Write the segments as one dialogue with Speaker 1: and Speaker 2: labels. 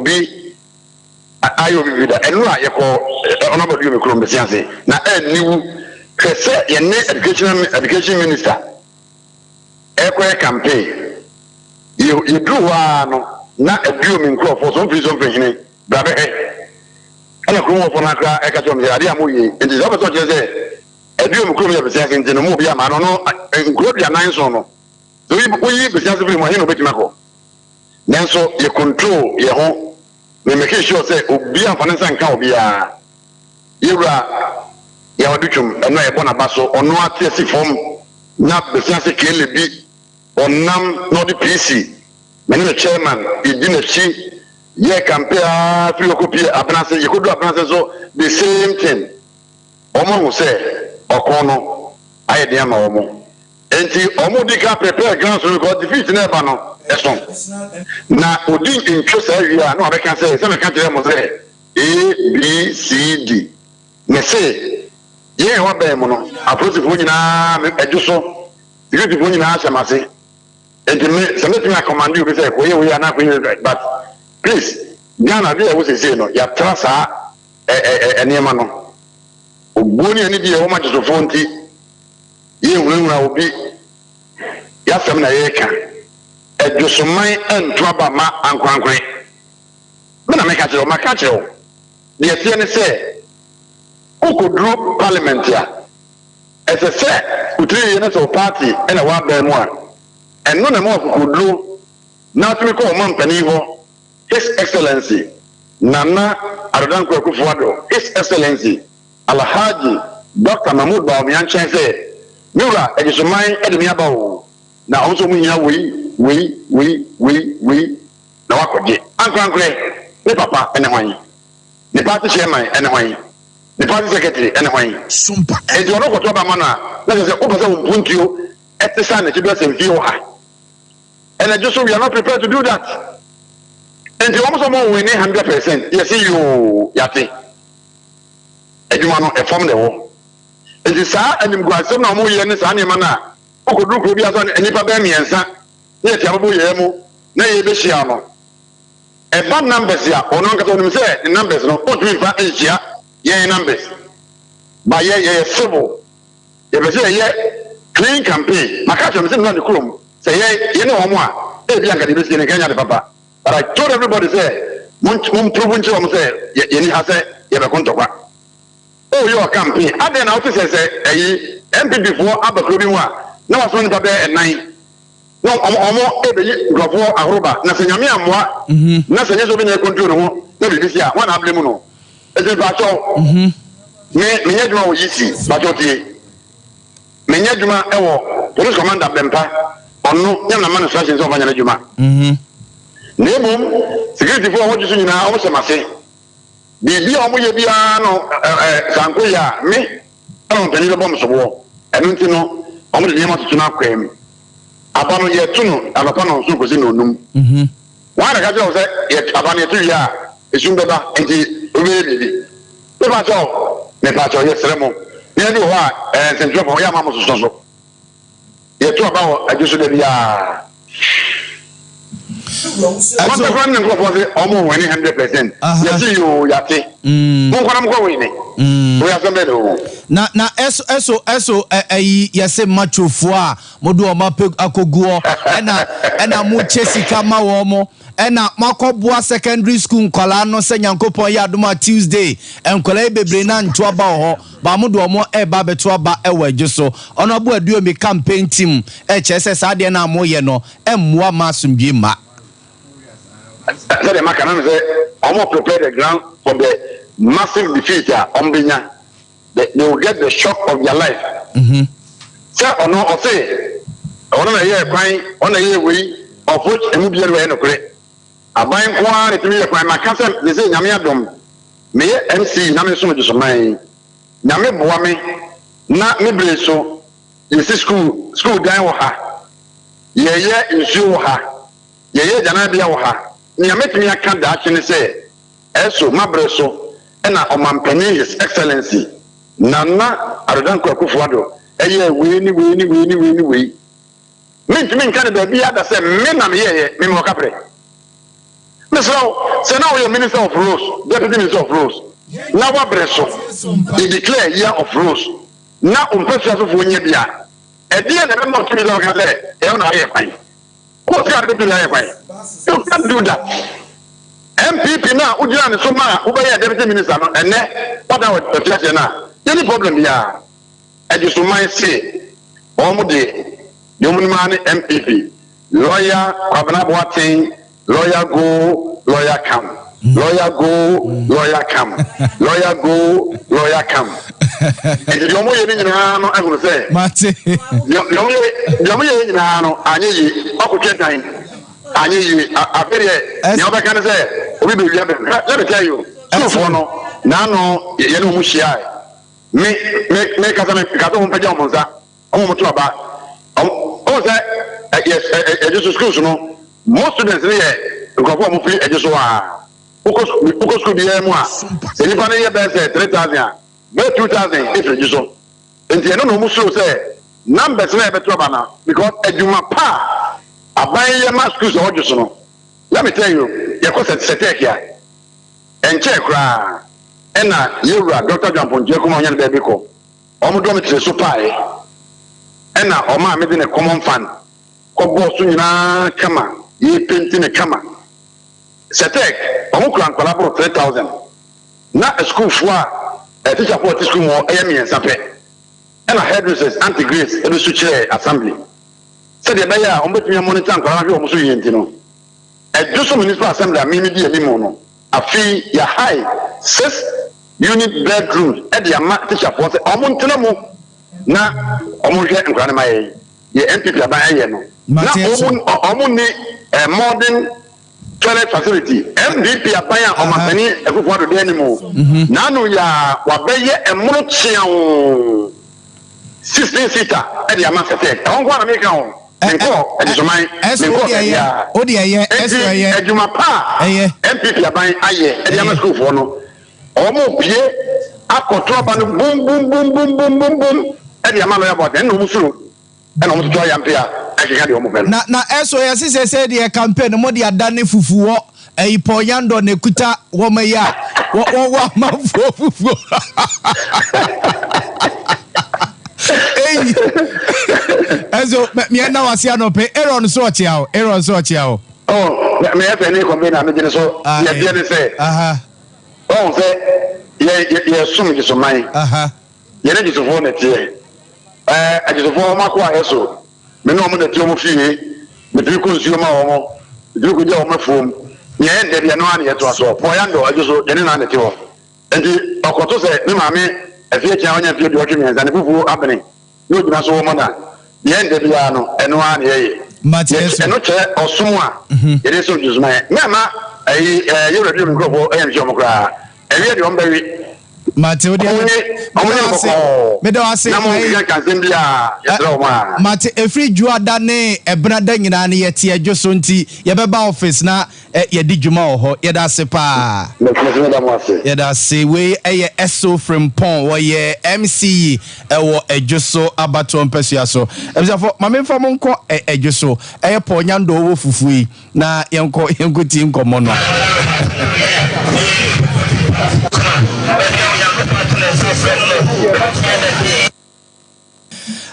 Speaker 1: obi ayɛ obi biribi da. Ɛno a yɛkɔ ɔno abɛduru me kurom bɛsi ase na ɛnni wu. Hwɛ sɛ yɛne education minister ɛkɔyɛ campaign. Yɛduru hɔ ara no na aduo me nkurɔfoɔ so mfiri so mfiri hene bra bɛhwɛ. Ɛna kurom hɔfoɔ no akora ɛka kyerɛ wɔn sɛ adeɛ a moyɛ yi nti sɛ wopɛ sɛ ɔkyerɛ sɛ aduo me kurom yɛ bɛsi ase nti no mo obi ama no no nkuro 47 no sɛ woyi bɛsi ase firi mu ahe na obɛtumi akɔ. Nanso yɛ control yɛ ho me make sure sɛ obiara mfa ne nsa nka obiara. Yɛwura Yaw Adutwum ɛno a yɛbɔ n'aba so ɔno ate asi fam na bɛsi ase kele bi ɔnam na ɔde PC me ne me chairman yɛdi n'akyi yɛ campaign aa firi hɔ kɔpie Abenase. Yɛkɔduru Abenase nso the same thing. Wɔn ahu sɛ ɔko no ayɛ den ama wɔn nti wɔn di ka prepare grounds no because defeat no ɛba no ɛso na odi ntwo saa wie a na wabɛka sɛ sɛ mɛka kyerɛ mo sɛ A B C D me se yɛn a ɛwɔ abɛn mu no apolisifoɔ nyinaa me adwo so securityfoɔ nyinaa hyɛ m'ase nti me sɛ mɛtumi akɔmande obi sɛ kɔyɛ wei anaa kɔyɛ wei, but please, Ghana adeɛ a ɛwɔ seesei no yɛatra saa ɛ ɛ ɛ nneɛma no obuo ne anidie a ɛwɔ ma gyesofoɔ nti yɛnhunahuna obi. Yɛasɛm na yɛreka. Adwosoman nto aba ma ankorankore. Me na meka kyerɛ wo, maka akyerɛ wo. Deɛ ɛteɛ ne sɛ, wokɔduru parliament a, ɛsɛ sɛ wo tiri yie na sɛ wo party na ɛwɔ aban mu a, ɛno na ɛma wo akokoduro na wotumi kɔ ɔmampanin hɔ, His Excellency Nana Addo Dankwa Akufo-Addo, His Excellency Alhaji Doctor Mahmood Bawumia nkyɛn sɛ, Me wura, Adwosoman de me aba o, na wɔn nso wɔhia wei, wei, wei, wei, wei. Na wakɔgye. Ankorankorɛ, ne papa ne hwan? Ne party chairman ne hwan? Ne party secretary ne hwan? Enti ɔno kɔto aba ma no a, na kyerɛ sɛ wopɛ sɛ wo mpuntuo te saa n'akyi bɛsɛ mfie ɔha. And ɛdwo so, we are not prepared to do that. Enti wɔn sɛ wɔn winne 100%, yɛse yoo, yate. Adwuma no, ɛfam na ɛwɔ. Enti saa animguasɛm na wɔyɛ ne saa nneɛma no a, wokɔduru kuro bi ase a nnipa bɛyɛ mmiɛnsa na yɛte abobo yɛɛ mu na yɛbɛhyia no. Ɛba numbers a, ɔno ankasa ɔnim sɛ ne numbers no, ɔntumi mfa nhyia yɛn numbers. Ba yɛ yɛyɛ civil. Yɛpɛ sɛ yɛyɛ clean campaign. Maka akyerɛ no sɛ mmra ne kurom sɛ yɛ yɛne wɔn a, ebi anka deɛ ɛbɛsie no nka ɛnyɛ ade papa. But I told everybody sɛ mon mon prove nkyerɛ wɔn sɛ yɛ yɛni ha sɛ yɛbɛko ntɔkwa. Oh yɛ ɔcampaign adɛn na wote sɛ sɛ ɛyi NPP foɔ aba kuro bi mu a na wasoma nipa bɛyɛ ɛnan na ɔmo ɔmo ɛbɛyi nkurɔfoɔ ahoroba na sɛ Nyame ammoa na sɛ nyɛ sɛ obi na ɛcontrol ne ho na biribi si a hwan na ablame no? Enti mpakyɛw me menyɛ adwuma wɔ EC mpakyɛw tie menyɛ adwuma ɛwɔ police commander Bɛmpa ɔno nyɛ na ma no instruction sɛ ɔmfa nyɛ n'adwuma na mmom security foɔ a wɔgye so nyinaa ɔmo hyɛ m'ase. Biribi a wɔyɛ biara no, sɛ ankɔ yie a, me na ɔmampanin bɛbɔ me soboɔ. Ɛno nti no, wɔde nneɛma toto no akwaa mu. Aba no, yɛto no anɔpa nnɔnson kɔsi nnɔnnum. Hwan na ɛka kyerɛɛ wo sɛ yɛto aba no, yɛto wie a, esum bɛba nti wobɛyɛ biribi? Mepa kyɛw, mepa kyɛw, yɛsrɛ mo. Nneɛma bi wɔ hɔ a, ɛɛ, nsɛntwerɛfoɔ, yɛ ama mososɔ so. Yɛto aba wɔ adwo so da biara. Wɔn kora ne nkurɔfoɔ se wɔn wɛne 100%. Yɛse yoo yate. Mo nkɔ na mo kɔ wɛne. Wei asɛm bɛn na ɛwɔ mu?
Speaker 2: Na na ɛso ɛso ɛso ɛyi yɛse machofoɔ a mo de wɔn apɛ akɔguɔ ɛna ɛna mo kyɛ sika ma wɔn mo ɛna mo akɔboa secondary school nkwadaa no sɛ Nyankopɔn yɛ adom a Tuesday nkwadaa yi bebree na nto aba wɔ hɔ. Ba mo de ɔmo reba abɛto aba wɔ adwo so. Honourable Aduomi campaign team kyerɛ sɛ saa adeɛ no a moyɛ no mmoa mma asomdwie mma.
Speaker 1: Sɛdeɛ maka no na sɛ ɔmo prepare the ground for the massive defeat a ɔmo bɛnya, they will get the shock of their life. Sɛ ɔno ɔse ɔno na ɛyɛɛ kwan, ɔno na ɛyɛɛ wei, of which emu biara nni hɔ a ɛyɛ nokorɛ. Aban nko ara na ɛtumi yɛ kwan. Maka sɛ sesei Nyame adom meyɛ MC na mesom Gyesoman. Nyame boa me na me bere so yɛsi school, school dan wɔ ha, yɛyɛ nsuo wɔ ha, yɛyɛ agyananbea wɔ ha. Nea mɛtumi aka daakye ne sɛ ɛso mabrɛ so na Ɔmanpanin His Excellency Nana Addo Dankwa Akufo Addo yɛɛ wei ne wei ne wei ne wei ne wei. Mentumi nka no baabiara da sɛ me na meyɛeɛ, me mewɔ kaprɛ. Mesrɛ wo, sɛ na woyɛ Minister of Roads, Deputy Minister of Roads, na woabrɛ so, you declare year of roads, na wo mpasua sofoɔ nya bi a, ɛdeɛn na ɛbɛma wo tumi sɛ woka sɛ ɛyɛ wo na woayɛ kwan? Wowɔ sika a wode bɛtumi ayɛ kwan? You can't do that. NPP no a wogyinaa ne so maa wobɛyɛɛ Deputy Minister no, ɛnnɛ woadan w'afiaseɛ no a, yɛnni problem biara. Adwosoman se wɔn deɛ, deɛ wɔnim ara ne NPP. Lawyer Kwabena Boateng, lawyer go, lawyer come, lawyer go, lawyer come, lawyer go, lawyer come. Nti deɛ wɔyɛ no nyinaa no ahunu sɛ
Speaker 2: Mate.
Speaker 1: deɛ deɛ wɔyɛ deɛ wɔyɛ nyinaa no anyɛ yie. Ɔkotwa dan anyɛ yie. Afei deɛ nea wɔbɛka ne sɛ obi bɛwia bɛ. Let me tell you, sukuufoɔ no n'ano yɛne wɔn hyiae. Me me me kasa me kasa wɔn mpagya wɔn nsa. Wɔn a wɔto aba, wɔn wɔn sɛ ɛ yɛ ɛ ɛgye so schools no, most students no yɛ nkurɔfoɔ a wɔfiri ɛgye so a. Wokɔ sukuu wokɔ sukuu biara mu a, sɛ nnipa no yɛ bɛyɛ sɛ 3,000 a, bɛyɛ 2,000 efiri ɛgye so. Nti ɛno na wɔn suro sɛ numbers no a yɛbɛto aba no, because adwuma pa a aban yɛ ma schools a wɔdwo so no, let me tell you, yɛkɔ sɛ sɛtɛɛk a, ɛnkyɛɛ koraa ɛna yɛwura Dr. John Pontier Kumah ɔnya ne baabi kɔ. Wɔn dormitory so pae ɛna ɔmaa me de ne common fan kɔ bɔɔ so nyinaa kama, yɛ painti no kama. Sɛtɛk, wɔn kura nkwadaa boro 3000. Na asukuufoɔ a eh, teacherfoɔ a wɔte sukuu mu hɔ yɛ mmiɛnsa pɛ. Ɛna headmistress Aunty Grace bɛsu kyerɛɛ assembly sɛdeɛ ɛbɛyɛ a wɔbɛtumi amonitor nkwadaa no ahwɛ wɔn so yie nti no, Ɛdwoso Municipal Assembly a me medi anim no, afei yɛahae six unit bedrooms de ama tikyafoɔ sɛ wɔn ntena mu na wɔn nhwɛ nkwadaa no ma yɛn. Deɛ NPP aban ayɛ no, na wɔn wɔn nni eh, modern toilet facility. NPP aban a ɔmampanin Akufo Addo da anim, mhm. n'ano yɛ a wabɛyɛ ɛmono kyeaw 16 seater de ama sɛtɛ. Ɛhɔ nko ara na meka ho. Menkɔɔ Adwesoman, menkɔɔ baabiara. Enti adwuma pa a NPP aban ayɛ de ama sukuufoɔ no, wɔrepue akɔto aba no bum bum bum bum bum bum bum de ama Lɔya Boateng. Ɛnna wɔsuro, ɛnna wɔtoto ayampea keka deɛ wɔpɛ no.
Speaker 2: Na na ɛso yɛse sɛsɛi deɛ campaign no mode adane fufuwɔ ɛyi Paul Yandor na ɛkuta wɔma yi a wɔ wɔ wɔ amanfoɔ fufuo eyi ɛso meɛ na wase anɔpɛ Aaron so ɔkyea o Aaron so ɔkyea o.
Speaker 1: Oh, meyɛ sɛ ne kɔmpe na megye ne so deɛ deɛ ne sɛ ɔhu sɛ yɛ yɛsom gyesoman yɛne gyesofoɔ na ɛteɛ ɛɛ agyesofoɔ wɔn akoa ɛso Me ne wɔn na ɛte wɔn fie, metumi kɔ nsuo ma wɔn, metumi kɔgya wɔn afuom. Nea ɛyɛ dɛ deɛ, ɛno ara na yɛtoa soɔ. Paul Yandor adwo so, yɛne no ara na ɛte hɔ. Enti ɔkɔto sɛ me maame afie akyi a wanya mfeɛ 83, ne fufuo abene na ɔgyina so wɔ mɔna. Nea ɛyɛ dɛ biara no, ɛno ara na yɛyɛ. Yɛky ɛno kyerɛ ɔsom a yɛde som Jesumayɛ. Mɛmma ɛyi ɛɛ yɛwura bio me nkurɔfoɔ ɛyɛ nhyɛ wɔn koraa. Ɛweɛ deɛ wɔn bɛwe.
Speaker 2: Mate wo deɛ.
Speaker 1: Wɔn nye wɔn
Speaker 2: nye
Speaker 1: no bɔkɔɔ.
Speaker 2: Meda wo ase.
Speaker 1: Na mo nkeka nka nsɛm bi a yɛsrɛ wɔn a.
Speaker 2: Mate ɛfiri dwoada ne ɛbenada nyinaa no yɛte ɛdwo so nti yɛbɛba office na yɛdi dwuma wɔ hɔ. Yɛda ase paa.
Speaker 1: Mese meda mo ase.
Speaker 2: Yɛda ase. Wei ɛyɛ Esso Frimpong wɔyɛ MC ɛwɔ ɛdwo so abatoɔ mpasua so. Abusuafoɔ ma memfa mo nkɔ ɛdwo so. Ɛyɛ Paul Nyandor wɔ fufuo yi. Na yɛnkɔ yɛnkɔtie nkɔmmɔ no.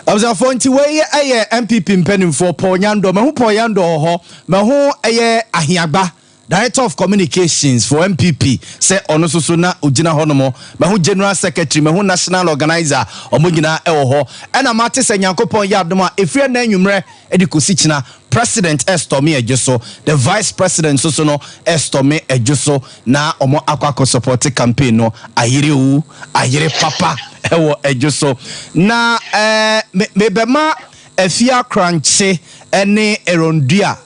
Speaker 2: Abusuafoɔ nti wei yɛ NPP mpanimfoɔ Paul Nyandɔ. Mahu Paul Nyandɔ wɔ hɔ. Mahu ɛyɛ Ahiagba, Director of Communications for NPP sɛ ɔno nso so na ɔgyina hɔ nom. Mahu General Secretary, mahu National Organizer, wɔn nyinaa ɛwɔ hɔ. Ɛna mate sɛ Nyankopɔn yɛ adom a ɛfiri ɛnnɛ anwummerɛ de kɔsi kyena President ɛstɔme ɛdwo so, the vice president nso so no ɛstɔme ɛdwo so na ɔmo akɔ akɔ supporte campaign no ayere oo ayere papa ɛwɔ ɛdwo so. Na ɛɛ me mebɛma Afia Korankye ɛne Aaron Dua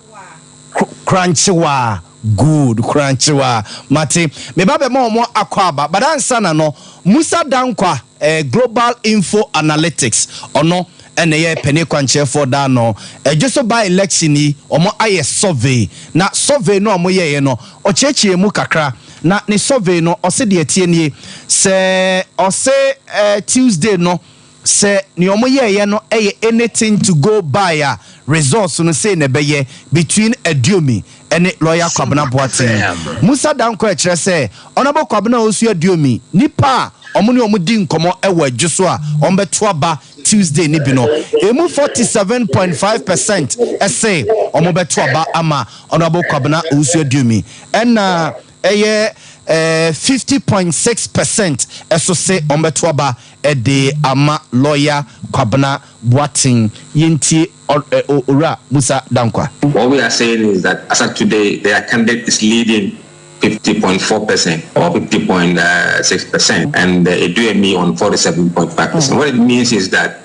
Speaker 2: Korankyewaa good Korankyewaa mate meba bɛma ɔmo akɔ aba but ansa na no Musa Dankwa eh, Global Info Analytics, ɔno na ɛyɛ panin kwankyerɛfoɔ daa no. Ɛdwo so by election yi, wɔn ayɛ survey, na survey no a wɔn yɛeɛ no, ɔkyerɛkyerɛɛ mu kakra. Na ne survey no, ɔse deɛ ɛteɛ nie, sɛ ɔse eh, Tuesday no, sɛ nea wɔn yɛeɛ no yɛ anything to go by a, results no sei na ɛbɛyɛ between Aduomi. ɛne lawyer Kwabena Boateng. Musa Dankwa ɛkyerɛ sɛ Honourable Kwabena Owusu Aduomi, nipa a ɔmo ne ɔmo di nkɔmɔ ɛwɔ Adwo so a ɔmo bɛto aba Tuesday ni bi no, emu 47.5% ɛsɛ ɔmo bɛto aba ama Honourable Kwabena Owusu Aduomi, ɛna ɛyɛ 50.6% ɛso se ɔmo bɛto aba ɛde ama lawyer Kwabena Boateng. Yɛntie Owura Musa Dankwa.
Speaker 3: What we are saying is that as of today, their candidate is leading 50.4% or 50.6%, and the Aduomi on 47.5%. What it means is that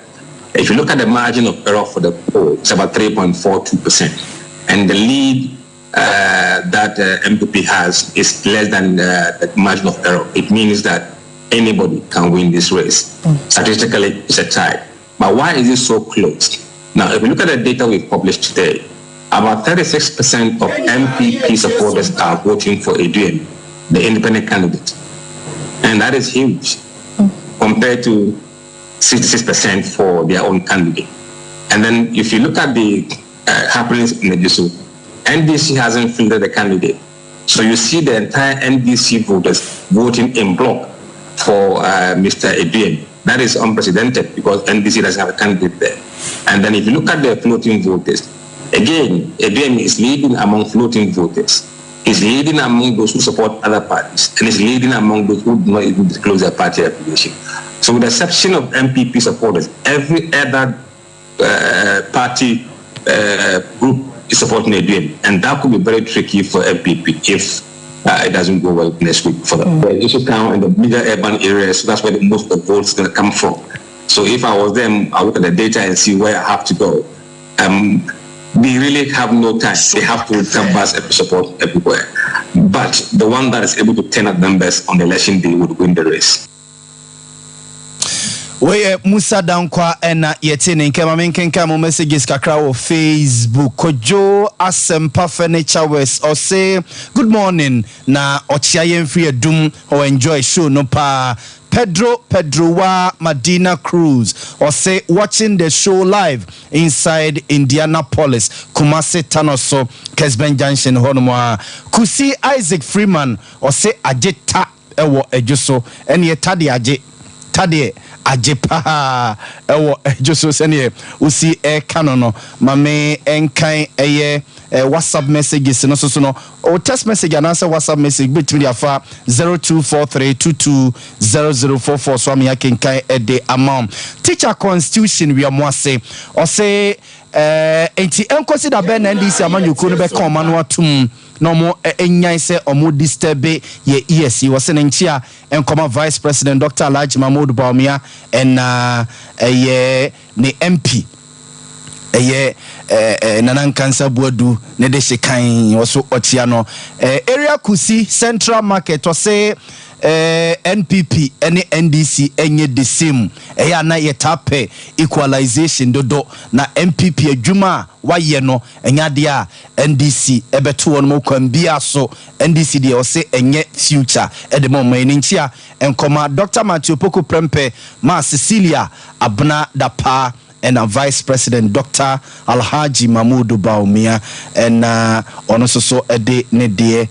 Speaker 3: if you look at the margin of error for the poll, it's about 3.42%. And the lead that NPP has is less than the margin of error. It means that anybody can win this race. Statistically, it's a tie. But why is it so close? Now, if you look at the data we've published today, about 36% of NPP supporters are voting for Aduomi, the independent candidate. And that is huge compared to 66% for their own candidate. And then if you look at the happenings in the Ejisu, NDC hasn't fielded a candidate. So you see the entire NDC voters voting in bloc for Mr. Aduomi. That is unprecedented because NDC doesn't have a candidate there. And then if you look at the floating voters, again, Aduomi is leading among floating voters. He's leading among those who support other parties, and is leading among those who do not even disclose their party affiliation. So with the exception of NPP supporters, every other party group is supporting Aduomi. And that could be very tricky for NPP if it doesn't go well next week for them. The issue town in the major urban areas, so that's where the most of the votes going to come from. So if I was them, I look at the data and see where I have to go. They really have no time. They have to canvass support everywhere. But the one that is able to turn up numbers on the election day would win the race.
Speaker 2: Wɔyɛ Musa Dankwa ɛna yɛte ne nkɛma. Menkenka mo messages kakra wɔ Facebook. Kodwo Asɛmpa Furniture West ɔse good morning na ɔkyea yɛn firi Adum. Ɔ enjoy show no paa. Pedro Pedrowa Madina Cruz ɔse watching the show live inside Indianapolis, Kumasi Tanoso, Kesben Junction hɔnom a. Kusi Isaac Freeman ɔse agye ta ɛwɔ Adwo so, ɛne ta de agye tadeɛ agye paa ɛwɔ Adwo so sɛneɛ wosi ɛka no. Mame ɛnkan ɛyɛ WhatsApp messages no so no o, text message anaasɛ WhatsApp message bɛtumi de afa 0243220044 so ame akenkan ɛde ama wo. Teacher Constitution wiamo ase ɔse nti ɛnkɔsi da bɛn na NDC amanyɔkuo no bɛka ɔma no atom na ɔmo ɛnyan sɛ ɔmo disturb yɛ ESC? Wɔsɛ ne nkyia nkɔma Vice President Dr Alhaji Mahmood Bawumia ɛna ɛyɛ ne MP ɛyɛ ɛɛ Nana Nkansa Buadu ne de hye kan wɔso ɔkyia no. Area Kusi Central Market ɔsɛ NPP ɛne NDC ɛnyɛ the same, ɛyɛ ana yɛtaa pɛ equalization dodo, na NPP adwuma a wayɛ no ɛnyɛ adeɛ a NDC ɛbɛto wɔn mu kwan bia so. NDC deɛ ɔsɛ ɛnyɛ future ɛde ma ɔmo ani nkyia nkɔma Dr Matthew Poku Prempeh ma Cecilia Abena Dapaa ɛna Vice President Dr Alhaji Mahmudu Bawumia, ɛna ɔno nso so ɛde ne deɛ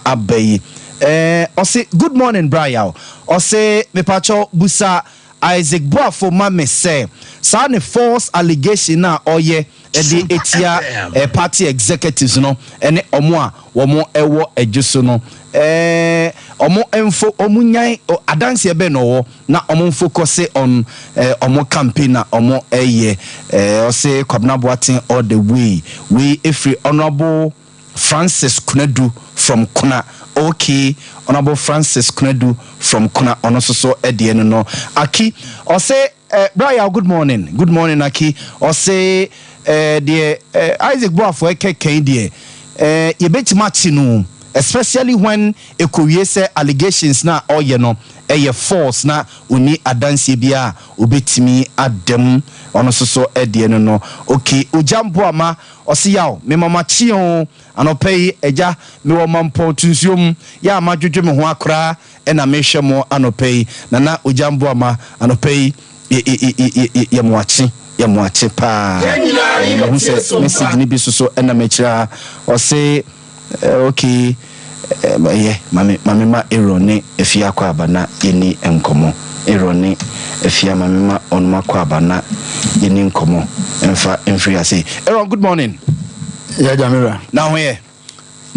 Speaker 2: aba yi. Ɔse good morning, Brian. Ɔse mepakyɛw busa Isaac Boafo ma me sɛ saa ne false allegation a ɔyɛ ɛde etia party executives no ɛne ɔmo a wɔn ɛwɔ Adwo so no, ɔmo mfo ɔmo nyan adanseɛ bɛn na ɔwɔ na ɔmo focus on ɔmo campaign na ɔmo ɛyɛ. Ɔsɛ Kwabena Boateng all the way. Wei efiri Honourable Francis Kunadu from Kuna. Okay, Honourable Francis Kunadu from Kuna, ɔno nso so ɛdeɛ no. Aki ɔsɛ Brian, good morning. Good morning, Aki. Ɔsɛ deɛ Isaac Boafo ɛkɛkɛn deɛ yɛbɛtumi akyi no, especially when ekowie sɛ allegations na ɔyɛ no ɛyɛ false na oni adanseɛ bi a obetumi adam. Ɔno nso so ɛdeɛ no. Okay, Ogya Mpoama ɔsi yaw memamakye o anɔpɛ yi agya mewɔ Mampɔn tunsuo mu yɛ a madwodwo me ho akoraa ɛna mehwɛ mo anɔpɛ yi. Nana Ogya Mpoama, anɔpɛ yi yɛ mo akye. Yɛ mo akye paa. Mahu sɛ message no bi soso ɛnam akyire ha. Ɔse okay ɛyɛ ma me ma me ma Aaron ne Afia akɔ aba na yɛni nkɔmmɔ. Aaron ne Afia ma me ma wɔnom akɔ aba na yɛni nkɔmmɔ mfa mfiri ase. Aaron, good morning.
Speaker 4: Yɛ agya me wura.
Speaker 2: Na ho yɛ?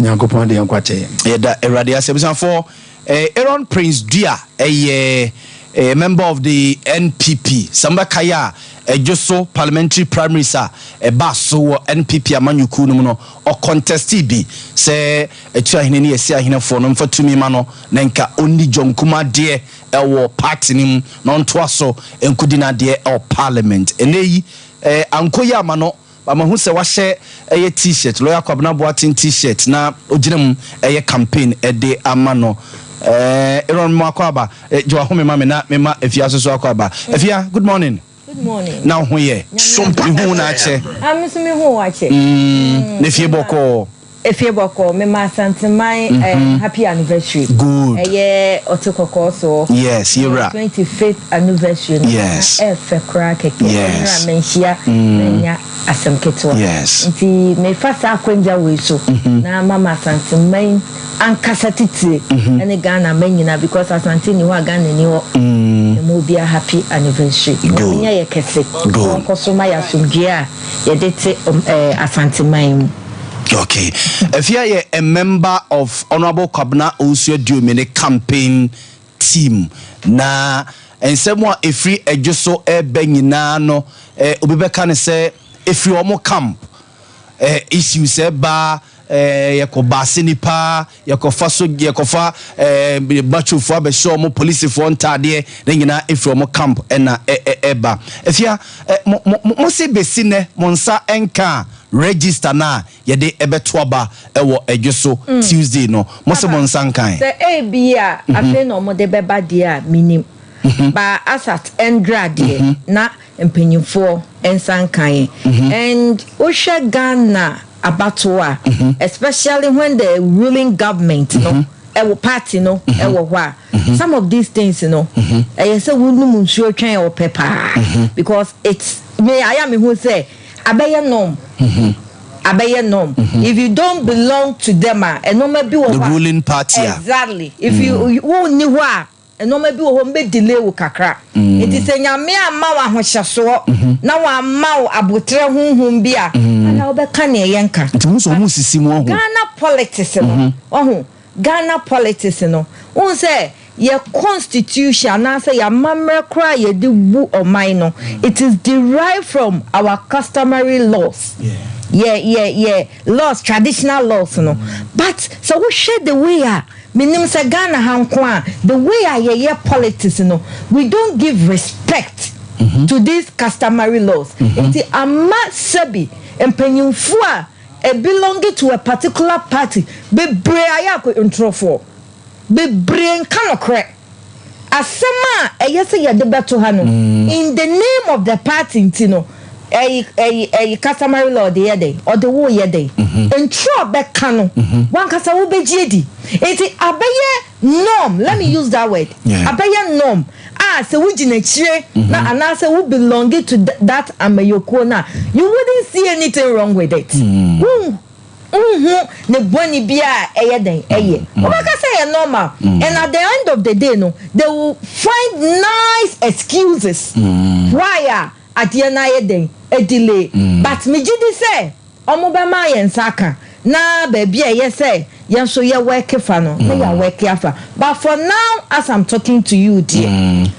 Speaker 4: Nyankopɔn de yɛn nkwa kyɛ yɛn.
Speaker 2: Yɛda Awurade ase. Abusuafoɔ, Aaron Prince Dua yɛ member of the NPP. Sɛ mobɛkae a, Ɛdwo so parliamentary primaries a ɛbaa so wɔ NPP amanyɔkuo no mu no, ɔcontestee bi sɛ Atuahene ne Asiahenefoɔ no mfa tumi ma no na nka ɔnni John Kumah deɛ wɔ party no mu na ɔntoa so nkɔdi n'adeɛ wɔ parliament. Ɛnnɛ yi, ankɔ yie amma no. But mahu sɛ wahyɛ ɛyɛ t-shirt, Lawyer Kwabena Boateng t-shirt na ogyina mu ɛyɛ campaign ɛde ama no. Eh, Aaron mo akɔ aba, eh, gye wahome ma me na mema Afia nso so akɔ aba. Afia, good morning.
Speaker 5: Good morning.
Speaker 2: Na wo ho yɛ?
Speaker 5: Nyame adom.
Speaker 2: Mehu wo na akyɛ.
Speaker 5: Ah, me nso mehu wo akyɛ.
Speaker 2: Na fie bɔkɔɔ.
Speaker 5: Efie bɔkɔɔ, mema Asanteman eh, happy anniversary.
Speaker 2: Good.
Speaker 5: Ɛyɛ ɔte kɔkɔɔ soɔ.
Speaker 2: Yes, yɛwura.
Speaker 5: 25th anniversary no.
Speaker 2: Yes.
Speaker 5: Na ɛfɛ koraa kɛkɛ.
Speaker 2: Yes.
Speaker 5: Ɛnora manhyia manya asɛm ketewa.
Speaker 2: Yes.
Speaker 5: Nti mefa saa akwangya wei so na mama Asanteman ankasa titire ɛne Ghana man nyinaa, because Asante ni hɔ a Ghana ni hɔ. Mema obiara happy anniversary.
Speaker 2: Good.
Speaker 5: Nyame nyɛ yɛ kɛse.
Speaker 2: Good.
Speaker 5: Ɔnkɔ so ma yɛ asomdwoeɛ a yɛde te Asanteman mu.
Speaker 2: Okay. Afia yɛ a member of Honorable Kwabena Owusu Aduomi ne campaign team. Na nsɛm a ɛfiri Ɛdwo so ɛreba nyinaa no, obi bɛka no sɛ ɛfiri wɔn camp. Issues ɛba, yɛkɔ baase nipa, yɛkɔfa so, yɛkɔfa bachofoɔ abɛhyɛ wɔn polisifoɔ ntaadeɛ, ne nyinaa ɛfiri wɔn camp ɛna ɛba. Afia, mo, mo, mo se bɛsi nnɛ, mo nsa nka register na yɛde ɛbɛto aba ɛwɔ Ɛdwo so Tuesday no, mo se mo nsa nkan?
Speaker 5: Sɛ ebi a afei na ɔmo de bɛba deɛ a, minim ba asat ɛndra deɛ na mpanyinfoɔ nsa nkan. And wohwɛ Ghana abatoɔ a, especially when the ruling government no ɛwɔ party no ɛwɔ hɔ a, some of these things no ɛyɛ sɛ wonum nsuo twɛn ɔpɛ paa, because it's me ayɛ mi hu sɛ abɛyɛ norm, abɛyɛ norm. If you don't belong to them a, ɛnɔɔma bi wɔ
Speaker 2: the
Speaker 5: hɔ a
Speaker 2: ruling party a
Speaker 5: exactly, if you wo ni hɔ a, nneɛma bi wɔ hɔ mbɛ delay wo kakra. Nti sɛ Nyame ama wo ahohyɛsoɔ na wama wo abotrɛ honhom bi a, ana wobɛka nea ɛyɛ nka.
Speaker 2: Nti mo sɛ ɔmo sisi mu ɔho.
Speaker 5: Ghana politics no, ɔho Ghana politics no, wohu sɛ yɛ constitution anaasɛ yɛ amammerɛ koraa a yɛde bu ɔman no, it is derived from our customary laws, yɛ laws, traditional laws no. But sɛ wohwɛ the way a, menim sɛ Ghana ha nko a, the way a yɛyɛ politics no, we don't give respect to these customary laws. Nti ama sɛbi mpanyinfo a e belong to a particular party bebree ayɛ akɔ ntorɔfoɔ bebree, nka nokorɛ asɛm a ɛyɛ sɛ yɛde bɛto ha no. In the name of the party nti no, ɛyi customary law de yɛ dɛ ɔde wo yɛ dɛ ntorɔ bɛka no, wankasa wobɛgye adi. Nti abɛyɛ norm, let me use that word, abɛyɛ norm a sɛ wogyina akyire na anaasɛ wo belong to that amayokuo no a, you wouldn't see anything wrong with it. Wonhu ne bɔne bi a ɛyɛ den ɛyɛ wobɛka sɛ ɛyɛ normal. And at the end of the day no, they will find nice excuses why a adeɛ no ayɛ den delay. But megye di sɛ ɔmo bɛma yɛn nsa aka na baabi a ɛyɛ sɛ yɛn nso yɛ work fa no na yɛ work afa. But for now, as I'm talking to you deɛ,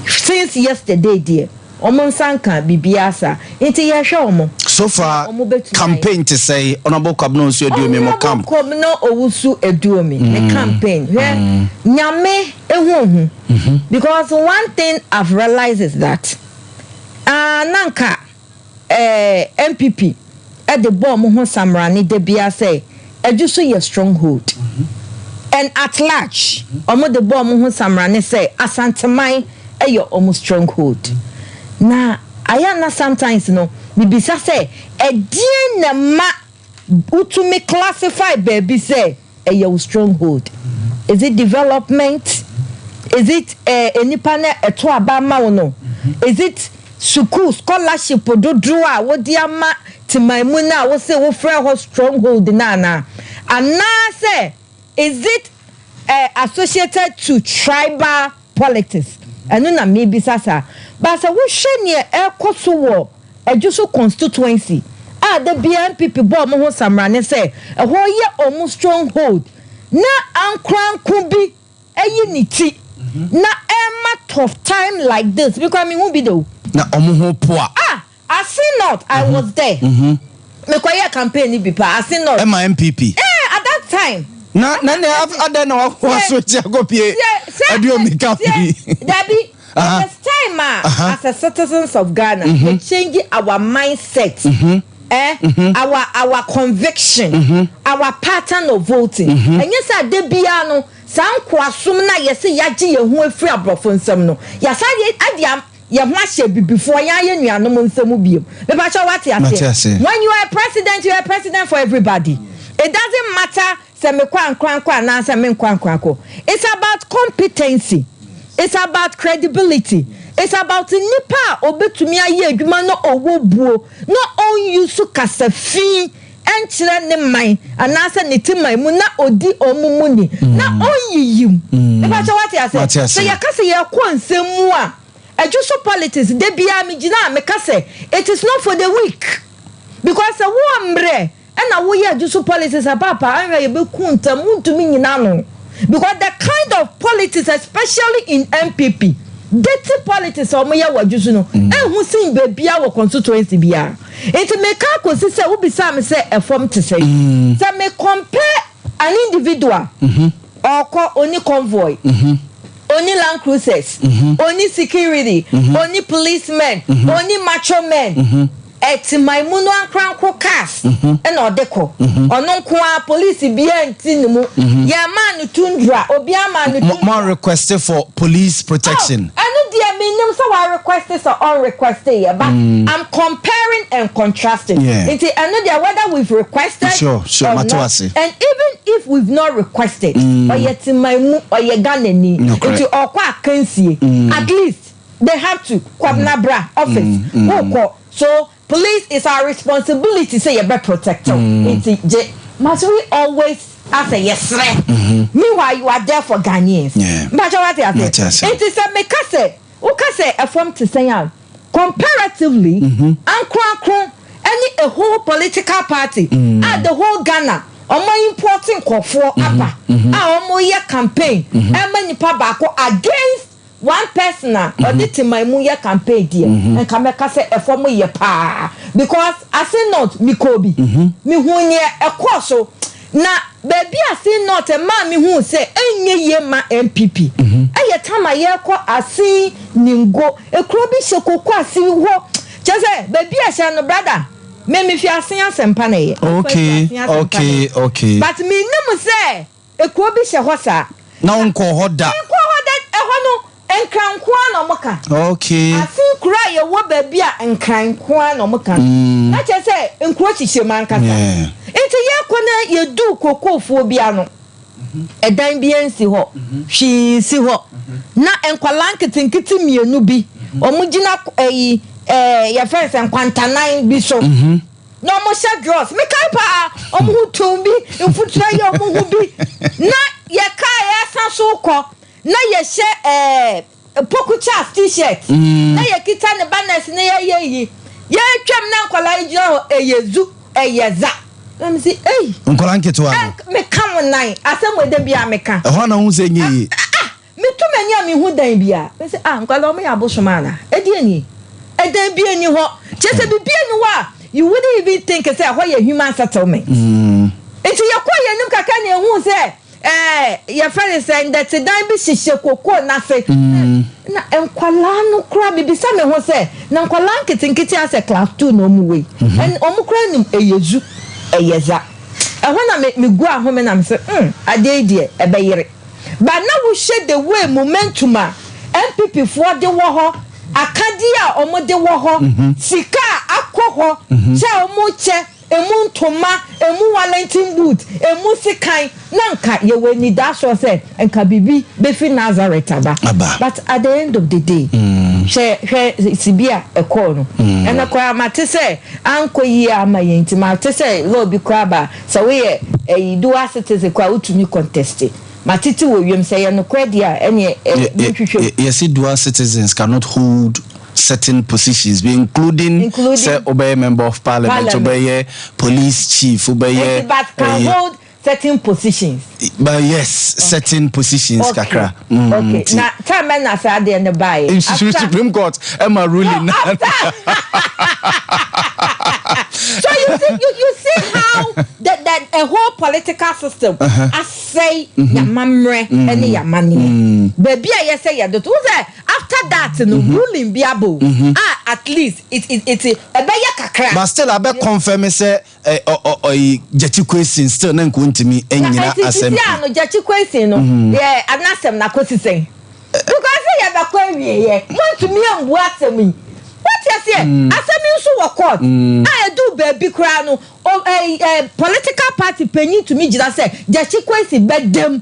Speaker 5: since yesterday deɛ, ɔmo nsa nka biribiara sa, nti yɛhwɛ ɔmo.
Speaker 2: So far
Speaker 5: Ɔmo bɛtumi ayɛ.
Speaker 2: Campaign te sɛ Honorable Kwabena Owusu Aduomi mo camp?
Speaker 5: Honorable Kwabena Owusu Aduomi ne campaign, hwɛ, Nyame ehuhu, because one thing I've realized is that nanka NPP ɛde bɔ ɔmo ho samrane da bia sɛ Ɛdwo so yɛ stronghold, and at large ɔmo de bɔ ɔmo ho samrane sɛ Asanteman ɛyɛ ɔmo stronghold. Na ayɛ na sometimes no bibisa sɛ ɛdeɛn na ma wotumi classify baabi sɛ ɛyɛ wo stronghold? Is it development? Is it nipa na ɛto aba ma wo no? Is it sukuu scholarship dodoɔ a wode ama teman mu no a wose wofrɛ hɔ stronghold no anaa? Anaasɛ is it eh, associated to tribal politics? Ɛno na mebisa saa. But sɛ wohwɛ neɛ ɛrekɔ so wɔ Adwoso constituency a da biara NPP bɔ wɔn ho samrane sɛ ɛhɔ yɛ wɔn stronghold na ankoranko bi ayi ne ti na ɛrema tough time like this, me koraa menhu bi da o.
Speaker 2: Na wɔn ho po a.
Speaker 5: Ah! Ase North, I was there. Mekɔyɛɛ campaign no bi paa, Ase North.
Speaker 2: Ɛma NPP.
Speaker 5: Eh, at that time.
Speaker 2: Na na nea adɛn na waso akyi akɔpie Aduomi camp yi?
Speaker 5: Dabi, it is time a as a citizens of Ghana, yɛ change our mindset, eh, our conviction, our pattern of voting. Ɛnyɛ sɛ ade biara no, saa nkoasom no a yɛse yɛagye yɛn ho afiri aborɔfo nsam no, yɛasan de yɛn ho ahyɛ abibifoɔ, yɛn ara yɛn nuanom nsam bio. Mepakyɛw wate aseɛ? When you are a president, you are a president for everybody. It doesn't matter sɛ mekɔ ankorankɔ anaasɛ menkɔ ankorankɔ. It's about competency. It's about credibility. It's about nipa a obetumi ayɛ adwuma na ɔwɔ buo na ɔnuse kasa fi nkyerɛ ne man anaasɛ ne te man mu na ɔdi wɔn mu ni na ɔnyiyim. Mepakyɛw wate aseɛ? Sɛ yɛka sɛ yɛkɔ nsɛm mu a, ɛdwo so politics da biara megyina a meka sɛ it is not for the weak because sɛ wo mmerɛ ɛna woyɛ adwo so politics a paapa anhwɛ a yɛbɛku ntɛm wontumi nyina ano because the kind of politics especially in NPP dirty politics a wɔyɛ wɔ adwo so no ɛnhu sen baabiara wɔ constituency biara nti meka akɔsi sɛ wobisaa me sɛ ɛfam te sɛn sɛ me compare an individual ɔkɔ ɔni convoy ɔni land cruisers ɔni security ɔni policemen ɔni macho men ɛte mu no ankoranko cars ɛna ɔde kɔ ɔno nko ara police biara nti ne mu yɛn no Tundra obiara maa no Tundra.
Speaker 2: Mo request for police protection.
Speaker 5: Oh, ɛno deɛ menim sɛ wa request sɛ ɔn request yɛ but I'm comparing and contrasting. Nti ɛno deɛ whether we've requested or
Speaker 2: not
Speaker 5: and even if we've not requested ɔyɛ teman mu ɔyɛ Ghana ni nti ɔkɔ akansie at least they have to Kwabena bra office wokɔ so police is our responsibility sɛ yɛbɛ protect wo nti gye must we always asɛ yɛsrɛ meanwhile you are there for Ghanaians mpakyɛ wate ase nti sɛ meka sɛ woka sɛ ɛfam te sɛn a comparatively ankorankoro ɛne a whole political party a the whole Ghana ɔmo import nkɔfoɔ aba a ɔmo yɛ campaign ɛma nipa baako against one person a ɔde teman mu yɛ campaign deɛ nka mɛka sɛ ɛfɔm yɛ paa because Ase North mikɔ bi mihu neɛ ɛkɔɔ so na baabi Ase North ɛmaa mihu sɛ ɛnyɛ yie ma NPP ɛyɛ tam a yɛkɔ Ase Ningo ekuro bi hyɛ koko ase hɔ kyerɛ sɛ baabi a ɛhyɛ no brother me fi Ase Asɛmpa na ɛyɛ but mi nim sɛ ekuro bi hyɛ hɔ saa.
Speaker 2: Na nkɔ hɔ da.
Speaker 5: Nkɔ hɔ da ɛhɔ no Nkran nko ara na ɔmo ka. Ase nkuro a yɛwɔ baabi a Nkran nko ara na ɔmo ka. Na kyerɛ sɛ nkuro hyehyɛ mu ankasa. Nti yɛkɔ na yɛduu kokofoɔ bi ano. Ɛdan bi nsi hɔ. Hwee nsi hɔ. Na nkwadaa nketenkete mmienu bi ɔmo gyina ɛyi ɛɛ yɛfrɛ no sɛ nkwantanan bi so. Na ɔmo hyɛ drawers. Mekae paa ɔmo ho tum bi mfuturo yɛ ɔmo ho bi. Na yɛkaa yɛsa so kɔ. Na yɛhyɛ ɛɛ Poku Charles t-shirt. Na yɛkita ne banners ne yɛyɛ yi. Yɛtwam na nkwadaa yi gyina hɔ ɛyɛ zu ɛyɛ za. Na me si ei.
Speaker 2: Nkwadaa nketewa no.
Speaker 5: Meka mo nan asɛm wɔ ɛda biara meka.
Speaker 2: Ɛhɔ na ho sɛ nye yie.
Speaker 5: Ah metu m'ani a mehu dan bia. Me sɛ ah nkwadaa ɔmo yɛ abosom ana. Ɛdeɛ nie. Ɛdan bi ani hɔ. Kyerɛ sɛ biribi ani hɔ a you wouldn't even think sɛ ɛhɔ yɛ human settlement. Nti yɛkɔ yɛn anim kakra na ehu sɛ ɛɛ yɛfrɛ no sɛ ndɛtedan bi hyehyɛ kokoo n'ase. Na nkwalaa no koraa bibisa me ho sɛ na nkwalaa nketenkete asɛ class 2 na ɔmo wei. Ɛn ɔmo koraa nim ɛyɛ zu ɛyɛ za. Ɛhɔ na me me gu ahome na me sɛ adeɛ yi deɛ ɛbɛyere. But na wohwɛ the way momentum a NPP foɔ de wɔ hɔ, akadeɛ a ɔmo de wɔ hɔ, sika a akɔ hɔ, kyɛ a ɔmo kyɛ. emu ntoma, emu Wellington boot, emu sekan, na nka yɛwɔ anidasoɔ sɛ nka biribi bɛfi Nazareth aba.
Speaker 2: Aba.
Speaker 5: But at the end of the day, hwɛ hwɛ sibi a ɛkɔɔ no. Ɛno koraa mate sɛ ankɔ yie ama yɛn nti mate sɛ law bi koraa ba sɛ woyɛ ɛyi dual citizen koraa wotumi contest. Matete wɔ wiem sɛ ɛyɛ nokorɛ deɛ a ɛneɛ ɛ monhwehwɛ mu.
Speaker 2: Yɛse dual citizens cannot hold certain positions bi including sɛ wobɛyɛ member of parliament, wobɛyɛ police chief, wobɛyɛ
Speaker 5: Nti but can hold certain positions.
Speaker 2: But yes, certain positions kakra.
Speaker 5: Okay, na time bɛn na saa adeɛ no baeɛ?
Speaker 2: After Supreme Court ɛma ruling
Speaker 5: na. No, after. So you see, you see how the a whole political system asɛe yamammerɛ ɛne yamaneɛ. Baabi a yɛsɛ yɛde to, sɛ after that no ruling bi aba o, a at least it ɛbɛyɛ kakra.
Speaker 2: But still abɛ confirm sɛ ɔyi Gyakye Quayson still na nka ontumi nnyina
Speaker 5: asɛm.
Speaker 2: Sisi
Speaker 5: a no Gyakye Quayson no yɛ anasɛm na kosi sɛn? Because sɛ yɛbɛkɔ awieɛ montumi ambu asɛm yi. Wote aseɛ? Asɛm yi nso wɔ court a ɛduu baabi koraa no o ɛ ɛ political party panyin tumi gyina sɛ Gyakye Quayson bɛdam.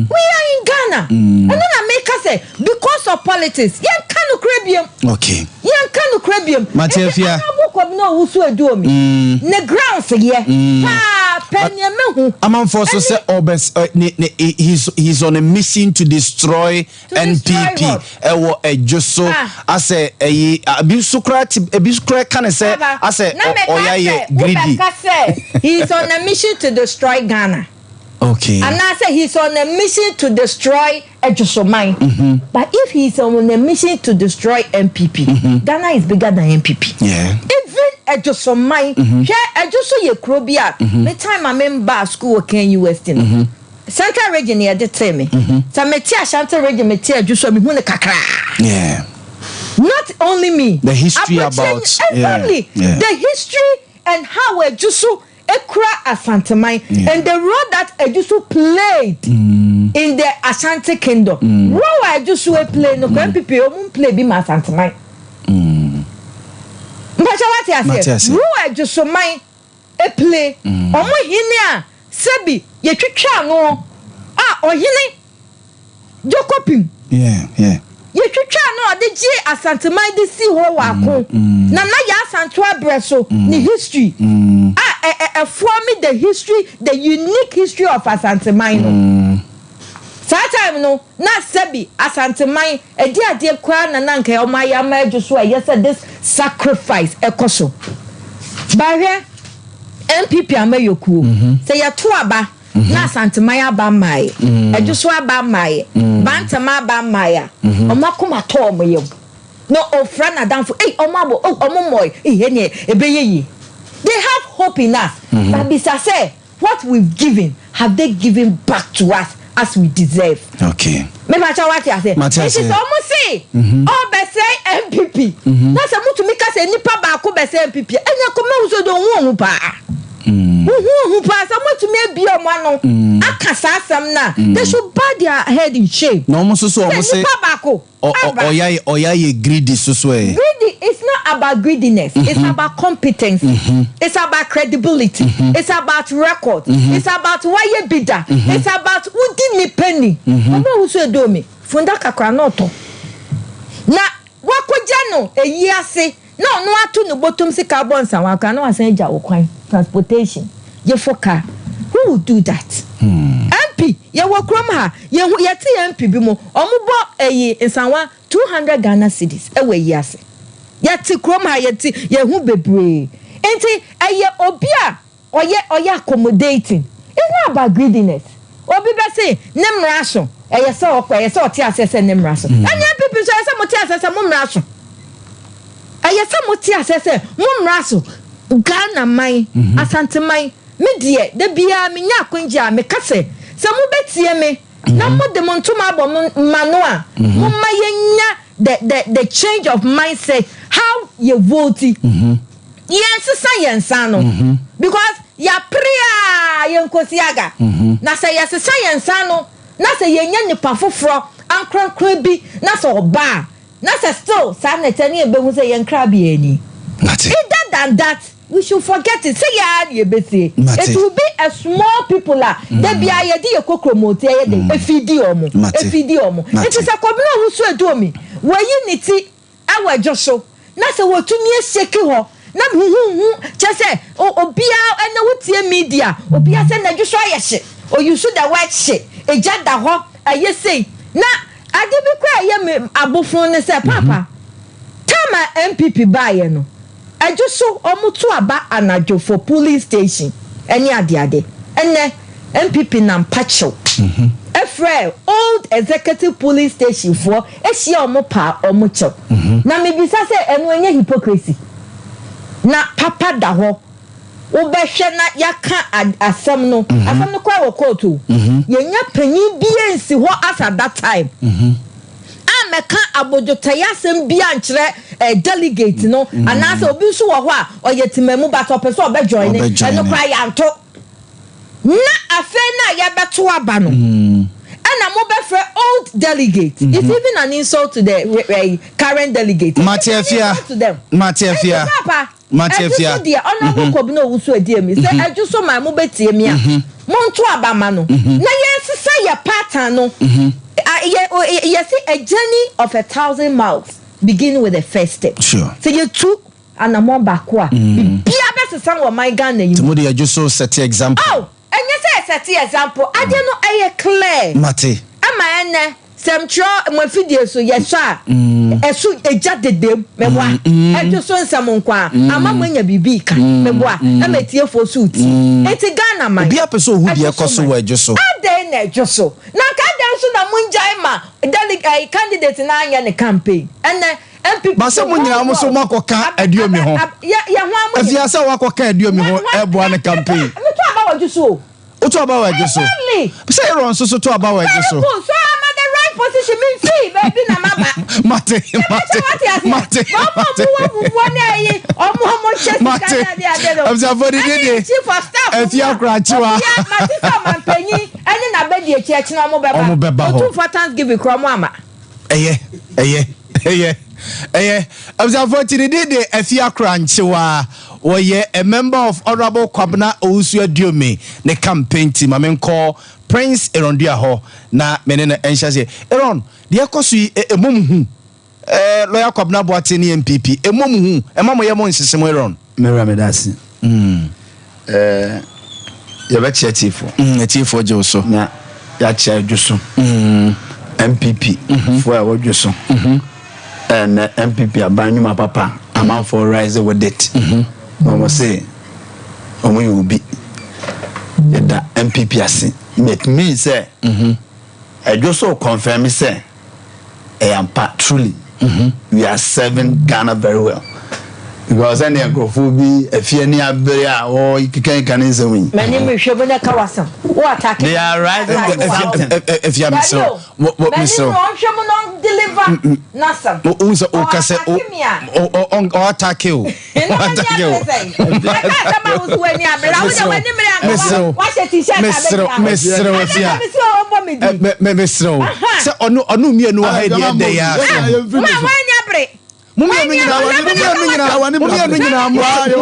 Speaker 5: We are in Ghana. Ɛno na meka sɛ because of politics yɛnka nokorɛ biom.
Speaker 2: Okay.
Speaker 5: Yɛnka nokorɛ biom.
Speaker 2: Mate
Speaker 5: Nti
Speaker 2: Afia.
Speaker 5: Honourable Kwabena Owusu Aduomi, ne grounds yɛ paa pɛ nea mahu.
Speaker 2: Amanfoɔ so sɛ ɔbɛ ɛ ne ne he's he's on a mission to destroy
Speaker 5: To destroy
Speaker 2: NPP
Speaker 5: what?
Speaker 2: ɛwɔ ɛdwo so
Speaker 5: Ah.
Speaker 2: asɛ ɛyi ebi nso koraa ti ebi nso koraa ka ne sɛ
Speaker 5: Aba,
Speaker 2: asɛ
Speaker 5: na meka
Speaker 2: ɔya yɛ
Speaker 5: sɛ
Speaker 2: greedy.
Speaker 5: wobɛka sɛ he is on a mission to destroy Ghana.
Speaker 2: Okay.
Speaker 5: Anaasɛ he is on a mission to destroy Adwosoman. Mm -hmm. But if he is on a mission to destroy NPP, mm -hmm. Ghana is bigger than NPP.
Speaker 2: Yeah.
Speaker 5: Even Adwosoman, hwɛ Adwoso yɛ kuro bi a, me time a me mbaa school wɔ KNUST no. Central region yɛ de tee me. Sɛ me te Ashanti region me te Adwoso a me hu ne kakra.
Speaker 2: Yeah.
Speaker 5: Not only me.
Speaker 2: The history about
Speaker 5: exactly
Speaker 2: yeah.
Speaker 5: the history and how Adwoso ekura Asanteman and the role that Ejusu played in the Ashanti kingdom. Role a Ejusu play no kora NPP ɔmo play bi ma Asanteman. Mpakyɛ wate aseɛ? Role a Ejusu man play ɔmo hene a sɛbi yɛtwitwa ano a ɔhene Jokopim. Yɛtwitwaa no a ɔde gyee Asanteman de sii hɔ wɔ ako. Nana Yaa Asantewaa berɛ so ne history a ɛ ɛ ɛfɔɔme the history, the unique history of Asanteman no. Saa time no na sɛbi Asanteman ɛde adeɛ koraa na na anka wɔn ayɛ ama adwo so a ɛyɛ sɛ this sacrifice ɛkɔ so. But hwɛ NPP amanyɔkuo, sɛ yɛto aba na Asanteman aba mmaeɛ, Adwoso aba mmaeɛ, Bantam aba mmaeɛ a, wɔn akoma tɔ wɔn yam. Na ɔfrɛ n'adamfo, ei, wɔn abɔ, oh, wɔn mmɔe, ei, ɛnneɛ ɛbɛyɛ yie. They have hope in us. But bisa sɛ, what we've given, have they given back to us as we deserve?
Speaker 2: Okay.
Speaker 5: Mepakyɛ wate aseɛ?
Speaker 2: Mate
Speaker 5: Nti
Speaker 2: aseɛ.
Speaker 5: sɛ wɔn se ɔrebɛsɛe NPP, na sɛ motumi ka sɛ nipa baako bɛsɛe NPP a, ɛnneɛ kɔma hu sɛ deɛ ɔhu ɔhu paa. Wohu ohu paa sɛ wɔatumi abue wɔn ano aka saa asɛm no a, they should bow their head in shame.
Speaker 2: Na wɔn nso so wɔn
Speaker 5: Sɛ
Speaker 2: se
Speaker 5: nipa baako
Speaker 2: ɔ ɔ
Speaker 5: aba.
Speaker 2: ɔya yɛ ɔya yɛ greedy so so ɛ.
Speaker 5: Greedy, it's not about greediness, it's about competency, it's about credibility, it's about record, it's about wayɛ bi da, it's about wodi nipa ni. Ɔmo a wosu edo mi, fundaka koraa na ɔtɔ. Na wakɔgya no eyi ase na ɔno ato ne bɔtɔm sika abɔ nsawa koraa na wasan agya wo kwan, transportation, yefo car, who will do that? MP, yɛwɔ kurom ha, yɛhu, yɛte MP bi mo, ɔmo bɔ ɛyi nsawa 200 Ghana cedis ɛwɔ eyi ase. Yɛte kurom ha, yɛte, yɛhu bebree. Nti ɛyɛ obi a ɔyɛ ɔyɛ accommodating. It's not about greediness. Obi bɛ se ne mmara so, ɛyɛ sɛ ɔkɔ, ɛyɛ sɛ ɔte aseɛ sɛ ne mmara so. Ɛne NPP nso ɛyɛ sɛ mo te aseɛ sɛ mo mmara so. Ɛyɛ sɛ mo te aseɛ sɛ mo mmara so. Ghana man, Asante man, me deɛ da biara me nya akwangye a meka sɛ, sɛ mo bɛ tie me na mo de mo ntoma abɔ mo ma no a, mo ma yɛ nya the change of mindset how yɛ vote. Yɛn sesa yɛn nsa ano because yɛapere a yɛnkosi aga. Na sɛ yɛsesa yɛn nsa ano na sɛ yɛnya nipa foforɔ ankorankora bi na sɛ ɔba a, na sɛ still saa na ɛteɛ ne yɛbɛhu sɛ yɛn kra biara ni.
Speaker 2: Mate.
Speaker 5: Either than that, We should forget it, sɛ yɛ ara na yɛbɛsie.
Speaker 2: Mate.
Speaker 5: It will be a small people a da biara yɛde yɛ kokromoti ɛyɛ dɛn, ɛfidi wɔn,
Speaker 2: Mate.
Speaker 5: ɛfidi wɔn.
Speaker 2: Mate.
Speaker 5: Nti sɛ Kobena Owusu Aduomi, wayi ne ti wɔ dwo so, na sɛ wɔtumi ahyɛki hɔ, na huhuhu, kyerɛ sɛ obiara, ɛnɛ wotie media, obiara sɛ na dwo so ayɛ hye, ɔuse the word hye, egya da hɔ, ɛyɛ sei. Na ade bi koraa a ɛyɛ me abofono ne sɛ, Paapa, time a NPP baeɛ no, Ɛdwo so ɔmo to aba anadwo for pulling station ɛne adeade. Ɛnɛ NPP nam pakyɛw ɛfrɛɛ old executive pulling station foɔ ɛhyia ɔmo paa ɔmo kyɛw. Na me bisa sɛ ɛno ɛnyɛ hypocrisy? Na papa da hɔ wo bɛ hwɛ na yaka asɛm no, asɛm no koraa wɔ court o, yɛnya panyin biaa nsi hɔ as at that time. ammɛka abodwotɛeɛ asɛm biara nkyerɛ eh, delegate no mm. anaasɛ obi nso wɔ hɔ a ɔyɛ temamu but ɔpɛ sɛ ɔbɛ join ne ɛno koraa yɛanto na afei no a yɛbɛto aba no mm. ɛna mobɛfrɛ old delegate mm -hmm. it's even an insult to the uh, current delegate.
Speaker 2: Mate afia mate afia.
Speaker 5: Papa
Speaker 2: Mate
Speaker 5: Ɛdwo
Speaker 2: afia.
Speaker 5: so deɛ Honourable Kobina Owusu Adiemi sɛ ɛdwo so man mobɛtie me a monto aba ma no na yɛnsesa yɛ pattern no yɛ yɛse a journey of a thousand miles begin with the first step
Speaker 2: Sure.
Speaker 5: sɛ yɛtu anamɔn baako a biribiara bɛsesa wɔ man Ghana yi
Speaker 2: Nti
Speaker 5: mu.
Speaker 2: mode ɛdwo so sɛte example.
Speaker 5: Oh ɛnyɛ sɛ yɛsɛte example adeɛ no ɛyɛ clear
Speaker 2: Mate.
Speaker 5: ɛma ɛnnɛ Sɛ mtwerɛ mo afidie so yɛ sɔ a, ɛso egya dedem, meboa, ɛdwo so nsɛm nko a, ama mo anya biribi reka, meboa, ɛma atiefoɔ so retie. Enti Ghana man,
Speaker 2: Obiara pɛ sɛ ɔhu deɛ
Speaker 5: ɛdwo
Speaker 2: ɛkɔ
Speaker 5: so
Speaker 2: so
Speaker 5: man.
Speaker 2: wɔ ɛdwo so.
Speaker 5: Adɛn na ɛdwo so? Na anka adɛn nso na mongyae ma dele ɛyi candidate no anyɛ ne campaign? Ɛnnɛ NPP
Speaker 2: Ba sɛ
Speaker 5: the
Speaker 2: mo nyinaa
Speaker 5: whole
Speaker 2: mo so
Speaker 5: world
Speaker 2: moakɔka
Speaker 5: ab
Speaker 2: Aduomi
Speaker 5: ab
Speaker 2: ho.
Speaker 5: ab yɛ yɛ ho ara mo
Speaker 2: Afia
Speaker 5: nyinaa.
Speaker 2: sɛ woakɔka Aduomi
Speaker 5: Hwan
Speaker 2: ho
Speaker 5: hwan
Speaker 2: ɛboa ne campaign.
Speaker 5: Meto aba wɔ dwo so o.
Speaker 2: Woto aba wɔ adwo so.
Speaker 5: Exactly.
Speaker 2: Sɛ Aaron nso so to aba wɔ adwo so.
Speaker 5: Very good. So I'm at the right position. Me nfi baabi na maba.
Speaker 2: Mate, mate, mate, mate.
Speaker 5: Ɔmo ɔmo wɔ ne ayi, ɔmo ɔmo kyɛ sika
Speaker 2: Mate.
Speaker 5: ne ade ade no.
Speaker 2: Abusuafo de de de.
Speaker 5: Chief of staff.
Speaker 2: Efi akorakyewa.
Speaker 5: Obia mate sɛ ɔmampanyin ɛne n'abedi akyi ɛkyena ɔmo bɛba.
Speaker 2: Ɔmo bɛba hɔ.
Speaker 5: Otumfoɔ Thanksgiving kura ɔmo ama.
Speaker 2: Ɛyɛ, ɛyɛ, ɛyɛ, ɛyɛ. Abusuafoɔ Kyinidi de Afia Korankyewa, wɔyɛ a member of Honourable Kwabena Owusu Aduomi ne campaign team. Ma menkɔ Prince Aaron Duah hɔ na me ne no nhyɛ aseɛ. Aaron, deɛ ɛkɔ so yi, ɛmmɔ mo hu? Eh, Lawyer Kwabena Boateng ne NPP, ɛmmɔ mo hu? Ɛmma mo yɛ mo nhyehye mo, Aaron?
Speaker 4: Me wura meda ase. Eh, yɛbɛkyerɛ atiefoɔ.
Speaker 2: Mm, atiefoɔ gye wo so.
Speaker 4: Na yɛakyerɛ adwo so. NPP foɔ a ɛwɔ dwo so. Ɛnɛ NPP aban nnwuma papa amanfoɔ rise with it. Na wɔn se wɔn yɛ obi. Yɛda NPP ase. It means sɛ ɛdwo so confirm sɛ. Ɛyɛ ampa truly we are serving Ghana very well because ɛnna nkurɔfoɔ bi afie ani abere a wɔkeka ne nsɛm yi.
Speaker 5: M'ani mehwɛ mu na ɛka w'asɛm. Wo attack.
Speaker 4: They are rising with something.
Speaker 2: Efia mesrɛ wo mesrɛ wo.
Speaker 5: M'ani ɔnhwɛ mu na ɔndeliver n'asɛm.
Speaker 2: Wohu sɛ woka sɛ ɔ attack o. Mesrɛ wo afia mesrɛ wo sɛ ɔno ɔno mmienu wɔ ha deɛ ɛdɛ yɛ asɛm. Mo mmienu nyinaa mo mmienu nyinaa mo mmienu nyinaa mo wate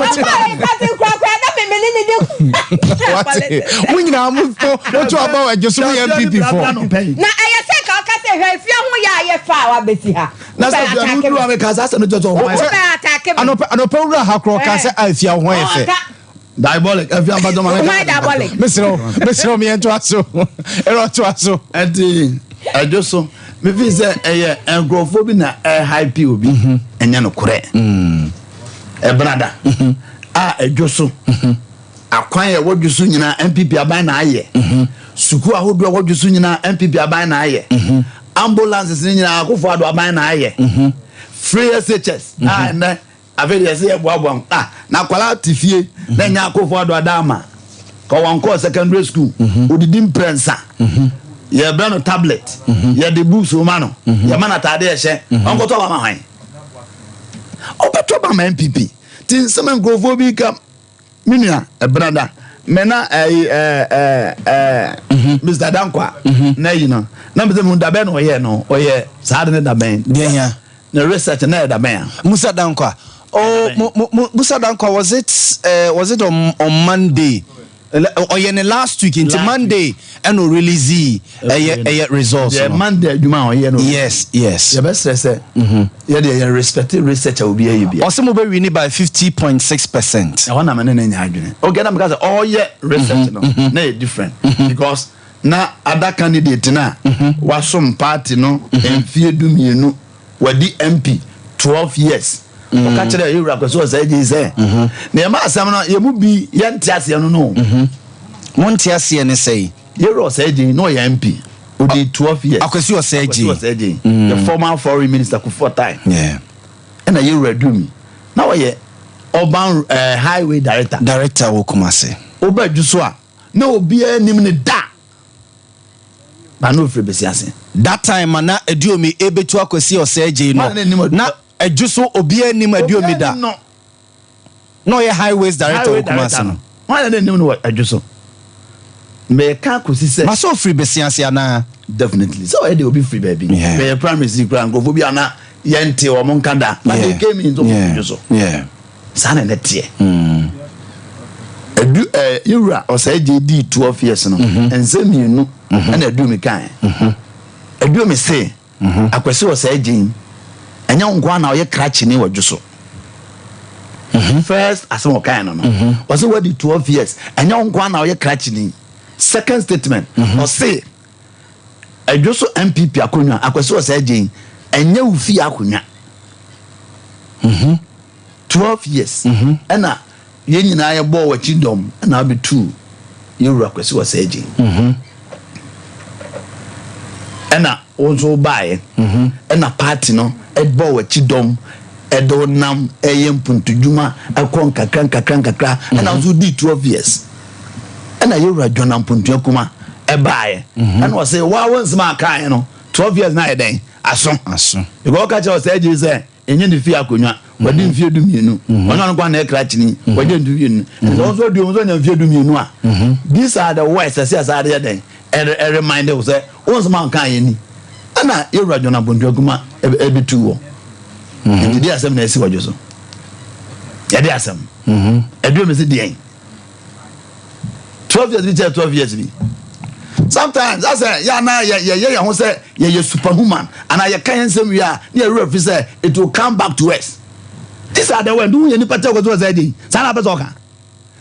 Speaker 2: mo nyinaa mo mo to aba wɔ adwo so mo yɛ NPP fo.
Speaker 5: Na ɛyɛ sɛ ka ɔka sɛ hwɛ efia ho yɛ a yɛ fa a wabɛsi ha.
Speaker 4: Na sɛ afia no woduru a meka saa asɛm no kyerɛ sɛ ɔho ayɛ fɛ.
Speaker 2: Anɔpa anɔpa wura ha korɔ ɔka sɛ afia ho ayɛ fɛ.
Speaker 4: Diabolic afia mpa dɔm
Speaker 5: Why diabolic?
Speaker 2: Mesrɛ wo mesrɛ wo meyɛ ntoa so ɛrɛ ɔtoa so.
Speaker 4: Ɛnti ɛdwo so mefi sɛ ɛyɛ nkurɔfoɔ bi na ɛhype obi ɛnyɛ nokorɛ ɛbenada a ɛdwo so akwan a ɛwɔ dwo so nyinaa NPP aban na ayɛ sukuu ahodoɔ a ɛwɔ dwo so nyinaa NPP aban na ayɛ ambulances ne nyinaa Akufo Addo aban na ayɛ free SHS a ɛnɛ afei deɛ ɛsɛ yɛboaboa ho ah na akwadaa te fie na ɛnyɛ Akufo Addo adaama ka wɔn kɔɔ secondary school odidi mprɛnsa yɛbrɛ no tablet yɛde books ma no yɛma no ataade ɛhyɛ ɔnkɔtɔ aba ma hwan ɔbɛtɔ ba ma NPP ti nsɛm nkurɔfoɔ bi ka Me nua, Ɛbenada, me na ɛyi ɛɛ ɛɛ ɛɛ Mr. Dankwa na ayi no. Na mese mu dabɛn na ɔyɛ no, ɔyɛ saa de ne dabɛn.
Speaker 2: Deɛ hia.
Speaker 4: Ne research na yɛ dabɛn a.
Speaker 2: Musa Dankwa. Oh, Musa Dankwa, was it on Monday? Ɔyɛ ne last week nti Monday ɛna o release ɛyɛ results no.
Speaker 4: Monday adwuma a ɔyɛ no.
Speaker 2: Yes.
Speaker 4: Yɛbɛsrɛ sɛ yɛde yɛ respect research a obi ayɛ bia.
Speaker 2: Ɔsɛ mo bɛ win by 50.6%.
Speaker 4: Ɛhɔ na mene ne nya adwene. Okay, na meka sɛ ɔyɛ research no na yɛ different because na other candidate na wasom party no mfie 12, wadi MP 12 years. Ɔka kyerɛ yɛwura Kwasi Osei Adjei sɛ na yɛma asɛm no yɛ mu bi yɛnte aseɛ no.
Speaker 2: Monte aseɛ ne sɛi?
Speaker 4: Yɛwura Osei Adjei na ɔyɛ MP, ɔdi 12 years.
Speaker 2: Akwasi Osei
Speaker 4: Adjei. Akwasi Osei Adjei, the former foreign minister, Kufuor time. Ɛna yɛwura Dumi na ɔyɛ urban highway director.
Speaker 2: Director wɔ Kumase.
Speaker 4: Woba adwu so a na obiara nim ne da ba na ofiri besi ase.
Speaker 2: That time na Aduomi ebetu Akwasi Osei Adjei no na adwu so obiara nim Aduomi da na ɔyɛ highways director wɔ Kumase no.
Speaker 4: Wɔn na nim no wɔ adwu so mɛka kòsi sɛ.
Speaker 2: Masa ofiri besi ase anaa.
Speaker 4: Definitely sɛ ɔyɛ de obi firi baabi bɛyɛ primary si kura nkurɔfoɔ bi ana yɛnte wɔn nka da, but they came in so firi adwu so saa na ɛnɛ teɛ. Edu yɛwura Osei Adjei di 12 years no, nsɛm mmienu ɛna Aduomi kan. Aduomi se Akwasi Osei Adjei, ɛnyɛ wo nko na ɔyɛ krakyeni wɔ dwo so. First asɛm ɔkan no, ɔsɛ wadi 12 years, ɛnyɛ wo nko na ɔyɛ krakyeni. Second statement, ɔse ɛdwo so NPP akonnwa, Akwasi Osei Adjei, ɛnyɛ wo fie akonnwa. 12 years ɛna yɛn nyinaa yɛbɔɔ w'akyi dɔm ɛna abɛtu yɛwura Kwasi Osei Adjei, ɛna wo nso wobaeɛ, ɛna party no ɛbɔ w'akyi dɔm, ɛde wo nam ɛyɛ mpuntudwuma ɛkɔ nkakra nkakra nkakra, ɛna nso di 12 years, ɛna yɛwura John Ampontua Kuma ɛbaeɛ, ɛna ɔsɛ waa wo nsɛm a akaeɛ no 12 years na ayɛ dɛn aso.
Speaker 2: Aso.
Speaker 4: Because ɔka kyerɛ Osei Adjei sɛ ɛnyɛ ne fie akonnwa, wadi mfie 12, ɔno ɔno kwan na ɛkra kyini wadi 12, ɛsɛ ɔnso adi ɔnso anya mfie 12 a, these are the words ɛsɛ ɛsɛ adeɛ dɛn ɛremind wo sɛ wɔn nsɛm a nka yɛ ni, ɛna yɛwura John Ampontua Kuma ɛbɛtu wɔ nti de asɛm na ɛsi wɔdwo so yɛde asɛm ɛduro mi si deɛn 12 years bi kyɛ 12 years bi. Sometimes asɛ yɛ ana yɛ yɛ yɛ yɛn ho sɛ yɛyɛ superhuman ana yɛka yɛn nsɛm wie a ne yɛ werɛ fi sɛ it will come back to us. These are the words n yɛ nipa tɛ ɔkɔtɔ sɛ ɛdi saa na apɛ sɛ ɔka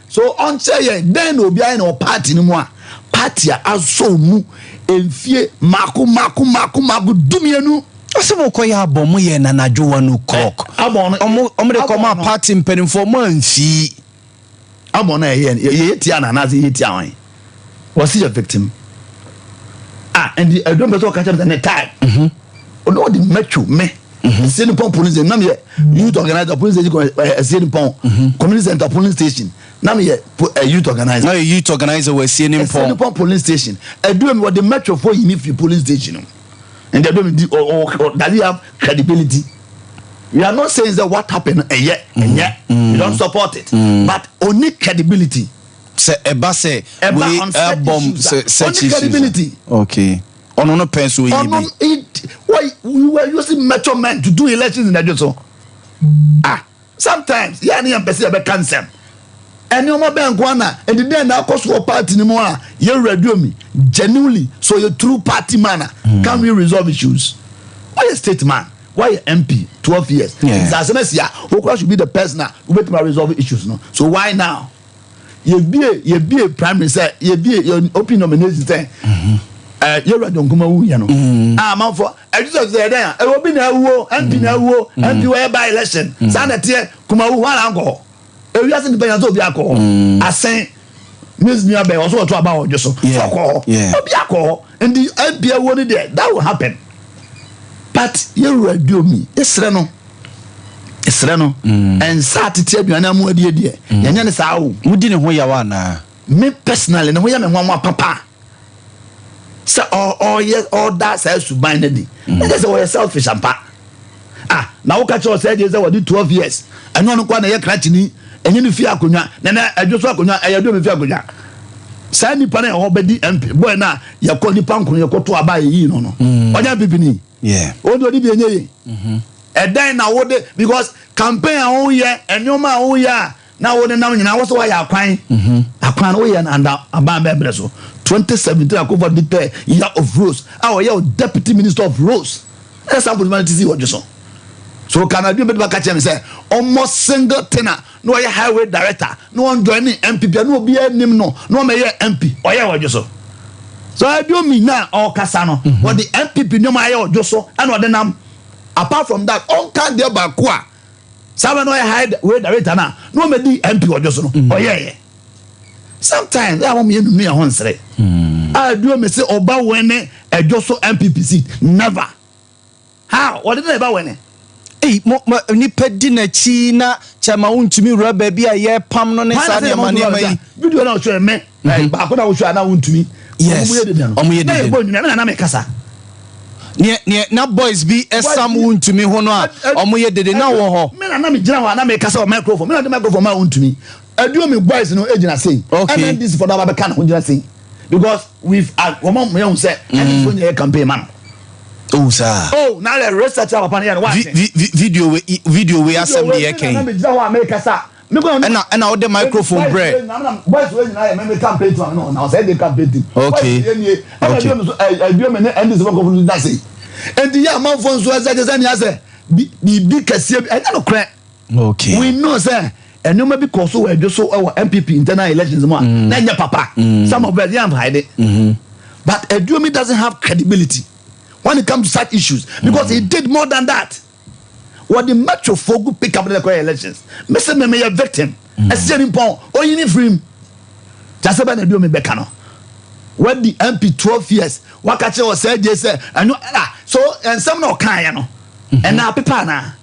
Speaker 4: so ɔnkyerɛ yɛn dɛn na obi ayɛ na wɔ party no mu a party a asɔ mu mfie mako mako mako mako 12.
Speaker 2: Ɔsɛ mo kɔ yɛ abɔ mo yɛ nanadwo 1 o'clock.
Speaker 4: Abɔ no.
Speaker 2: Ɔmo de kɔ ma party mpanimfoɔ mo amfii.
Speaker 4: Abɔ no ɛyɛ yɛyɛ tia na anaasɛ yɛyɛ tia wɔn wɔsi yɛ victim ah ɛnti ɛdɔm pɛ sɛ ɔka kyerɛ mi sɛ ne time ɔno ɔde mɛtwo me Esie Nippon police station, nam yɛ youth organizer police station, Esie Nippon community center polling station, nam yɛ youth organizer.
Speaker 2: Na yɛ youth organizer wɔ Esie
Speaker 4: Nippon. Esie Nippon polling station, ɛdɔm mi wɔde mɛtwo fo yi mi fi polling station no, nti ɛdɔm mi di ɔ ɔ does he have credibility? We are not saying that what happened ɛyɛ ɛnyɛ, we don't support it, but only credibility.
Speaker 2: Sɛ ɛba sɛ wei ɛbɔm sɛ
Speaker 4: such issues credibility.
Speaker 2: Okay, ɔno no pɛn so oyi bi.
Speaker 4: Ɔno we were using mature men to do elections in Ejo so ah sometimes yɛn ni yɛn pɛ sɛ yɛbɛka nsɛm ɛnneɛma bɛn nko ana ɛdi dɛn na akɔ so wɔ party ni mu a yɛwura Duomi genuinely so yɛ true party man a can we resolve issues? Wɔyɛ state man, wɔyɛ MP 12 years. Nti asɛm asi a wokura should be the person a wobɛtumi resolve issues no, so why now yɛbie primary sɛ yɛbie yɛ open nomination sɛ yɛwura John Kuma wu yɛ no a amanfo ɛdu sɛ sɛ ɛdɛn a ɛwɔ bi na awuo MP na awuo MP wɔyɛ by election saa na ɛteɛ. Kuma wu hɔ ara nkɔ hɔ ewiase nipa yɛn sɛ obi akɔ hɔ asɛn miss nua bɛn ɔso ɔto aba ɔdwo so sɛ ɔkɔ hɔ obi akɔ hɔ nti MP awuo no deɛ, that will happen, but yɛwura Duomi yɛsrɛ no, yɛsrɛ no ɛnsa atete aduane amu adie deɛ yɛnyɛ ne saa o.
Speaker 2: Mudi ne ho yaw anaa?
Speaker 4: Me personally ne ho yɛ me nwanwa papa sɛ ɔyɛ ɔda saa suban no di ɛnyɛ sɛ ɔyɛ selfish ampa ah na woka kyerɛ ɔsɛ deɛ sɛ wɔde 12 years ɛno ɔno kɔ na ɛyɛ krakyeni, ɛnyɛ ne fie akonnwa na ɛdwo so akonnwa ɛyɛ Duomi fie akonnwa. Saa nipa no ɛhɔ bɛdi MP boy na yɛkɔ nipa nkono yɛkɔ to aba yɛyi no ɔnyɛ NPP ni ɔde ɔde bi ɛnyɛ yi ɛdɛn na wode because Campaign a woyɛ, nneɛma a woyɛ a na wo nenam nyinaa wo sɛ woayɛ akwan. Akwan no woyɛ no under aban bɛn berɛ so? 2017 Akufo-Addo declare year of roads a ɔyɛ wo deputy minister of roads. Ɛna saa nkonimma no te sii ɔdwe so. So ka na adwuma bɛtumi aka kyerɛ me sɛ ɔmmɔ single tenor na ɔyɛ highway director na ɔnjoin ne NPP a na obiara nim no na ɔmɛyɛ MP ɔyɛ ɔdwe so. So Aduomi na ɔkasa no wɔde NPP nneɛma ayɛ ɔdwo so ɛna ɔde nam. Apart from that ɔnka adeɛ baako a saa bɛ na ɔyɛ highway director no a na ɔmɛdi MP ɔdwo so no ɔyɛɛyɛ. Sometimes ɛyɛ a wɔn yɛ nunu yɛn ho nsere. Aduomi se ɔba wɛne ɛdwo so NPP seat never. How? Wɔde na ɛba wɛne.
Speaker 2: Ei, mo, mo, nipa di n'akyi na kyɛma wontumi wura baabi a yɛpam no ne saa nneɛma nneɛma yi.
Speaker 4: Video na ɔhwɛ me, mm-hmm. baako na wohwɛ a na wontumi.
Speaker 2: Yes.
Speaker 4: Ɔmo yɛ dede no.
Speaker 2: Ɔmo yɛ dede.
Speaker 4: Na yɛ bɔ nnwuma, na na me kasa.
Speaker 2: Neɛ neɛ na boys bi ɛsam wontumi ho no a ɔmo yɛ dede na wɔ hɔ.
Speaker 4: Me na na me gyina hɔ a na me kasa wɔ microphone. Me na de microphone ma wontumi. Aduo mi boys no gyina sei.
Speaker 2: Okay.
Speaker 4: MNDC fo na aba bɛka ne ho gyina sei. Because we've uh, wɔn a yɛn sɛ NDC fo nyɛ yɛ campaign ma no.
Speaker 2: Oh saa.
Speaker 4: Oh na yɛ research a papa no yɛ no wa
Speaker 2: ase. Video we video we asɛm de yɛ kɛn.
Speaker 4: Video we na mi gyina hɔ a mi kasa.
Speaker 2: Ɛna ɛna ɔde microphone brɛ.
Speaker 4: Boys wey nyinaa yɛ mɛmɛ campaign team no na ɔsɛ de campaign team.
Speaker 2: Okay.
Speaker 4: Boys yɛ nie ɛna
Speaker 2: Okay.
Speaker 4: ɛdua mi so ɛdua mi ne NDC fo nkɔfo no gyina sei. Nti yɛ amanfoɔ nso ɛsɛ kyɛ sɛ nea sɛ biribi kɛseɛ bi ɛnyɛ no korɛ.
Speaker 2: Okay.
Speaker 4: We know sɛ nneɛma bi kɔ so wɔ ɛdwo so wɔ NPP internal elections mu a mm. na ɛnyɛ papa. Mm. Some of us yɛn hide it. Mm-hmm. But Aduomi doesn't have credibility when it comes to such issues because mm. he did more than that. Wɔde metro fo gu pick up ne kɔ elections. Mese me meyɛ victim. Ɛsɛ ni pɔn oyi ni firim. Kyasɛ bɛ na Aduomi bɛka no. Wadi MP 12 years. Waka kyerɛ wɔ sɛ gye sɛ ɛno ɛna so nsɛm na ɔkaeɛ no. Ɛna apepa anaa?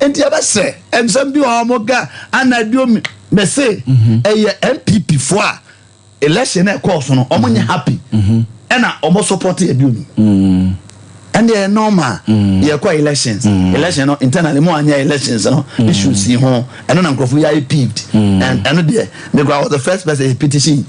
Speaker 4: Nti yɛbɛsrɛ nsɛm bi wɔ hɔ wɔn ka anadio mɛse mhm. ɛyɛ NPP foɔ a election na ɛkɔɔ so no wɔn nyɛ mhm. happy mhm. ɛna wɔn support Aduomi ɛnna ɛyɛ normal yɛkɔ elections election no internally mo anyɛ elections no issues yi ho ɛno na nkurɔfoɔ yɛ ayɛ peeved and ɛno deɛ because I was the first person petition.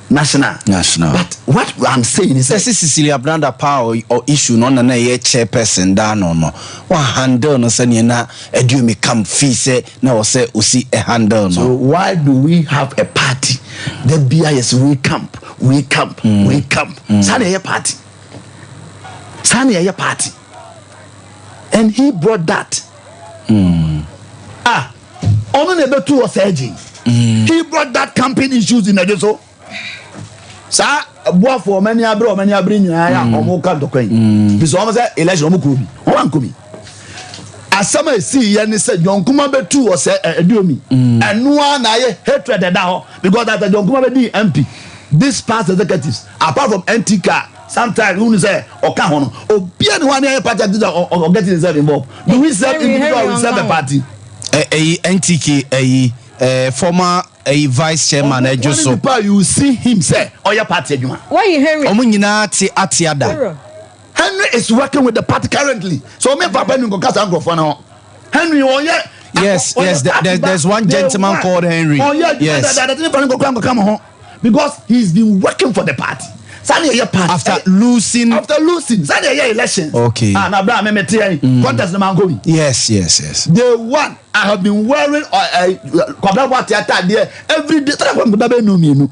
Speaker 4: National.
Speaker 2: National.
Speaker 4: But what I'm saying is.
Speaker 2: Sɛ Cecilia Branda paa ɔ issue no ɔna na ɛyɛ chairperson daa no no wa handle no sɛdeɛ na Aduomi kam fii sɛ na ɛwɔ sɛ osi handle no.
Speaker 4: So why do we have a party da bia yɛsɛ we camp we camp mm. we camp mm. saa na ɛyɛ party saa na ɛyɛ party and he brought that. Mm. Ah. Ɔno na ɛbɛtu wɔ saa gye. Mm. He brought that camping issues in ɛdwe so. Saa boafo wɔn ani abere wɔn ani abere nyinaa yɛ a mm. wɔn ka ntɔkwa yi. Mm. Bisɛ wɔn sɛ election wɔn kuro bi wɔn ankɔ bi. Asɛm a esi yɛ ne sɛ John Kuma bɛtu wɔ sɛ ɛduomi. Ɛnoa na ayɛ hatred ɛda hɔ because after John Kuma bɛdi MP this past executives apart from NTK sometimes who sɛ ɔka ho no obiara ne hɔ a ne ayɛ party activist or, or getting himself involved. Do we serve individual or we serve the party?
Speaker 2: Ɛyi NTK ɛyi ɛɛ former ɛyi vice chairman ɛdwo so.
Speaker 4: Nipa you see him sɛ ɔyɛ party adwuma.
Speaker 5: Wɔyi Henry.
Speaker 2: Wɔn nyinaa te ate ada.
Speaker 4: Henry is working with the party currently so ɔmo nfa pɛ ni nkɔ kasa nkurɔfoɔ no ho Henry ɔyɛ.
Speaker 2: Yes yes there, there's one gentleman called Henry.
Speaker 4: Ɔyɛ adwuma dada dada nipa no nkɔ kura nkɔ kama ho. Because he's been working for the party. Sani ɛyɛ party.
Speaker 2: After losing.
Speaker 4: After losing. Sani ɛyɛ elections.
Speaker 2: Okay.
Speaker 4: Ah na bra mi mi ti yɛn. Mm. Contest ni ma n ko bi.
Speaker 2: Yes.
Speaker 4: Day one I have been wearing kwabena uh, uh, ataadeɛ every day. Sani akɔ nkota bɛ nu mienu.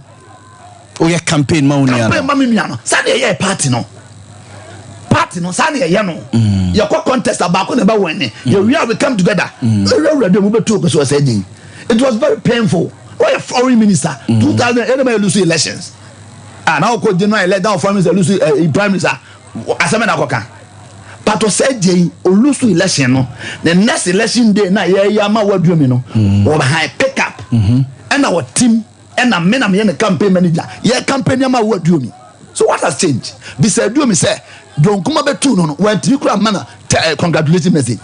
Speaker 2: O yɛ campaign ma o nua no.
Speaker 4: Campaign ma mi nua no. Sani ɛyɛ party no. Party no sani ɛyɛ no. Mm. Yɛ kɔ contest abaako na ɛbɛ wɛn ni. Yɛ wia we come together. Ewura wura de mu bɛ tu o kò so ɛsɛ di. It was very painful. Wɔyɛ foreign minister. Mm. 2000 ɛna ma yɛ lose elections. Ah na ɔkɔ general elect na foreign minister lose uh, prime minister. Asɛm na akɔka. But ɔsɛ gye yi o lose election no. The next election day na yɛ yɛ ama waduro mi no. Mm. Wɔ han pick up. Mm-hmm. Ɛna wɔ team ɛna me na meyɛ ne campaign manager. Yɛ campaign ama waduro mi. So what has changed? Bisa aduo mi sɛ John Kuma bɛtu no no wantumi kura mma na eh, congratulating message.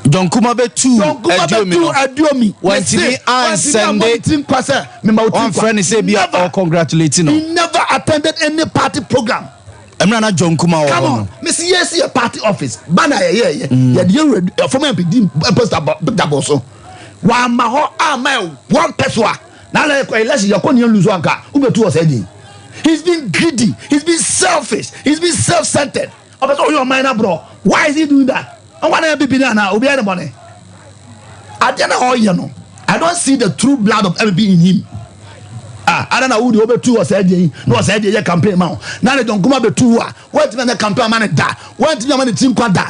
Speaker 2: John Kuma bɛtu
Speaker 4: aduomi no
Speaker 2: wantumi ansɛnde wamfrɛ ne sɛ bia ɔcongratulate no.
Speaker 4: He never attended any party program.
Speaker 2: Mmerɛ na John Kuma wɔ hɔ no.
Speaker 4: Mesi yɛ si yɛ party office banner yɛ yɛ yɛ yɛde yɛ wura fɔm MP di poster bɔ so wama hɔ ama yɛ one person a. Na na yɛkɔ election yɛkɔ ne yɛn lose anka wobɛtu wɔ saa din. He's been greedy, he's been selfish, he's been self-centered. Ɔpɛ sɛ ɔyɛ ɔman no aborɔ. Why is he doing that? Ɔnkwa na yɛ bibi na obi ayɛ ne bɔne. Adeɛ na ɔyɛ no, I don't see the true blood of NPP in him. Ah, ada na wo deɛ wobɛtu ɔsɛe deɛ yi na ɔsɛe deɛ yɛ campaign ma wo. Na ne John Kuma bɛtu wo a, woantumi anyɛ campaign ama ne da. Woantumi ama ne ti nkwa da.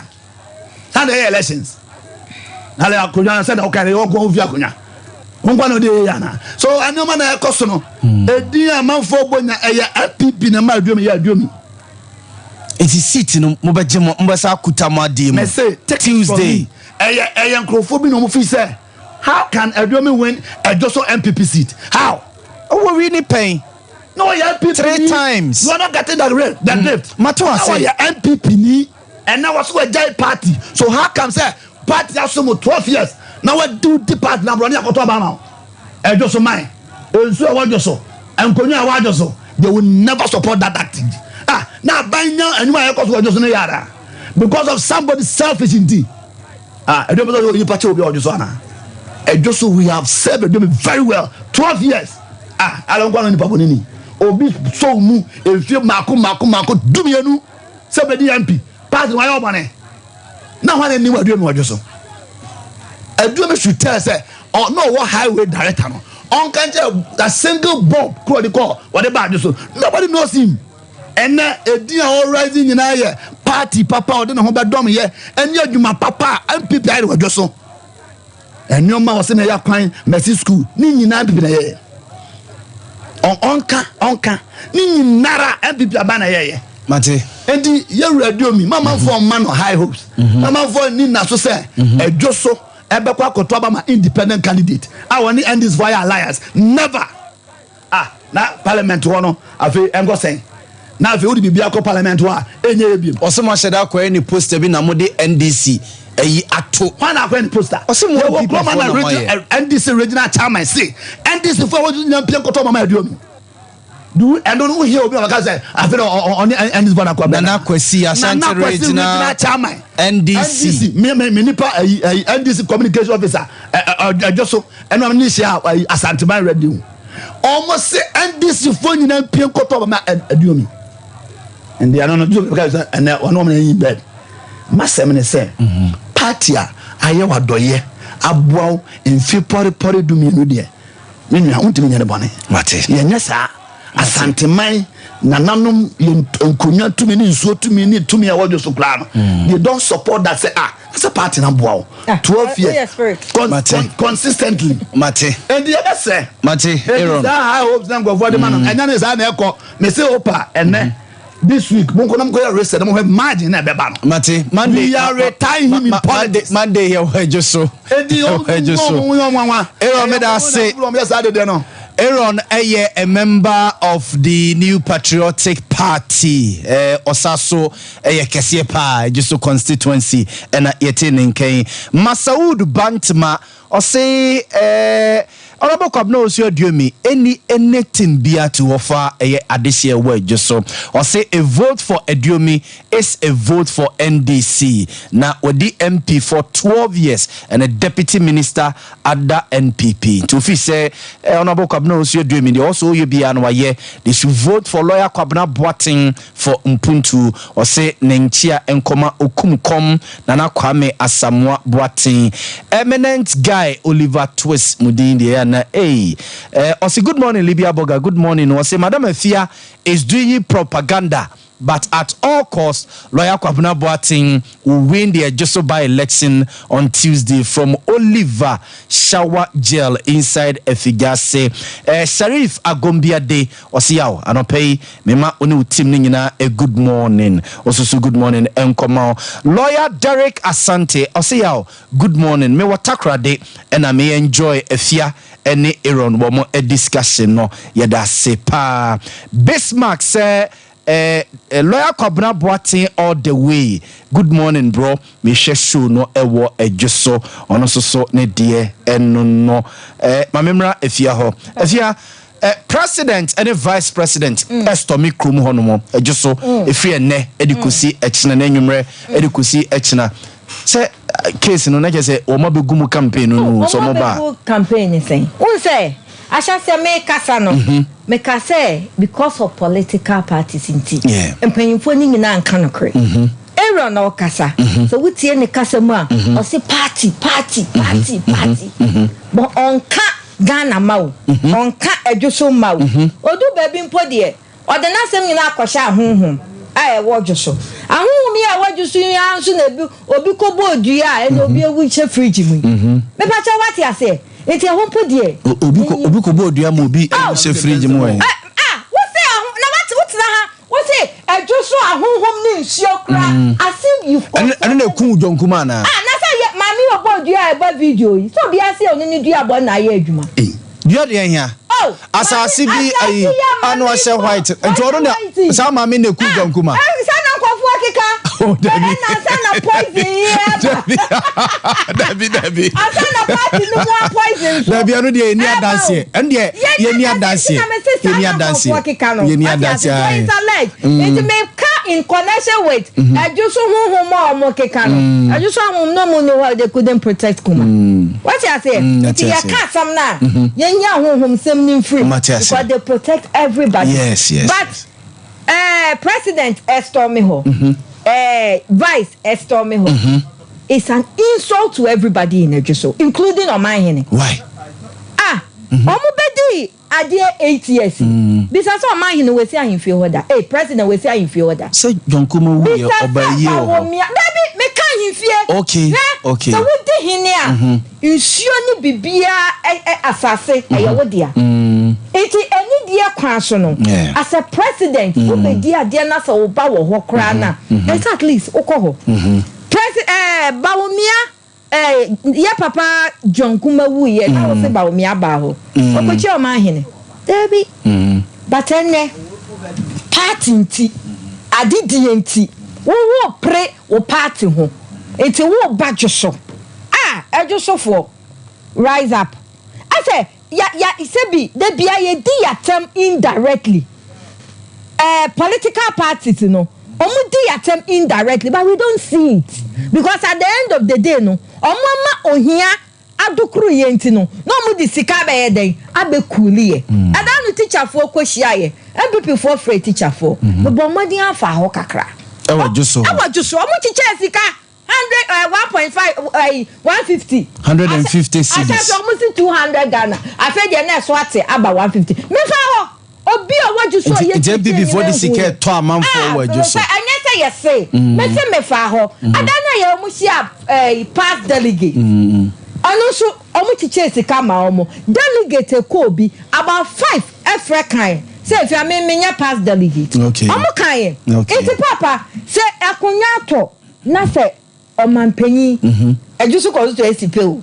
Speaker 4: Na na ɛyɛ elections. Na le akonnwa sɛ na woka ne wɔnkɔ wo fi akonnwa. Wo nkwa na ɔde yɛ ana. So nneɛma na ɛkɔ so no. Edin amanfoɔ bɔ nya ɛyɛ NPP na ɛma aduomi yɛ aduomi.
Speaker 2: Nti seat no mobɛgye mo mobɛsa akuta mo adeɛ mu
Speaker 4: Mese take it from
Speaker 2: Tuesday.
Speaker 4: me. Ɛyɛ ɛyɛ nkurɔfoɔ bi na wɔn fi sɛ how can Aduomi win Ejoso NPP seat? How?
Speaker 2: Ɔwɔ wi ni pɛn.
Speaker 4: Na ɔyɛ NPP
Speaker 2: Three
Speaker 4: ni.
Speaker 2: times.
Speaker 4: You are not getting the real the drift.
Speaker 2: Mate
Speaker 4: Na
Speaker 2: wase.
Speaker 4: ɔyɛ NPP ni. Ɛnna wɔso wɔagyae party. So how come sɛ party aso mu 12 years na wɔadi di party na aborɔne akɔtɔ aba ama wo? Ejoso man. Nsuo a ɛwɔ Ejoso, nkonnwa a ɛwɔ Ejoso, they will never support that activity. Ah, na aban nya anwuma a ɛkɔ so wɔ Ejoso no yɛ ara because of somebody selfish nti. Ah, Aduomi sɛ onipa kyɛ obi a ɔdwo so anaa? Ɛdwo so we have served Aduomi very well 12 years. Ah, ala nkwa no nipa bɔne ni. Obi sɔ mu mfie mako mako mako 12 sɛ bɛdi MP. Party no wayɛ ɔbɔne. Na hwan anim Aduomi ɔdwo so? Aduomi should tell sɛ ɔ na ɔwɔ highway director no. Ɔnka nkyɛ a single bomb kuro de kɔ wɔde ba adwo so. Nobody knows him. Ɛnnɛ, edin a ɔrise nyinaa yɛ party papa a ɔde ne ho bɛdɔm yɛ ɛne adwuma papa a NPP ayɛ no wɔ dwo so. Nneɛma a ɔsɛ na ɛyɛ akwan, Mercy School, ne nyinaa NPP na ɛyɛyɛ. Ɔnka, ɔnka, ne nyinara NPP aba na ɛyɛyɛ.
Speaker 2: Mate.
Speaker 4: Enti yɛwura Aduomi, mamanfoɔ mma no high hopes. Mamanfoɔ nni nna so sɛ ɛdwo so ɛbɛkɔ akɔto aba ma independent candidate a wɔne NDC foɔ ayɛ alliance. Never! Ah na parliament hɔ no afei ɛnkɔ sɛn? Na afei wode biribi akɔ parliament hɔ a ɛnyɛ yɛ biom.
Speaker 2: Ɔse mo ahyɛda akɔyɛ ne poster bi na mode NDC ayi ato.
Speaker 4: Hwan na akɔyɛ ne poster?
Speaker 2: Ɔse mo
Speaker 4: Yɛwɔ
Speaker 2: NPP
Speaker 4: kurom
Speaker 2: foɔ
Speaker 4: a na
Speaker 2: na mo ayɛ.
Speaker 4: NDC regional chairman se NDC foɔ a wɔn nyinaa mpie nkɔtɔ mama aduonu. Do ɛno no wohia obi a ɔka sɛ afei na ɔne NDC foɔ na akɔ abɛn.
Speaker 2: Nana Kwasi Ashanti
Speaker 4: Nana Kwasi
Speaker 2: regional
Speaker 4: regional chairman
Speaker 2: NDC.
Speaker 4: NDC me me me nipa ayi ayi NDC communication officer ɛdwo so ɛna ne hyia ayi Asanteman radio. Ɔmo se NDC foɔ nyinaa mpie nkɔtɔ mama aduonu. Ndi ɛno no dwo ka sɛ ɛnɛ ɔno ɔmo na yi bed. Masɛm ne sɛ party a ayɛ wadɔyɛ aboa wo mfe pɔrepɔre 12 deɛ me nua wontumi nyɛ ne bɔne.
Speaker 2: Mate.
Speaker 4: Yɛnyɛ saa. Asanteman nananom yɛ nkonnwa tumi ne nsuo tumi ne tumi a wɔdwo so koraa no. They don't support that sɛ ah sɛ party na boa wo 12 years
Speaker 2: Mate.
Speaker 4: consistently.
Speaker 2: Mate.
Speaker 4: Enti yɛbɛsrɛ.
Speaker 2: Mate,
Speaker 4: Enti
Speaker 2: Aaron.
Speaker 4: saa high hopes na nkurɔfoɔ de ma no ɛnyɛ ne saa na ɛkɔ. Mese opa ɛnɛ this week mo nkɔ na mo kɔ yɛ research na mo hwɛ margin na ɛbɛba no.
Speaker 2: Mate. Monday.
Speaker 4: We are retiring him in politics.
Speaker 2: Monday yɛ wɔ adwo so.
Speaker 4: Enti
Speaker 2: Yɛ wɔ adwo so.
Speaker 4: wɔn wɔn wɔn
Speaker 2: Aaron meda ase.
Speaker 4: Wɔn yɛ saa dedeɛ no.
Speaker 2: Aaron ɛyɛ a member of the New Patriotic Party. Ɔsa so ɛyɛ kɛseɛ paa Ejisu constituency ɛna yɛte ne nkan. Masaud Bantama ɔse Honorable Kwabena Owusu Aduomi ɛni anything bia to offer ɛyɛ adehyeɛ wɔ adwo so. Ɔse a vote for Aduomi is a vote for NDC. Na wadi MP for 12 years and a deputy minister at the NPP. Nti ofi sɛ Honorable Kwabena Owusu Aduomi deɛ ɔsɔ ɔyɛ biara no wayɛ. They should vote for lawyer Kwabena Boateng for Mpuntu. Ɔse ne nkyia nkɔma okum kɔm Nana Kwame Asamoah Boateng. Eminent guy Oliver Twist mudin deɛ ya na eh. Ɔse good morning Libya Burger. Good morning. Ɔse Madam Afia is doing propaganda, but at all costs, Lawyer Kwabena Boateng will win the Ejisu by-election on Tuesday from Oliver Shower Gel inside Efigase. Sharif Agombiade, ɔse yaw, anɔpa yi, mema wo ne wo team no nyinaa a good morning. Ɔso good morning, nkɔma wo. Lawyer Derek Asante, ɔse yaw, good morning. Me wɔ Takoradi, ɛna me enjoy Afia ɛne Aaron wɔ mo discussion no. Yɛda ase paa. Bismarck sɛ, Lawyer Kwabena Boateng all the way. Good morning bro. Mehwɛ show no ɛwɔ adwo so. Ɔno nso so ne deɛ ɛno no. Ma memra Afia hɔ. Afia, president ɛne vice president ɛstɔme kurom hɔ nom adwo so. Ɛfiri ɛnnɛ ɛde kɔsi ɛkyena na anwummerɛ ɛde kɔsi ɛkyena. Sɛ case no na kyerɛ sɛ wɔn abɛgu mu campaign no no sɛ wɔn ba.
Speaker 5: Wɔn abɛgu campaign ne sɛn? Wohu sɛ ahyɛseɛ mekasa no, meka sɛ because of political parties nti, mpanyinfoɔ no nyinaa nka nokorɛ. Aaron Aaron na ɔkasa. Sɛ wotie ne kasa mu a, ɔse party, party, party, party. But ɔnka Ghana mma o, ɔnka Adwoso mma o. Ɔdu baabi mpo deɛ, ɔde n'asɛm nyinaa akɔhyɛ ahonhom a ɛwɔ Dwoso. Ahonhom yi a ɛwɔ Dwoso yi ara nso na ebi obi kɔbɔɔ dua a ɛnna obi awu hyɛ fridge mu yi. Mepakyɛw woate aseɛ? Nti ɛhɔ mpo deɛ,
Speaker 2: Obi kɔ obi kɔbɔɔ dua ma obi awu hyɛ fridge mu ɛ.
Speaker 5: Ah, wose aho na wate wotena ha wose Ɛdwo so ahonhom ne nsuo kora as if you
Speaker 2: Ɛno ɛno na ɛkuu John Kuma anaa?
Speaker 5: Ah na sɛ yɛ maame yi ɔbɔɔ dua a ɛba video yi sɛ obiara se ɔno ne dua bɔ na ayɛ adwuma.
Speaker 2: Dua deɛ hia.
Speaker 5: Oh
Speaker 2: Asase
Speaker 5: maame
Speaker 2: bi ayi
Speaker 5: asase yi a
Speaker 2: a na
Speaker 5: maame yi
Speaker 2: wahyɛ
Speaker 5: bɔ
Speaker 2: white nti
Speaker 5: wahyɛ
Speaker 2: ɔno na
Speaker 5: white yi
Speaker 2: saa maame na ɛkuu
Speaker 5: ah
Speaker 2: John Kuma.
Speaker 5: eh saa na nkurɔfoɔ keka
Speaker 2: Oh dabi
Speaker 5: ɛna ansa na poison yi ɛba
Speaker 2: dabi dabi dabi
Speaker 5: ansa na party no mu a poison nso
Speaker 2: dabi ɛno deɛ yɛnni
Speaker 5: ɛba o.
Speaker 2: adanseɛ ɛno deɛ
Speaker 5: Yɛnni
Speaker 2: yɛnni
Speaker 5: adanseɛ nti
Speaker 2: adanseɛ
Speaker 5: na mese saa
Speaker 2: yɛnni
Speaker 5: na
Speaker 2: adanseɛ
Speaker 5: nkurɔfoɔ keka no
Speaker 2: yɛnni
Speaker 5: wate ase
Speaker 2: adanseɛ
Speaker 5: so
Speaker 2: ae
Speaker 5: it's alleged nti meka in connection with ɛdwo so honhom a wɔn keka no ɛdwo so ahonhom no wɔn ni hɔ they couldn't protect Kuma wate aseɛ
Speaker 2: mate
Speaker 5: nti
Speaker 2: aseɛ
Speaker 5: yɛka asɛm no a yɛnyi ahonhom sɛm no mfiri mu
Speaker 2: mate aseɛ
Speaker 5: because they protect everybody
Speaker 2: yes yes
Speaker 5: but
Speaker 2: yes
Speaker 5: eh, president ɛstɔme hɔ eh, vice ɛstɔme hɔ it's an insult to everybody in ɛdwo so including ɔmanhene.
Speaker 2: Why?
Speaker 5: Ah, ɔmo bɛdii adeɛ 8 years yi. Bisa sɛ ɔmanhene wasi ahemfie hɔ da? Ei, president wasi ahemfie hɔ da?
Speaker 2: Sɛ John Kumah wuiɛ,
Speaker 5: Bisa sɛ
Speaker 2: ɔbaa yie wɔ hɔ.
Speaker 5: Bawumia, dabi, meka ahemfie. Hwɛ, sɛ wodi hene a, nsuo ne biribiara, ɛ, ɛ, asase, ɛyɛ wo dea. Nti anidie kwan so no, as a president, wobɛdi adeɛ na sɛ wo ba wɔ hɔ koraa no a, ɛsɛ at least wokɔ hɔ. Presi, ɛɛ, Bawumia. Eh, yɛ papa John Kumah wuiɛ na wo se Bawumia baa hɔ. Ɔkɔkyia ɔmanhene? Daabi. But ɛnnɛ, party nti, adedie nti, wo wo pere wo party ho. Nti wo ba dwoso. Ah, ɛdwosofoɔ, rise up. Asɛ Ya ya sɛbi da bia yɛdi yatɛm indirectly eh political parties no ɔmo di yatɛm indirectly but we don't see it because at the end of the day no ɔmo ama ohia adokoro yɛ nti no na ɔmo de sika abɛyɛ dɛn abɛ cool yɛ ɛda no teacher foɔ kɔ hyia yɛ NPP foɔ frɛ teacher foɔ mebɔ mmɔden afa hɔ kakra
Speaker 2: Ɛwɔ dwo so hɔ.
Speaker 5: Ɛwɔ dwo so ɔmo kyekyɛɛ sika. Hundred ɛɛ eh, 1.5 ɛyi eh, 150.
Speaker 2: 150 cedis.
Speaker 5: Ahyɛ sɛ ɔmo si 200 Ghana afei deɛ na ɛso ate aba 150. Mefa hɔ obi a ɔwɔ dwo so ɔyɛ
Speaker 2: Nti NPP foɔ de sika ɛtɔ amanfoɔ wɔ adwo so.
Speaker 5: Ah ɛnyɛ sɛ yɛse mese mefa hɔ adan na yɛ ɔmo hyia ɛɛ past delegate ɔno nso ɔmo kyekyɛ sika ma ɔmo delegate ɛkɔ obi about five ɛfrɛ kan sɛ efia me menyɛ past delegate ɔmo kan yɛ nti papa sɛ akonwa atɔ. Na sɛ ɔmanpanyin, ɛdwo so kɔ so to asi pɛ o,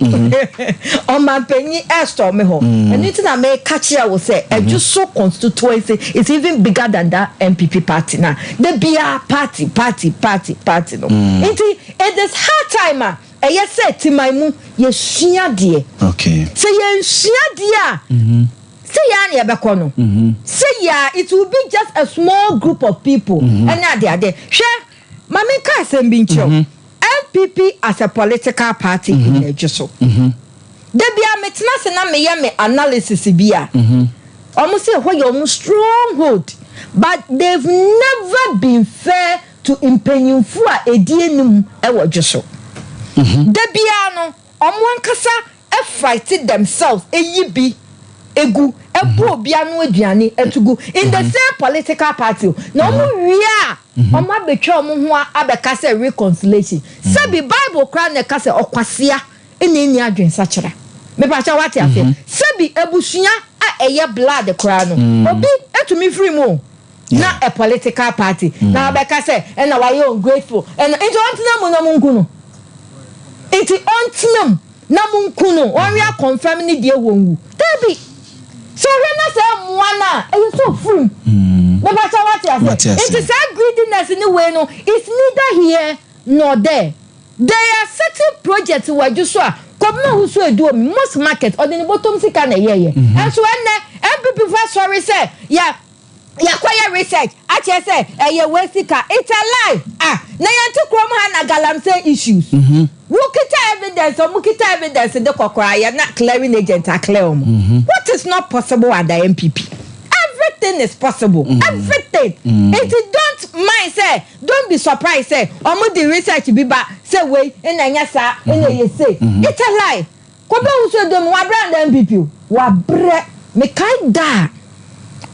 Speaker 5: ɔmanpanyin ɛrestorme hɔ. Ɛno nti na meka kyerɛ wo sɛ ɛdwo so constituency is even bigger than that NPP party no a da biara party, party, party, party no. Nti it is high time a ɛyɛ sɛ teman mu yɛsua adeɛ. Sɛ yɛnsua adeɛ a, sɛ yɛ a na yɛbɛkɔ no. Sɛ yɛ a, it will be just a small group of people ɛne adeade. Hwɛ! Ma menka asɛm bi nkyerɛ wo. NPP as a political party in Adwoso. Da biara metena ase na meyɛ me analysis bi a, wɔn se ɛhɔ yɛ wɔn stronghold but they've never been fair to mpanyinfo a ɛdi anim wɔ Dwoso. Da biara no, wɔn ankasa fight themselves yi bi gu, bɔ obi ano aduane to gu in the same political party o, na wɔn wie a wɔn abɛtwa wɔn ho abɛka sɛ reconciliation. Sɛbi Bible koraa na ɛka sɛ ɔkwasea na ɛnni adwensakyera. Mepakyɛ wate aseɛ? Sɛbi abusua a ɛyɛ blood koraa no, obi tumi firi mu o. Na a political party na wabɛka sɛ ɛna wayɛ ungrateful ɛna nti ɔntena mu na monku no nti ɔntena mu na monku no ɔnwe akɔnfɛm ne deɛ wɔnwu dabi sɛ ɔhwɛ na sɛ mmoa no a ɛyɛ sɛ ɔfirim mepakyɛ wate aseɛ nti saa greediness ne wei no is neither here nor there. There are certain projects wɔ adwo so a Kobena Owusu Aduomi, most market, ɔde ne bɔtɔm sika na ɛyɛeɛ. Nso ɛnnɛ, NPP fo asɔre sɛ yɛ yɛakɔyɛ research akyerɛ sɛ ɛyɛ wei sika. It's a lie! Ah, na yɛnte kurom ha na galamsey issues. Wokita evidence, wɔn kita evidence de kɔ koraa yɛ na clearing agent a clear wɔn. What is not possible under NPP? Everything is possible. Everything. Nti don't. don't mind sɛ, don't be surprised sɛ ɔmo de research bi ba sɛ wei na ɛnyɛ saa na ɛyɛ sei. It's a lie. Kobe Owusu Aduomi wabrɛ under NPP o. Wabrɛ. Mekae da a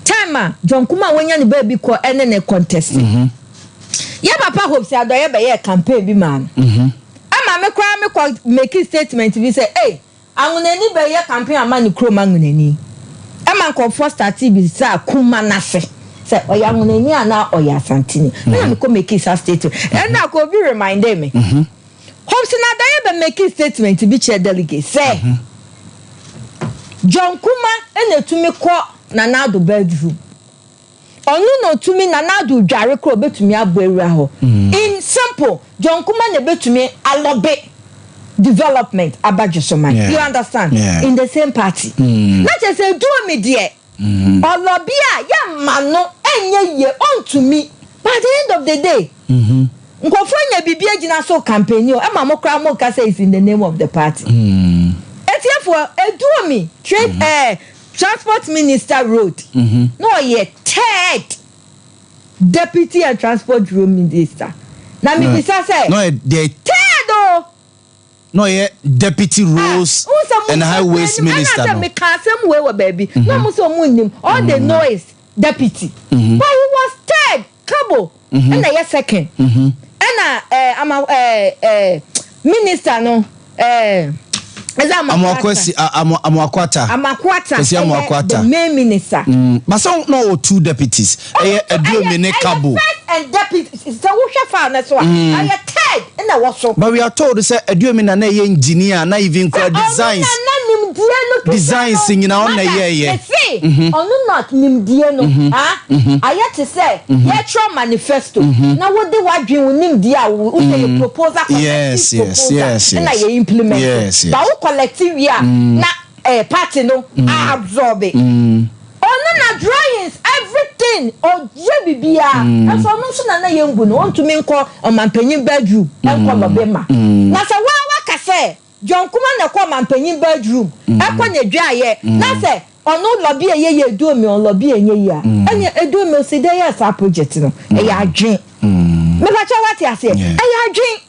Speaker 5: time a John Kumah a wanya ne baabi kɔ ɛne ne contest. Yɛ papa Hope Adɔeɛ bɛyɛɛ campaign bi maa no. Ɛma me koraa me kɔ make statement bi sɛ ei Anwonani bɛyɛ campaign ama ne kurom anwonani. Ɛma nkurɔfoɔ startee bisaa Kuma no ase sɛ ɔyɛ anwonani anaa ɔyɛ Asanteni. Me na mekɔ makee saa statement. Ɛnna kɔ obi remindee me. Hobson Addaye bɛ makee statement bi kyerɛ delegates sɛ John Kuma na ɛtumi kɔ Nana Addo bedroom. Ɔno na otumi Nana Addo dware koraa obetumi abɔ awura hɔ. In simple, John Kumah na ebetumi alɔbe development aba Dwosoman. You understand? In the same party. Na kyerɛ sɛ Aduomi deɛ, ɔlɔbe a yɛmma no ɛnyɛ yie, ɔntumi. But at the end of the day, nkurɔfoɔ anya biribi agyina so campaign o, ɛma mo koraa mo ka sɛ it's in the name of the party. Atiefoɔ, Aduomi trade ɛɛ. Transport Minister road na ɔyɛ third Deputy and Transport road Minister na me bisa sɛ third o.
Speaker 2: Na ɔyɛ Deputy Roads and Highways Minister no.
Speaker 5: Ɛna sɛ me ka asɛm wei wɔ baabi na ɔmo sɛ ɔmo nnim all they know is Deputy but he was third. Kabo ɛna ɛyɛ second ɛna ɛɛ ama ɛɛ ɛɛ minister no ɛɛ ɛdɛ
Speaker 2: Amoakwasi Amoakwata
Speaker 5: Amoakwata ɛyɛ the main minister.
Speaker 2: Mm, basa na ɔwɔ two deputies ɛyɛ Aduomi ne Kabo.
Speaker 5: Ɛyɛ first and deputy sɛ wohwɛ file no so a ɛyɛ third ɛna ɛwɔ so.
Speaker 2: But we are told sɛ Aduomi na na ɛyɛ engineer na even kura designs.
Speaker 5: Ɔno na na nimdeɛ no kisa no.
Speaker 2: Designs nyinaa ɔno na ɛyɛɛyɛ.
Speaker 5: Mese ɔno na nimdeɛ no ah ayɛ te sɛ yɛtwerɛ manifesto na wode w'adwene wo nimdeɛ a wo sɛ yɛ proposal collective proposal ɛna yɛ implement ba wo collect wie a na eh, party no a absorb ɔno na drawings everything ɔyɛ bibiara nso ɔno nso na na yɛngu no ɔntumi nkɔ ɔmanpanyin bedroom nkɔ lɔbe ma na sɛ waa waka sɛ John Kumah na ɛkɔ ɔmanpanyin bedroom ɛkɔ nya dwaayɛ na sɛ ɔno lɔbi ɛyɛ yie Eduomi ɔlɔbi ɛnyɛ yie a ɛneɛ Eduomi osi dɛn yɛɛ saa project no ɛyɛ adwen mepakyɛw wate aseɛ ɛyɛ adwen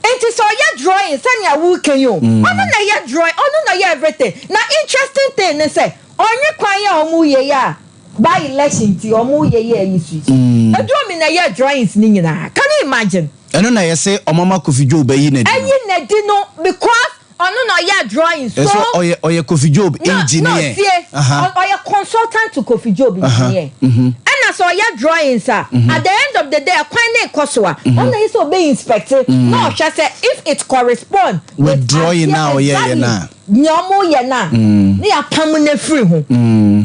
Speaker 5: nti sɛ ɔyɛ drawing sɛnea woka yi o ɔno na ɛyɛ drawing ɔno na ɔyɛ everything na interesting thing ne sɛ ɔnye kwan yɛ ɔmo yɛ yɛ a by election nti ɔmo yɛ yɛ ayi so yi Eduomi na ɛyɛ drawings ne nyinaa can you imagine.
Speaker 2: Ɛno na yɛse ɔmama Kofi Job ayi nadi no.
Speaker 5: Ayi nadi no because ɔno na ɔyɛ drawing so.
Speaker 2: Ɛso ɔyɛ ɔyɛ Kofi Job engineer.
Speaker 5: No no tie ɔyɛ consultant to Kofi Job engineer. Ɛna sɛ ɔyɛ drawings a at the end of the day ɛkwan no rekɔ so a ɔno na ɛyɛ sɛ ɔbɛ inspect na ɔhwɛ sɛ if it correspond
Speaker 2: with drawing no a ɔyɛɛyɛ no a.
Speaker 5: Nea wɔyɛ no a, na yɛapam no afiri ho.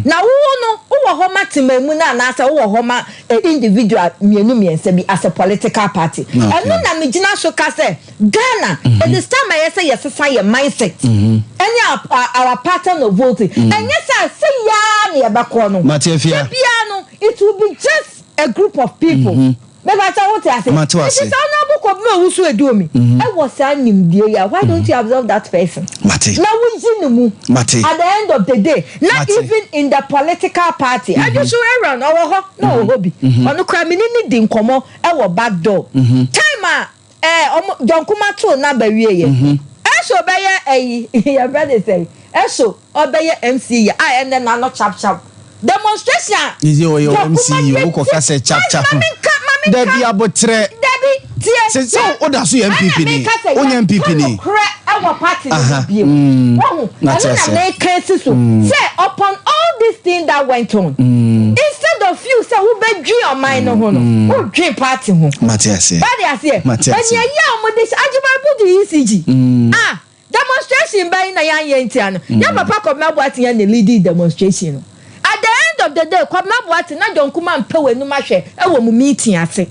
Speaker 5: Na wo no, wowɔ hɔ ma temanmu no anaasɛ wowɔ hɔ ma individual mmienu mmiɛnsa bi as a political party? Ɛno na megyina so ka sɛ Ghana, it is time a ɛyɛ sɛ yɛsesa yɛn mindset ɛne our, our pattern of voting. Ɛnyɛ sɛ sei ara na yɛbɛkɔ no. Da biara no, it will be just a group of people. Mepakyɛ wo te ase?
Speaker 2: Mate wo ase.
Speaker 5: Nti sɛ Honourable Kobina Owusu Aduomi ɛwɔ saa nimdeɛ yi a, why don't you absolve that person?
Speaker 2: Mate.
Speaker 5: Na wo yi ne mu.
Speaker 2: Mate.
Speaker 5: At the end of the day, na
Speaker 2: Mate.
Speaker 5: even in the political party, Adwosu Aaron ɔwɔ hɔ, na ɔwɔ hɔ bi. Ɔno koraa me ne no di nkɔmmɔ ɛwɔ back door. Time a ɛɛ ɔmo John Kumah too n'aba wieɛ, Ɛso bɛyɛ ɛyi, yɛfrɛ ne sɛn? Ɛso ɔbɛyɛ MC yi a ɛnɛ n'ano chap chap demonstration a
Speaker 2: Nti ɔyɛ
Speaker 5: John
Speaker 2: MC
Speaker 5: Kumah
Speaker 2: yi
Speaker 5: de
Speaker 2: wokɔ ka sɛ chap chap.
Speaker 5: Ma menka ma menka.
Speaker 2: Dabi abotrɛ.
Speaker 5: Dabi tie.
Speaker 2: Sɛ sɛ woda so yɛ NPP
Speaker 5: Ɛna
Speaker 2: ni.
Speaker 5: meka sɛ
Speaker 2: Wonyɛ NPP ni.
Speaker 5: yɛnka nokorɛ ɛwɔ party no mu
Speaker 2: Aha,
Speaker 5: bio.
Speaker 2: mm,
Speaker 5: Wahu?
Speaker 2: mate
Speaker 5: Ɛno na
Speaker 2: aseɛ.
Speaker 5: meka asi so sɛ upon all this thing that went on, instead of you sɛ wobɛdwen ɔman no ho no, wodwen party ho.
Speaker 2: Mate aseɛ.
Speaker 5: Wate aseɛ?
Speaker 2: Mate aseɛ.
Speaker 5: Ɛnea yi a wɔde hyɛ Agyeman Budu ECG. Ah, Demonstration bɛn na yɛanyɛ ntia no? Yɛn papa Kwabena Boateng na leadii demonstration no. At the end of the day, Kwabena Boateng na John Kumah mpɛ w'anum ahwɛ wɔ mo meeting ase.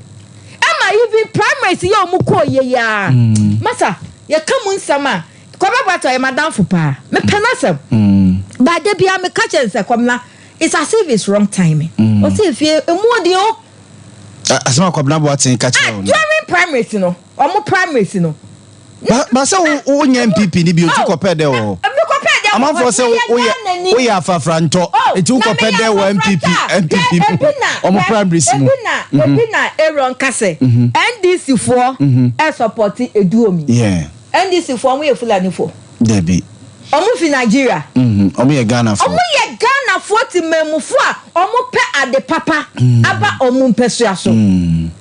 Speaker 5: Ɛma even primaries yi a wɔn kɔɔ yɛ yi ara, masa, yɛka mu nsɛm a, Kwabena Boateng ɔyɛ m'adamfo paa. Mepɛ n'asɛm. But da biara meka kyerɛ no sɛ, Kwabena, it's as if it's wrong timing. Ɔse efie, emu ɔden o.
Speaker 2: Asɛm a Kwabena Boateng ka kyerɛ wo no.
Speaker 5: During primaries no, wɔn primaries no.
Speaker 2: Ba ba sɛ wo wo nyɛ NPP ni bi otu kɔpɛ dɛ wɔ hɔ.
Speaker 5: Me kɔpɛ dɛ. adeɛ wɔ hɔ
Speaker 2: Amanfoɔ sɛ
Speaker 5: na yɛ
Speaker 2: woyɛ
Speaker 5: Ghanani.
Speaker 2: woyɛ afafrantɔ
Speaker 5: Oh,
Speaker 2: nti
Speaker 5: na
Speaker 2: wokɔpɛ
Speaker 5: meyɛ
Speaker 2: dɛ wɔ NPP
Speaker 5: afafrantɔ a,
Speaker 2: NPP
Speaker 5: hwɛ,
Speaker 2: mu
Speaker 5: ebi na,
Speaker 2: ɔmo
Speaker 5: hwɛ,
Speaker 2: primaries mu.
Speaker 5: ebi na, ebi na Aaron ka sɛ, NDC foɔ ɛsupporte Eduomi.
Speaker 2: Yeah.
Speaker 5: NDC foɔ ɔmo yɛ Fulani foɔ.
Speaker 2: Dabi.
Speaker 5: Ɔmo fi Nigeria.
Speaker 2: Ɔmo yɛ Ghana foɔ.
Speaker 5: Ɔmo yɛ Ghana foɔ temanmufoɔ a ɔmo pɛ ade papa aba ɔmo mpɛsua so.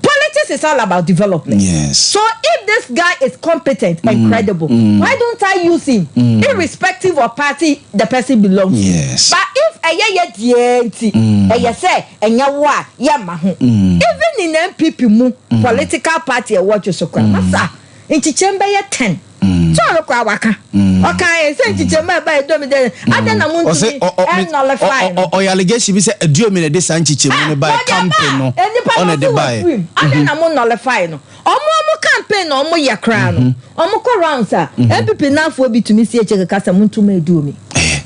Speaker 5: Politics is all about development.
Speaker 2: Yes.
Speaker 5: So if this guy is competent and credible, why don't I use him irrespective of party the person belongs to?
Speaker 2: Yes.
Speaker 5: But if ɛyɛ yɛ deɛ nti, ɛyɛ sɛ ɛnyɛ wo a yɛ ma ho. Even in NPP mu political party ɛwɔ dwo so koraa, masa nkyekyɛm bɛyɛ 10. Sɛ ɔno koraa waka. Ɔka yɛ sɛ nkyekyɛm a ɛba ɛdɔ mi dɛ adɛn na mo
Speaker 2: Ɔsɛ
Speaker 5: ntumi
Speaker 2: ɔ ɔ mi
Speaker 5: ɛnɔlify
Speaker 2: ɔ
Speaker 5: no.
Speaker 2: ɔ ɔyɛ allegation bi sɛ Aduomi na ɛde saa nkyekyɛmu no baeɛ
Speaker 5: Ɔde aba
Speaker 2: campaign no
Speaker 5: a nnipa no
Speaker 2: ɔna
Speaker 5: nso
Speaker 2: ɛde
Speaker 5: wɔ
Speaker 2: baeɛ.
Speaker 5: firim. Adɛn na mo nullify no? Ɔmo ɔmo campaign na ɔmo yɛ koraa no ɔmo kɔ rounds a NPP nafoɔ bi tumi si akyire keka sɛ mo nto ma Aduomi.
Speaker 2: Ɛyɛ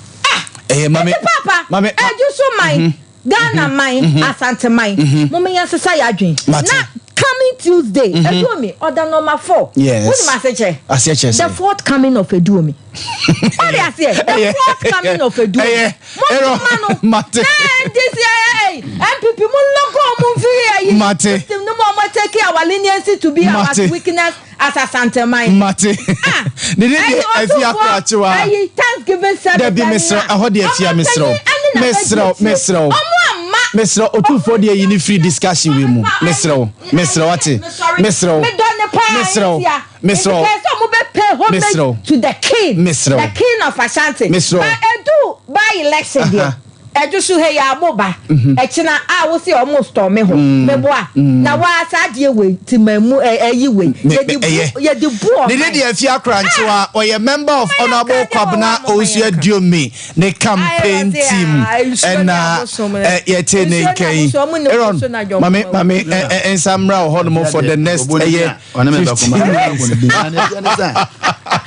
Speaker 2: ɛyɛ mame
Speaker 5: Nti papa
Speaker 2: mame
Speaker 5: Adu so man Ghana man Asante man moma yɛnsesa yɛ adwene
Speaker 2: Mate.
Speaker 5: na coming Tuesday Aduomi ɔda number 4.
Speaker 2: Yes.
Speaker 5: Wonim asekyerɛ?
Speaker 2: Aseɛ kyerɛ
Speaker 5: The
Speaker 2: sɛ?
Speaker 5: fourth coming of Aduomi. Wode aseɛ? The fourth coming of Aduomi.
Speaker 2: Ɛyɛ.
Speaker 5: Mo ntoma no.
Speaker 2: Mate.
Speaker 5: Na NDC ɛyɛ NPP mo logo ɔmo mfiri ayi.
Speaker 2: Mate.
Speaker 5: System no mu ɔmo take our leniency to be our
Speaker 2: Mate.
Speaker 5: weakness as Asanteman.
Speaker 2: Mate.
Speaker 5: Ah.
Speaker 2: Ne de
Speaker 5: Ɛyi
Speaker 2: deɛ afi
Speaker 5: ɔtumfoɔ
Speaker 2: akrakyewa.
Speaker 5: ɛyi Thanksgiving service
Speaker 2: Dabi
Speaker 5: ɛna
Speaker 2: mesrɛ ɛhɔ deɛ afia
Speaker 5: ɔmo
Speaker 2: mesrɛ wo.
Speaker 5: panyin ɛne na
Speaker 2: Mesrɛ wo
Speaker 5: bɛgye
Speaker 2: mesrɛ wo.
Speaker 5: Ɔmo amma.
Speaker 2: Mesrɛ otumfoɔ deɛ yi ne free discussion wei mu. Mesrɛ wo mesrɛ wate. Mesrɛ wo.
Speaker 5: Medɔ ne paa
Speaker 2: Mesrɛ wo.
Speaker 5: ntia.
Speaker 2: Mesrɛ wo.
Speaker 5: Nti kɛse ɔmo bɛ pay homage
Speaker 2: Mesrɛ wo.
Speaker 5: to the king.
Speaker 2: Mesrɛ wo.
Speaker 5: The king of Ashanti.
Speaker 2: Mesrɛ wo.
Speaker 5: But edu by election deɛ. Ɛdu so hɛ yɛ amo ba. Ɛkyina a wosi ɔmo storm ho. Meboa. Na wa saa adeɛ wei ti ma mu ɛyi wei.
Speaker 2: Me-
Speaker 5: Yɛde
Speaker 2: me-
Speaker 5: bu
Speaker 2: ɛyɛ.
Speaker 5: yɛde bu
Speaker 2: Ne de
Speaker 5: ɔman.
Speaker 2: deɛ afia akrakyewa ɔyɛ member of
Speaker 5: Mama
Speaker 2: Honourable
Speaker 5: yɛnka deɛ
Speaker 2: Kwabena
Speaker 5: wɔ hɔ a, mama
Speaker 2: Owusu
Speaker 5: yɛnka.
Speaker 2: Aduomi ne campaign
Speaker 5: Ayɛ
Speaker 2: team
Speaker 5: ɔse, ah, nsuo ne
Speaker 2: ɛna
Speaker 5: abosom no.
Speaker 2: ɛ, yɛte ne
Speaker 5: Nsuo ne
Speaker 2: nka yi.
Speaker 5: abosom, ɔmo ne
Speaker 2: Aaron
Speaker 5: nsuo na dwom
Speaker 2: mame
Speaker 5: mu.
Speaker 2: mame ɛ ɛ nsa mmra wɔ hɔnom for the next ɛyɛ 15 minutes.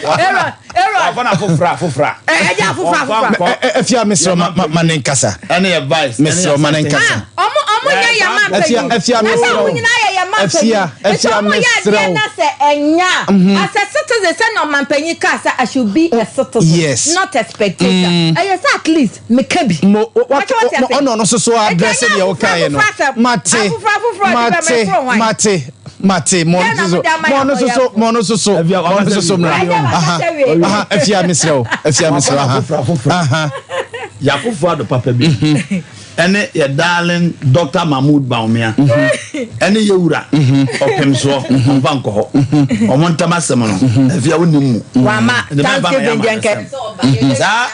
Speaker 5: Aaron Aaron
Speaker 4: Wafa na afofra afofra.
Speaker 5: ɛ ɛgye afofra afofra.
Speaker 2: Ɛ ɛ afia mesrɛ ma ma ma ne nkasa.
Speaker 4: Ɛne yɛ vice.
Speaker 2: Mesrɛ wo ma ne nkasa.
Speaker 5: Ah, ɔmo ɔmo nyɛ yɛ ma
Speaker 2: Afia
Speaker 5: mpanyin.
Speaker 2: afia
Speaker 5: Na sɛ
Speaker 2: mesrɛ
Speaker 5: ɔmo
Speaker 2: wo.
Speaker 5: nyinaa yɛ yɛ ma
Speaker 2: Afia
Speaker 5: mpanyin. Nti
Speaker 2: afia
Speaker 5: ɔmo yɛ
Speaker 2: mesrɛ
Speaker 5: adeɛ
Speaker 2: wo.
Speaker 5: na sɛ ɛnya a, as a citizen sɛ na ɔmampanyin kaa sɛ I should be a citizen,
Speaker 2: Yes.
Speaker 5: not a spectator. Ɛyɛ sɛ at least meka bi.
Speaker 2: Mo wa
Speaker 5: Wate wate ase?
Speaker 2: ɔno ɔno soso address
Speaker 5: Nti ɛnyɛ
Speaker 2: deɛ wokaeɛ no.
Speaker 5: afofra afofra asɛm.
Speaker 2: Mate
Speaker 5: Afofra afofra ɔde bɛ
Speaker 2: mate
Speaker 5: mɛforo hwan?
Speaker 2: mate mate mo
Speaker 5: Dɛn na
Speaker 2: ɔno soso
Speaker 5: mode ama
Speaker 2: mo ɔno
Speaker 5: yɛn
Speaker 2: soso mo ɔno soso
Speaker 4: Afia,
Speaker 2: mo ɔno soso mmra.
Speaker 5: Ɛnyɛ
Speaker 2: Aha
Speaker 5: wakasa wie.
Speaker 2: aha afia mesrɛ wo afia mesrɛ wo aha
Speaker 4: Afofra afofra.
Speaker 2: aha.
Speaker 4: Yakufo Addo papa bi. Ɛne yɛ darling Dr. Mahmood Bawumia. Ɛne yɛwura ɔpemsoɔ ɔmfa nkɔ hɔ. Ɔmo ntam asɛm no. Afia wonim mu.
Speaker 5: Wama
Speaker 4: Nti mɛmfa ma
Speaker 5: Thanksgiving
Speaker 4: yɛ
Speaker 5: deɛ nkɛ.
Speaker 4: asɛm. Saa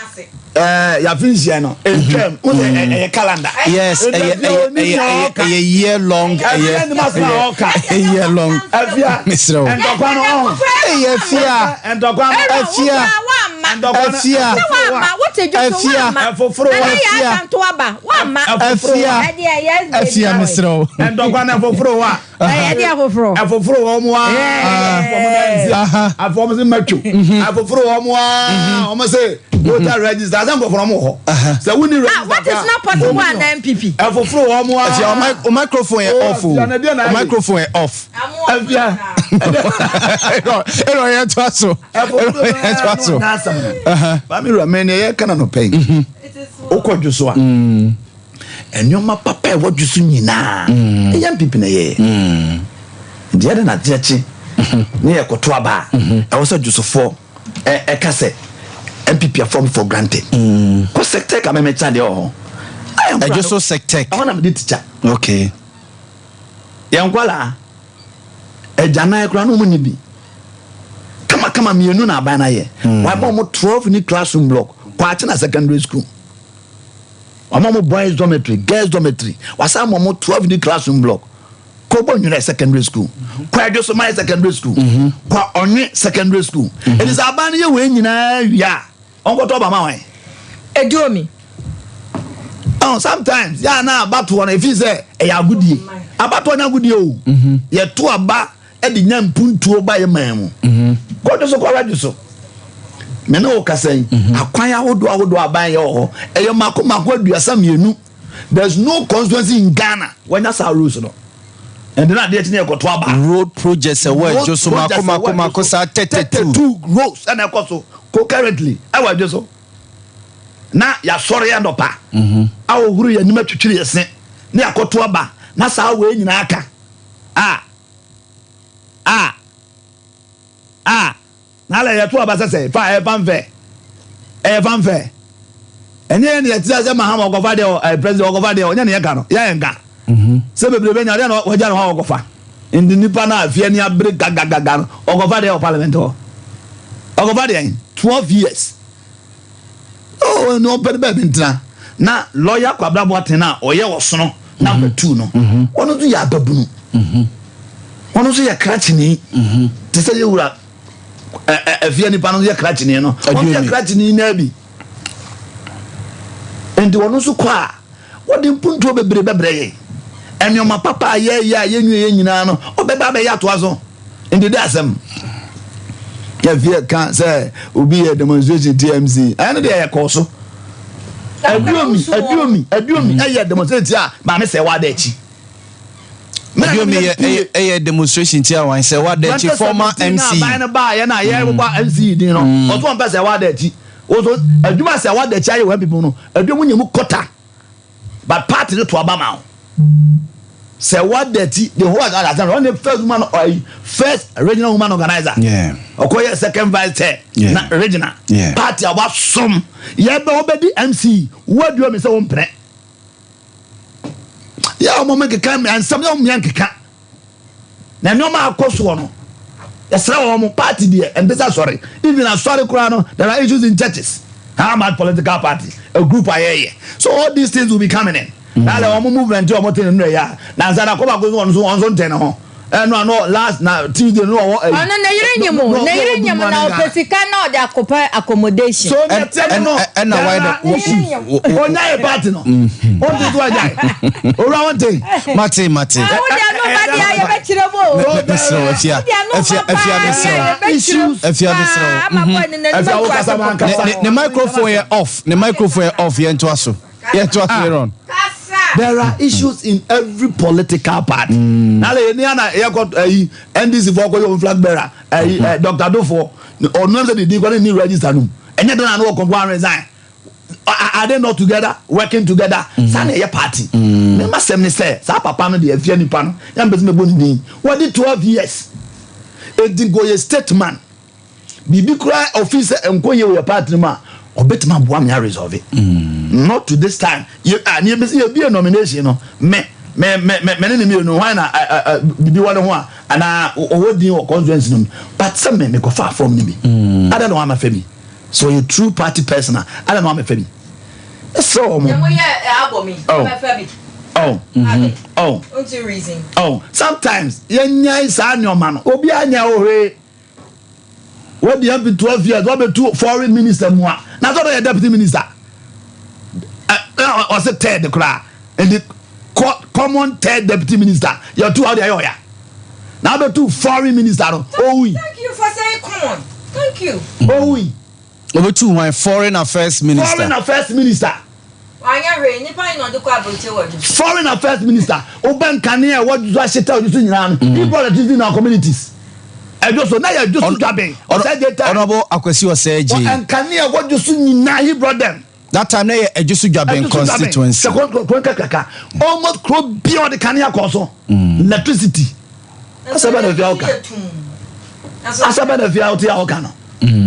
Speaker 4: ɛɛ yafe nhyia no etwam n sɛ ɛyɛ calendar.
Speaker 2: Yes, ɛyɛ ɛyɛ ɛyɛ ɛyɛ ɛyɛ year long ɛyɛ
Speaker 4: Afia nim asɛm a ɔka.
Speaker 2: ɛyɛ year long.
Speaker 4: Afia
Speaker 2: Mesrɛ wo.
Speaker 4: ntɔkwa no ɔho.
Speaker 2: Ɛyɛ afia.
Speaker 4: Ntɔkwa no
Speaker 5: Aaron,
Speaker 2: Afia.
Speaker 5: wo koraa woamma.
Speaker 4: Ntɔkwa no
Speaker 2: Afia.
Speaker 5: Sɛ woamma, wote dwo so
Speaker 2: Afia.
Speaker 5: woamma.
Speaker 4: Ɛfoforo
Speaker 5: Nana yɛ
Speaker 2: Afia.
Speaker 5: asanto aba, woamma.
Speaker 2: Afia.
Speaker 5: Ɛdeɛ, yes, baby
Speaker 2: Afia
Speaker 5: boy.
Speaker 2: mesrɛ wo.
Speaker 4: Ntɔkwa no ɛfoforo wa.
Speaker 5: Ɛyɛ deɛ foforɔ.
Speaker 4: Ɛfoforo wɔ mo a.
Speaker 2: Aha.
Speaker 4: Afɔ wɔn sɛ matwo. Ɛfoforo wɔ mo a. Wɔn sɛ voter register asɛ nkɔfɔ wɔn wɔ hɔ. Sɛ wuni register.
Speaker 5: Ah, what is not possible at NPP?
Speaker 4: Ɛfoforo wɔ mo a.
Speaker 2: Afia o mic o microphone yɛ
Speaker 4: Oh,
Speaker 2: off o.
Speaker 4: Afia, na deɛ na
Speaker 2: O
Speaker 4: ayɛ.
Speaker 2: microphone yɛ off.
Speaker 4: Afia.
Speaker 2: Ɛnɔ ɛnɔ yɛ to aso. Ɛnɔ yɛ to aso.
Speaker 4: Bami wura mɛ ni ɛyɛ kana no pɛ yi. Okɔ dwo so a. Nneɛma papa a ɛwɔ dwo so nyinaa. Ɛyɛ NPP na ɛyɛ. Nti yɛde na adeɛ kye ne yɛ kɔto aba a ɛwɔ sɛ dwosofoɔ ɛka sɛ NPP afɔm for granted. Kɔ sector ka mɛmɛ kya deɛ wɔ hɔ.
Speaker 2: Ɛdwo so sectec.
Speaker 4: Ɛhɔ na mede teacher.
Speaker 2: Okay.
Speaker 4: Yɛn nkwalaa agyanan koraa na wɔn ni bi kamakama mmienu na aban na yɛ. Wabɔ wɔn 12 ni classroom block kɔ akyena secondary school. Wɔn a wɔn boys dormitory, girls dormitory, wasan ma wɔn 12 ni classroom block. Kɔ bɔ nwere secondary school, kɔ adwosoman secondary school, kɔ ɔnwe secondary school. Ɛni sɛ aban no yɛ wɔn nyinaa wia a, ɔnkɔtɔ ɔba ma wɔn.
Speaker 5: Eduomi.
Speaker 4: Oh, sometimes yà na abatoɔ no efi sɛ ɛyɛ agodie. Abatoɔ nyɛ agodie o. Yɛto aba ɛde nya mpuntuo ba yɛ man mu. Kɔdwo so kɔwɛ so. Mɛ ne wo kasa yi, akwan ahodoɔ ahodoɔ aban yɛ wɔ hɔ. Ɛyɛ mako mako 32. There is no constituency in Ghana wɔnya saa rules no. Ɛnde na adeɛ kyi ne yɛkɔto aba.
Speaker 2: Road projects ɛwɔ Adwo so mako mako mako saa 32.
Speaker 4: 32 roads ɛna ɛkɔ so concurrently ɛwɔ Adwo so. Na yɛasɔre anɔpa a ɔhuru yɛn anim atwitwiri yɛn se ne yɛakɔto aba na saa wei nyinaa ka a a a na alɛ yɛto aba sɛ sɛ fa ɛyɛ fanfɛ ɛyɛ fanfɛ ɛnyɛ yɛn ne yɛte sɛ Mahama ɔkɔfa deɛ ɛ president ɔkɔfa deɛ ɔnyɛ ne yɛka no yɛ yɛn ka sɛ bebree bɛnya deɛ na wagya ne hɔ a ɔkɔfa nti nipa no a afie ani abere gagagaga no ɔkɔfa deɛ wɔ parliament hɔ ɔkɔfa deɛ 12 years. Oh, ɛnu ɔmpɛ no baabi ntena. Na lɔya Kwabena Boateng a ɔyɛ ɔsono number 2 no, ɔno nso yɛ ababunu. Ɔno nso yɛ krakyeni. Te sɛ yɛwura afia nipa no yɛ krakyeni no. Ɔno nso yɛ krakyeni naa bi. Nti ɔno nso kɔ a, wɔde mpuntuo bebree bɛbrɛ yɛn. Nneɛma papa a yɛyɛ a yɛnwie yɛn nyinaa no, ɔbɛba abɛyɛ atoa so. Nti de asɛm yɛfie ka sɛ obi yɛ demonstration TMC ɛno deɛ yɛkɔɔ so aduomi aduomi aduomi ɛyɛ demonstration tia maame sɛ wada akyi.
Speaker 2: Aduomi yɛ ɛyɛ demonstration tia wan sɛ wada akyi former MC.
Speaker 4: Aban no baa yɛ na yɛ bɔ MC din no ɔso wɔn pɛ sɛ wada akyi wɔso adwuma sɛ wada akyi ayɛ wɔn bibi no aduomi nyɛ mu kɔta. But party no to aba ma wo. Sɛ wada ti the whole asase no ɔne first woman ɔyi first regional woman organizer. Ɔkɔ yɛ second vice chair na regional party a wasom yɛ bɛ ɔbɛdi MC wadua mi sɛ wɔn mpene. Yɛ ɔmo mo nkeka nsɛm yɛ ɔmo yɛ nkeka. Na nneɛma akɔ soɔ no yɛsrɛ wɔn mo party deɛ ɛnte sɛ asɔre even asɔre koraa no there are issues in churches how much political party a group a yɛyɛ so all these things will be coming in na lɛ wɔn movement a wɔn te ne nnura yɛ a na nsa na kɔba ko so wɔn nso wɔn nso nte ne ho ɛno ano last na Tuesday no ɔwɔ ɛyi.
Speaker 5: Ɔno ne yere nyim o ne yere nyim na ɔpɛ sika na ɔde akɔpɛ accommodation.
Speaker 4: So ne tɛ no
Speaker 2: ɛna wayɛ dɛ
Speaker 4: onya yɛ party no ɔnte so agyae owura wɔnte.
Speaker 2: Mate mate.
Speaker 5: Ah, wo deɛ no ba deɛ yɛbɛkyerɛ mu o.
Speaker 2: Mesrɛ wo afia afia afia mesrɛ wo afia mesrɛ wo.
Speaker 4: Afia wo kasa ma nkasa.
Speaker 2: Ne ne microphone yɛ off ne microphone yɛ off yɛn to aso yɛn to aso Aaron.
Speaker 4: There are issues in every political party. Na le yɛ ni ana yɛ kɔ ɛyi NDC fɔ kɔ yɛ wɔn flag bearer ɛyi ɛ Dr. Dofo ɔno ɛsɛ didi kɔ ne ni register no mu ɛnyɛ dɛ na ano wɔ kɔnkɔn resign. Are they not together working together? Saa na ɛyɛ party. Me ma sɛm ne sɛ saa papa no deɛ afia nipa no yɛn mpɛ sɛ mɛbɔ ne din wɔde 12 years edi nka ɔyɛ state man biribi koraa ɔfi sɛ nkɔ yie wɔ yɛ party no mu a ɔbɛtumi aboa me aresolve not to this time yɛ a ne yɛbɛsi yɛbie nomination no me me me me me ne ne mmienu hwan na ɛ ɛ biribi wɔ ne ho a anaa ɔwɔ din wɔ constituency no mu but sɛ me mekɔfa fam no bi ada na wama fɛ mi sɛ ɔyɛ true party person a ada na wama fɛ mi ɛsrɛ wɔn. Oh oh oh oh sometimes yɛnyae saa nneɛma no obi anya ohwee wadi MP 12 years wabɛtu foreign minister mu a na sɛ ɔbɛyɛ deputy minister ɔsɛ third koraa nti common third deputy minister yɛtu a ɔde ayɛ ɔya na abɛtu foreign minister no owui.
Speaker 5: Thank you for saying common. Thank you.
Speaker 4: Owui.
Speaker 2: Obetu hwan foreign affairs minister.
Speaker 4: Foreign affairs minister.
Speaker 5: Wanyɛ hwee nipa yi na ɔde kɔ aburokye wɔ dwo.
Speaker 4: Foreign affairs minister wobɛ nkanea a ɛwɔ so ahyeta ɔdwo so nyinaa no he brought electricity in our communities ɛdwo so na yɛ dwo so dwaben ɔsɛ gye time.
Speaker 2: Honourable Akwasi Osei Gye.
Speaker 4: Nkanea ɛwɔ dwo so nyinaa he brought them.
Speaker 2: That time na yɛ Ejisu Dwaben constituency.
Speaker 4: Sɛ kuro kakraka almost kuro bia ɔde kanea kɔ so electricity asɛ bɛ na fia ɔka asɛ bɛ na fia ɔte a ɔka no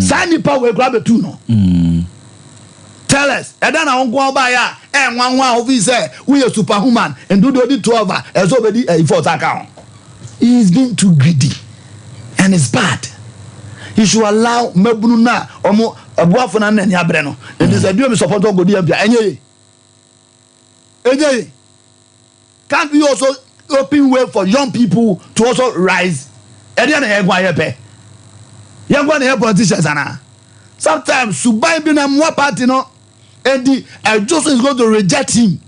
Speaker 4: saa nipa wei kura bɛtu no tell us ɛda na wɔn nko ɔbaa yɛ a ɛnwanwa a ofi sɛ woyɛ superhuman ndudu odi 12 a ɛsɛ obedi ɛyi fɔ ɔsa ka ho. He is being too greedy and it's bad. He should allow mmabunu na ɔmo ɛboafo na nani abrɛ no. Nti sɛ duomi support ɔgodi MP a ɛnyɛ ye. Ɛnyɛ ye. Can't we also open way for young people to also rise? Ɛdeɛ na yɛn nko ayɛ pɛ. Yɛn nko na yɛ politicians ana. Sometimes suban bi na mmoa party no. Enti Ɛdwoso is going to reject him.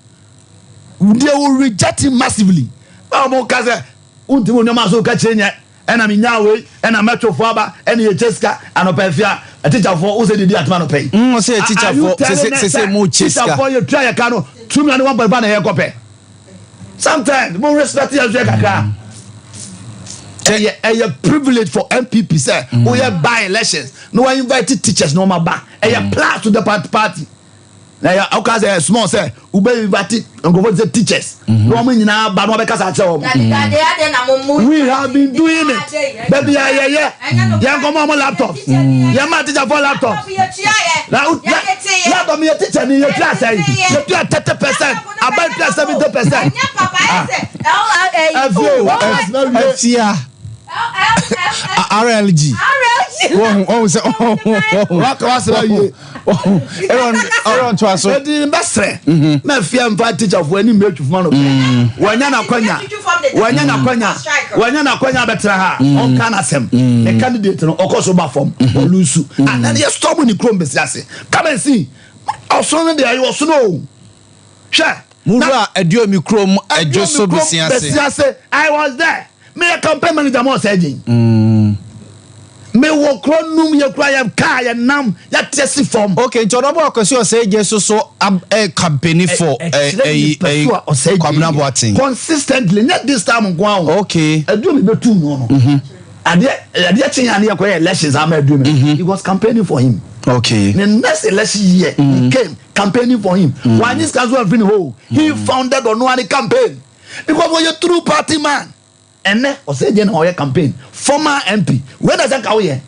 Speaker 4: They will reject him massively. Na wɔn ka sɛ wontumi nneɛma so ka kyerɛ nyɛ ɛna mi nya wei ɛna mɛtwofo aba ɛna yɛ kyɛ sika anɔpɛ fia tikyafoɔ wosɛ didi atoma anɔpɛ yi.
Speaker 2: Ɔsɛ tikyafoɔ sese sese mu kyɛ sika.
Speaker 4: Tikyafoɔ yɛ tua yɛ ka no 2 million 1.5 na yɛ kɔ pɛ. Sometimes mo respect yɛn so yɛ kakra. Ɛyɛ privilege for NPP sɛ woyɛ by elections na wɔn invite teachers na wɔn aba ɛyɛ plus to the party. Na yɛ ɔka sɛ small sɛ wobɛ invite nkurɔfoɔ te sɛ teachers na wɔn nyinaa ba na wɔbɛkasa akyerɛ wɔn. We have been doing it. Baabi a yɛyɛ yɛn kɔmɔ wɔn laptops yɛn ma teacher for laptops. Na laptop yɛ teacher ni yɛ tua sɛ yɛ tua 30%, aban tua 70%. Afie wa
Speaker 2: afia RLG. Wɔn wɔn sɛ wɔn.
Speaker 4: Waka wasra yie.
Speaker 2: Aaron Aaron to aso.
Speaker 4: Eti mbɛsrɛ na fia nfa teacherfoɔ anim bɛ twufuma no wɔnya n'akwanya wɔnya n'akwanya wɔnya n'akwanya bɛtena ha ɔnka n'asɛm ne candidate no ɔkɔ so ba fam ɔlusu anan yɛ storm ne kurom bɛsi ase come and see ɔsono no deɛ ɛyɛ ɔsono o hwɛ.
Speaker 2: Mura Aduomi kurom Adwo so bɛsi ase.
Speaker 4: Bɛsi ase I was there. Meyɛ campaign manager ma ɔsɛe gyen. Me wɔ kuro num yɛ kura yɛ car yɛ nam yɛ te si fam.
Speaker 2: Okay, nti ɔdɔbɔ akwasi ɔsɛe gye so so ab ɛ campaign for ɛ ɛyi ɛyi Kwabena Boateng.
Speaker 4: Consistently, nyɛ this time nko ara o.
Speaker 2: Okay.
Speaker 4: Aduomi bɛ tum no no. Adeɛ adeɛ kyen yɛ adeɛ kɔ yɛ elections ama Aduomi. He was campaigning for him.
Speaker 2: Okay.
Speaker 4: The next election year he came campaigning for him. Wanyɛ sika nso amfiri ne hɔ o. He founded ɔno ara ne campaign. Because wɔyɛ true party man. Ɛnɛ ɔsɛ deɛ na ɔyɛ campaign former MP wei na sɛ nka woyɛ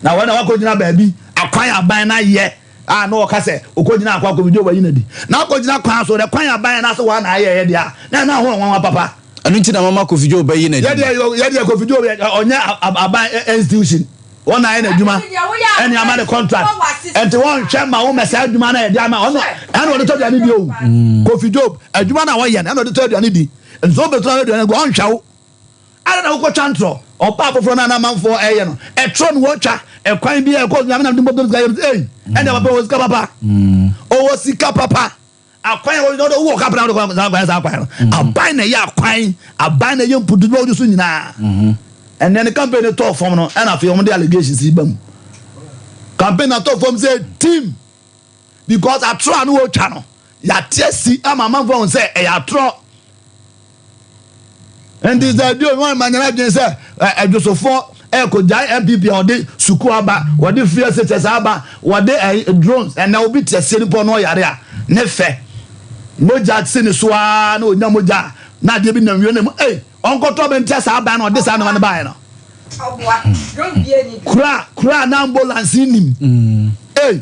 Speaker 4: na wɔn na wakɔgyina baabi akwan aban na yɛ a na ɔka sɛ ɔkɔgyina akɔ akɔ video wayi na di na akɔgyina kwan so na kwan aban na sɛ wɔn na ayɛ yɛ deɛ na ɛna ho nwanwa papa.
Speaker 2: Ɛno nti na mama Kofi Joe bɛyi na di.
Speaker 4: Yɛdeɛ yɛdeɛ Kofi Joe ɔnyɛ aban institution. Wɔn na ayɛ n'adwuma ɛne ama ne contract ɛnti wɔn nhwɛ ma wɔn mɛsɛ adwuma na yɛde ama ɔno ɛna ɔde tɔ aduane di o mm. Kofi Job adwuma na wɔyɛ no ɛna ɔde tɔ aduane di nso ɔbɛtɔ aduane gu ɔnhwɛ wo ɛna na wokɔ twa ntorɔ ɔbaa foforɔ na anamanfoɔ ɛyɛ no ɛtorɔ no wɔtwa ɛkwan bi ɛkɔ nyame nam de mbɔ sika yɛ ɛyi ɛna papa ɔwɔ sika papa ɔwɔ sika papa. Akwan a wɔde wɔde wɔ kapena wɔde kɔ saa kwan saa kwan no mm. Aban na ɛyɛ akwan, aban na ɛyɛ mputu na wɔde so nyinaa. Mm-hmm. Ɛnɛ ne campaign no tɔɔ fam no, ɛna afei wɔn de allegations yi ba mu. Campaign na tɔɔ fam sɛ team because atorɔ a no wɔtwa no yɛate asi ama amanfoɔ ahun sɛ ɛyɛ atorɔ. Nti sɛ ɛdi wɔn ma nyina adwene sɛ ɛdwosofoɔ ɛkɔgyae NPP a wɔde sukuu aba, wɔde free SHS aba, wɔde ɛyi drones, ɛnna obi te aseɛ nipa ɔno ɔyare a ne fɛ mogya si ne so ara na onya mogya a na adeɛ bi nam wie na mu ei ɔnkɔtɔ bɛ ntia saa aban na ɔde saa nneɛma no baeɛ no kura kura na ambulance nim mm. ei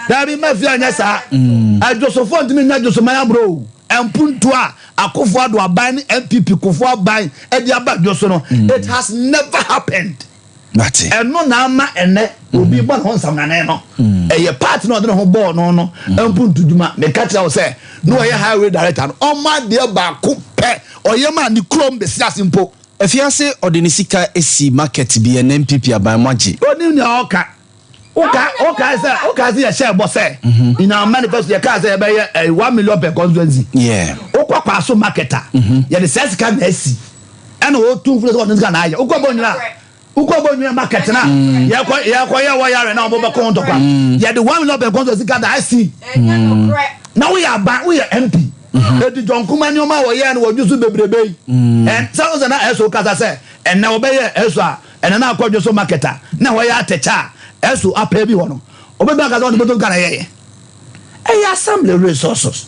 Speaker 4: dabi mafia nyɛ saa ɛdwosofoɔ ntumi nyɛ dwosoman aborɔ o. Mpuntuo a Akufo Addo aban ne NPP Kufuor aban de aba dwo so no, it has never happened.
Speaker 2: Mate.
Speaker 4: Ɛno na ama ɛnɛ obi bɔ ne ho nsamnane no. Ɛyɛ party na ɔde ne ho bɔɔ no no mpuntu dwuma. Meka kyerɛ wo sɛ, na ɔyɛ highway director no, ɔma adeɛ baako pɛ ɔyɛ maa ne kurom bɛsi ase mpo.
Speaker 2: Afiase ɔde ne sika si market bi ɛnɛ NPP aban moagye.
Speaker 4: Onim nea ɔka. Woka wokae sɛ wokae sɛ yɛhyɛ bɔ sɛ mhm. in our manifesto yɛkaa sɛ yɛbɛyɛ eh, 1 million per constituency. Wokɔ Kwaso market a mhm. yɛde saa sika na asi ɛna wɔtu mfuro sɛ wɔde sika na ayɛ. Wokɔ Bɔnwina wokɔ Bɔnwina market na mm. yɛkɔ yɛkɔ yɛ wɔ yare na wɔn bɛkɔ ho ntɔkwa mm. yɛde 1 million per constituency sika na asi mm. na woyɛ aban woyɛ MP edi John Kuma nneɛma a wɔyɛ no wɔdwo so bebrebe yi ɛn sɛ wosɛ na ɛso kasa sɛ ɛnɛ wɔbɛyɛ ɛso a Ɛna na akɔ dwoso market a na ɛhɔ yɛ atɛkyɛ a ɛso apɛ bi hɔ no, obetumi aka sɛ ɔde bɔtɔ sika na ɛyɛeɛ. Ɛyɛ assembly resources.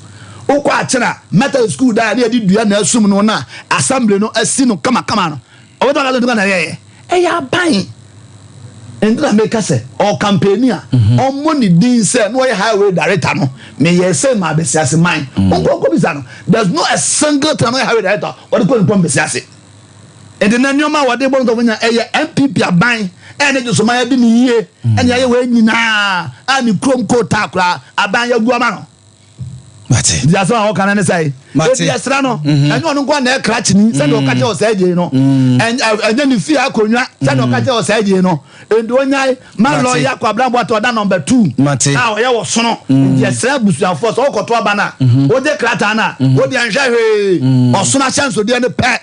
Speaker 4: Wokɔ akyere a Methodist school dan a na yɛde dua na asum no na assembly no asi no kamakama no, obetumi aka sɛ ɔde sika na ɛyɛeɛ. Ɛyɛ aban. Nti na meka sɛ ɔkampani a ɔmmɔ ne din sɛ na ɔyɛ highway director no, meyɛɛ sei maa Besiase man. Monkɔ nkɔbisa no. There's no a single thing a na ɔyɛ highway director a ɔde kɔ ne kurom Besiase. Enti na nneɛma a wɔde bɔ nkurɔfo nyinaa ɛyɛ NPP aban ɛne Gyesoman adi ne yie ɛne ayɛ wei nyinaa a ne kurom kootaa koraa aban yɛagu ama no.
Speaker 2: Mate.
Speaker 4: Nti asɛm a wɔka no ne sɛ
Speaker 2: Mate.
Speaker 4: ebi ɛsra no mhm. ɛnyɛ ɔno nko na ɛkra kyini sɛdeɛ ɔka kyerɛ ɔsɛe gyei no mm. ɛnyɛ ne fie akonnwa sɛdeɛ ɔka kyerɛ ɔsɛe gyei no nti onyae ma lɔya Kwabena Boateng ɔda number 2 a ɔyɛ wɔ sono mm. nti ɛsrɛ abusuafoɔ sɛ wokɔto aba no a mm-hmm. wogye krataa no a mm-hmm. wode ɛnhwɛ hwee ɔsono ahyɛnsodeɛ no pɛ.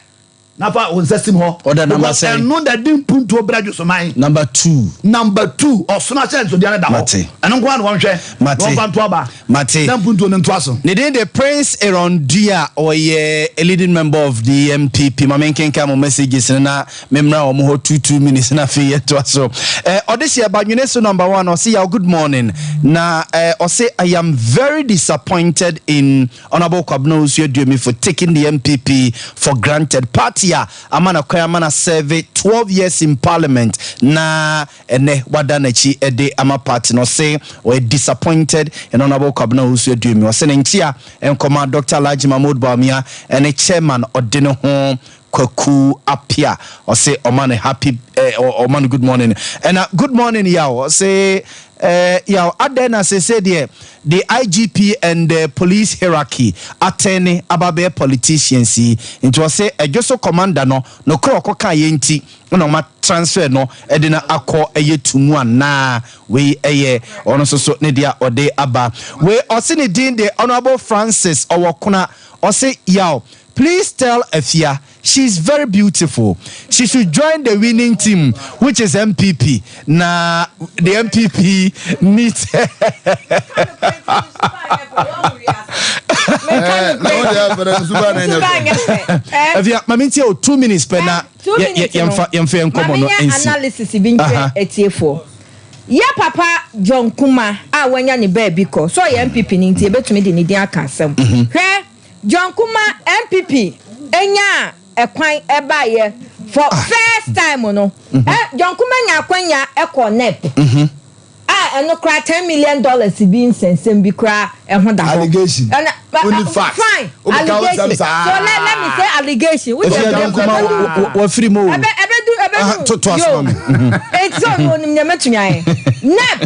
Speaker 4: Na fa wo nsa sim hɔ.
Speaker 2: Ɔda number
Speaker 4: Because
Speaker 2: sɛn?
Speaker 4: ɛno na ɛde mpuntuo brɛ Dwosoman.
Speaker 2: Number 2.
Speaker 4: Number 2, ɔsono ahyɛnsodeɛ no da hɔ.
Speaker 2: Mate.
Speaker 4: Ɛno nko ara na wɔnhwɛ.
Speaker 2: Mate.
Speaker 4: Na wɔmfa nto aba.
Speaker 2: Mate.
Speaker 4: Na mpuntuo no ntoa so.
Speaker 2: Ne din de Prince Aaron Duah, ɔyɛ a leading member of the NPP. Ma menkenkan mo messages no na memmra wɔn hɔ 2 minutes na afei yɛtoa so. Eh, ɔde hyɛ Badwene so number 1, ɔse yaw good morning. Na eh, ɔse I am very disappointed in Honourable Kwabena Owusu Aduomi for taking the NPP for granted. Party a ama no kwan ama no serve 12 years in parliament na ɛnɛ wada n'akyi de ama party no. Ɔse ɔyɛ disappointed in Honourable Kwabena Owusu Aduomi. Ɔse ne nkyea nkɔma Dr. Alhaji Mahmood Bawumia ne chairman ɔde ne ho Kwaku Apia. Ɔse ɔma no happy eh, ɔma no good morning. Ɛna good morning yaw. Ɔse eh, yaw adɛn na sese deɛ the IGP and the police hierarchy atɛne aba bɛyɛ politicians yi. Nti ɔse ɛdwo so commander no nokorɛ ɔkɔka yɛ nti na ɔma transfer no ɛde no akɔ ɛyɛ tumu anaa. Wei ɛyɛ ɔno nso so ne deɛ ɔde aba. Wei ɔse ne din de Honourable Francis ɔwɔ Kona. Ɔse yaw Please tell Afia she is very beautiful she should join the winning team which is NPP na the NPP needs her. Afia ma me ntie o 2 minutes pɛ na yɛmfa yɛmfa yɛn nkɔmmɔ no nsi.
Speaker 5: Analysis bi nkyerɛ atiefoɔ. Yɛ papa John Kuma a wanya ne baabi kɔ so ɔyɛ NPP ni nti yɛbɛtumi de ne din aka asɛm. Hwɛ John Kuma NPP nyaa ɛkwan ɛbaeɛ for first time no ɛ John Kuma nyaa akwanya ɛkɔɔ NEP a ɛno koraa $10 million bi nsɛnsɛm bi koraa ɛho da hɔ.
Speaker 4: Allegation.
Speaker 5: Ɛna
Speaker 4: Only facts.
Speaker 5: Fine
Speaker 4: Wobɛka wo nsɛm
Speaker 5: allegation
Speaker 4: saa.
Speaker 5: so let me say allegation. Wo
Speaker 2: Efia
Speaker 5: deɛ
Speaker 2: John Kuma wafiri mu o.
Speaker 5: Ɛbɛ ɛbɛdu ɛbɛdu
Speaker 2: To to asoma me.
Speaker 5: Eti sɛ ɔno onim nea mɛtumi ayɛ. NEP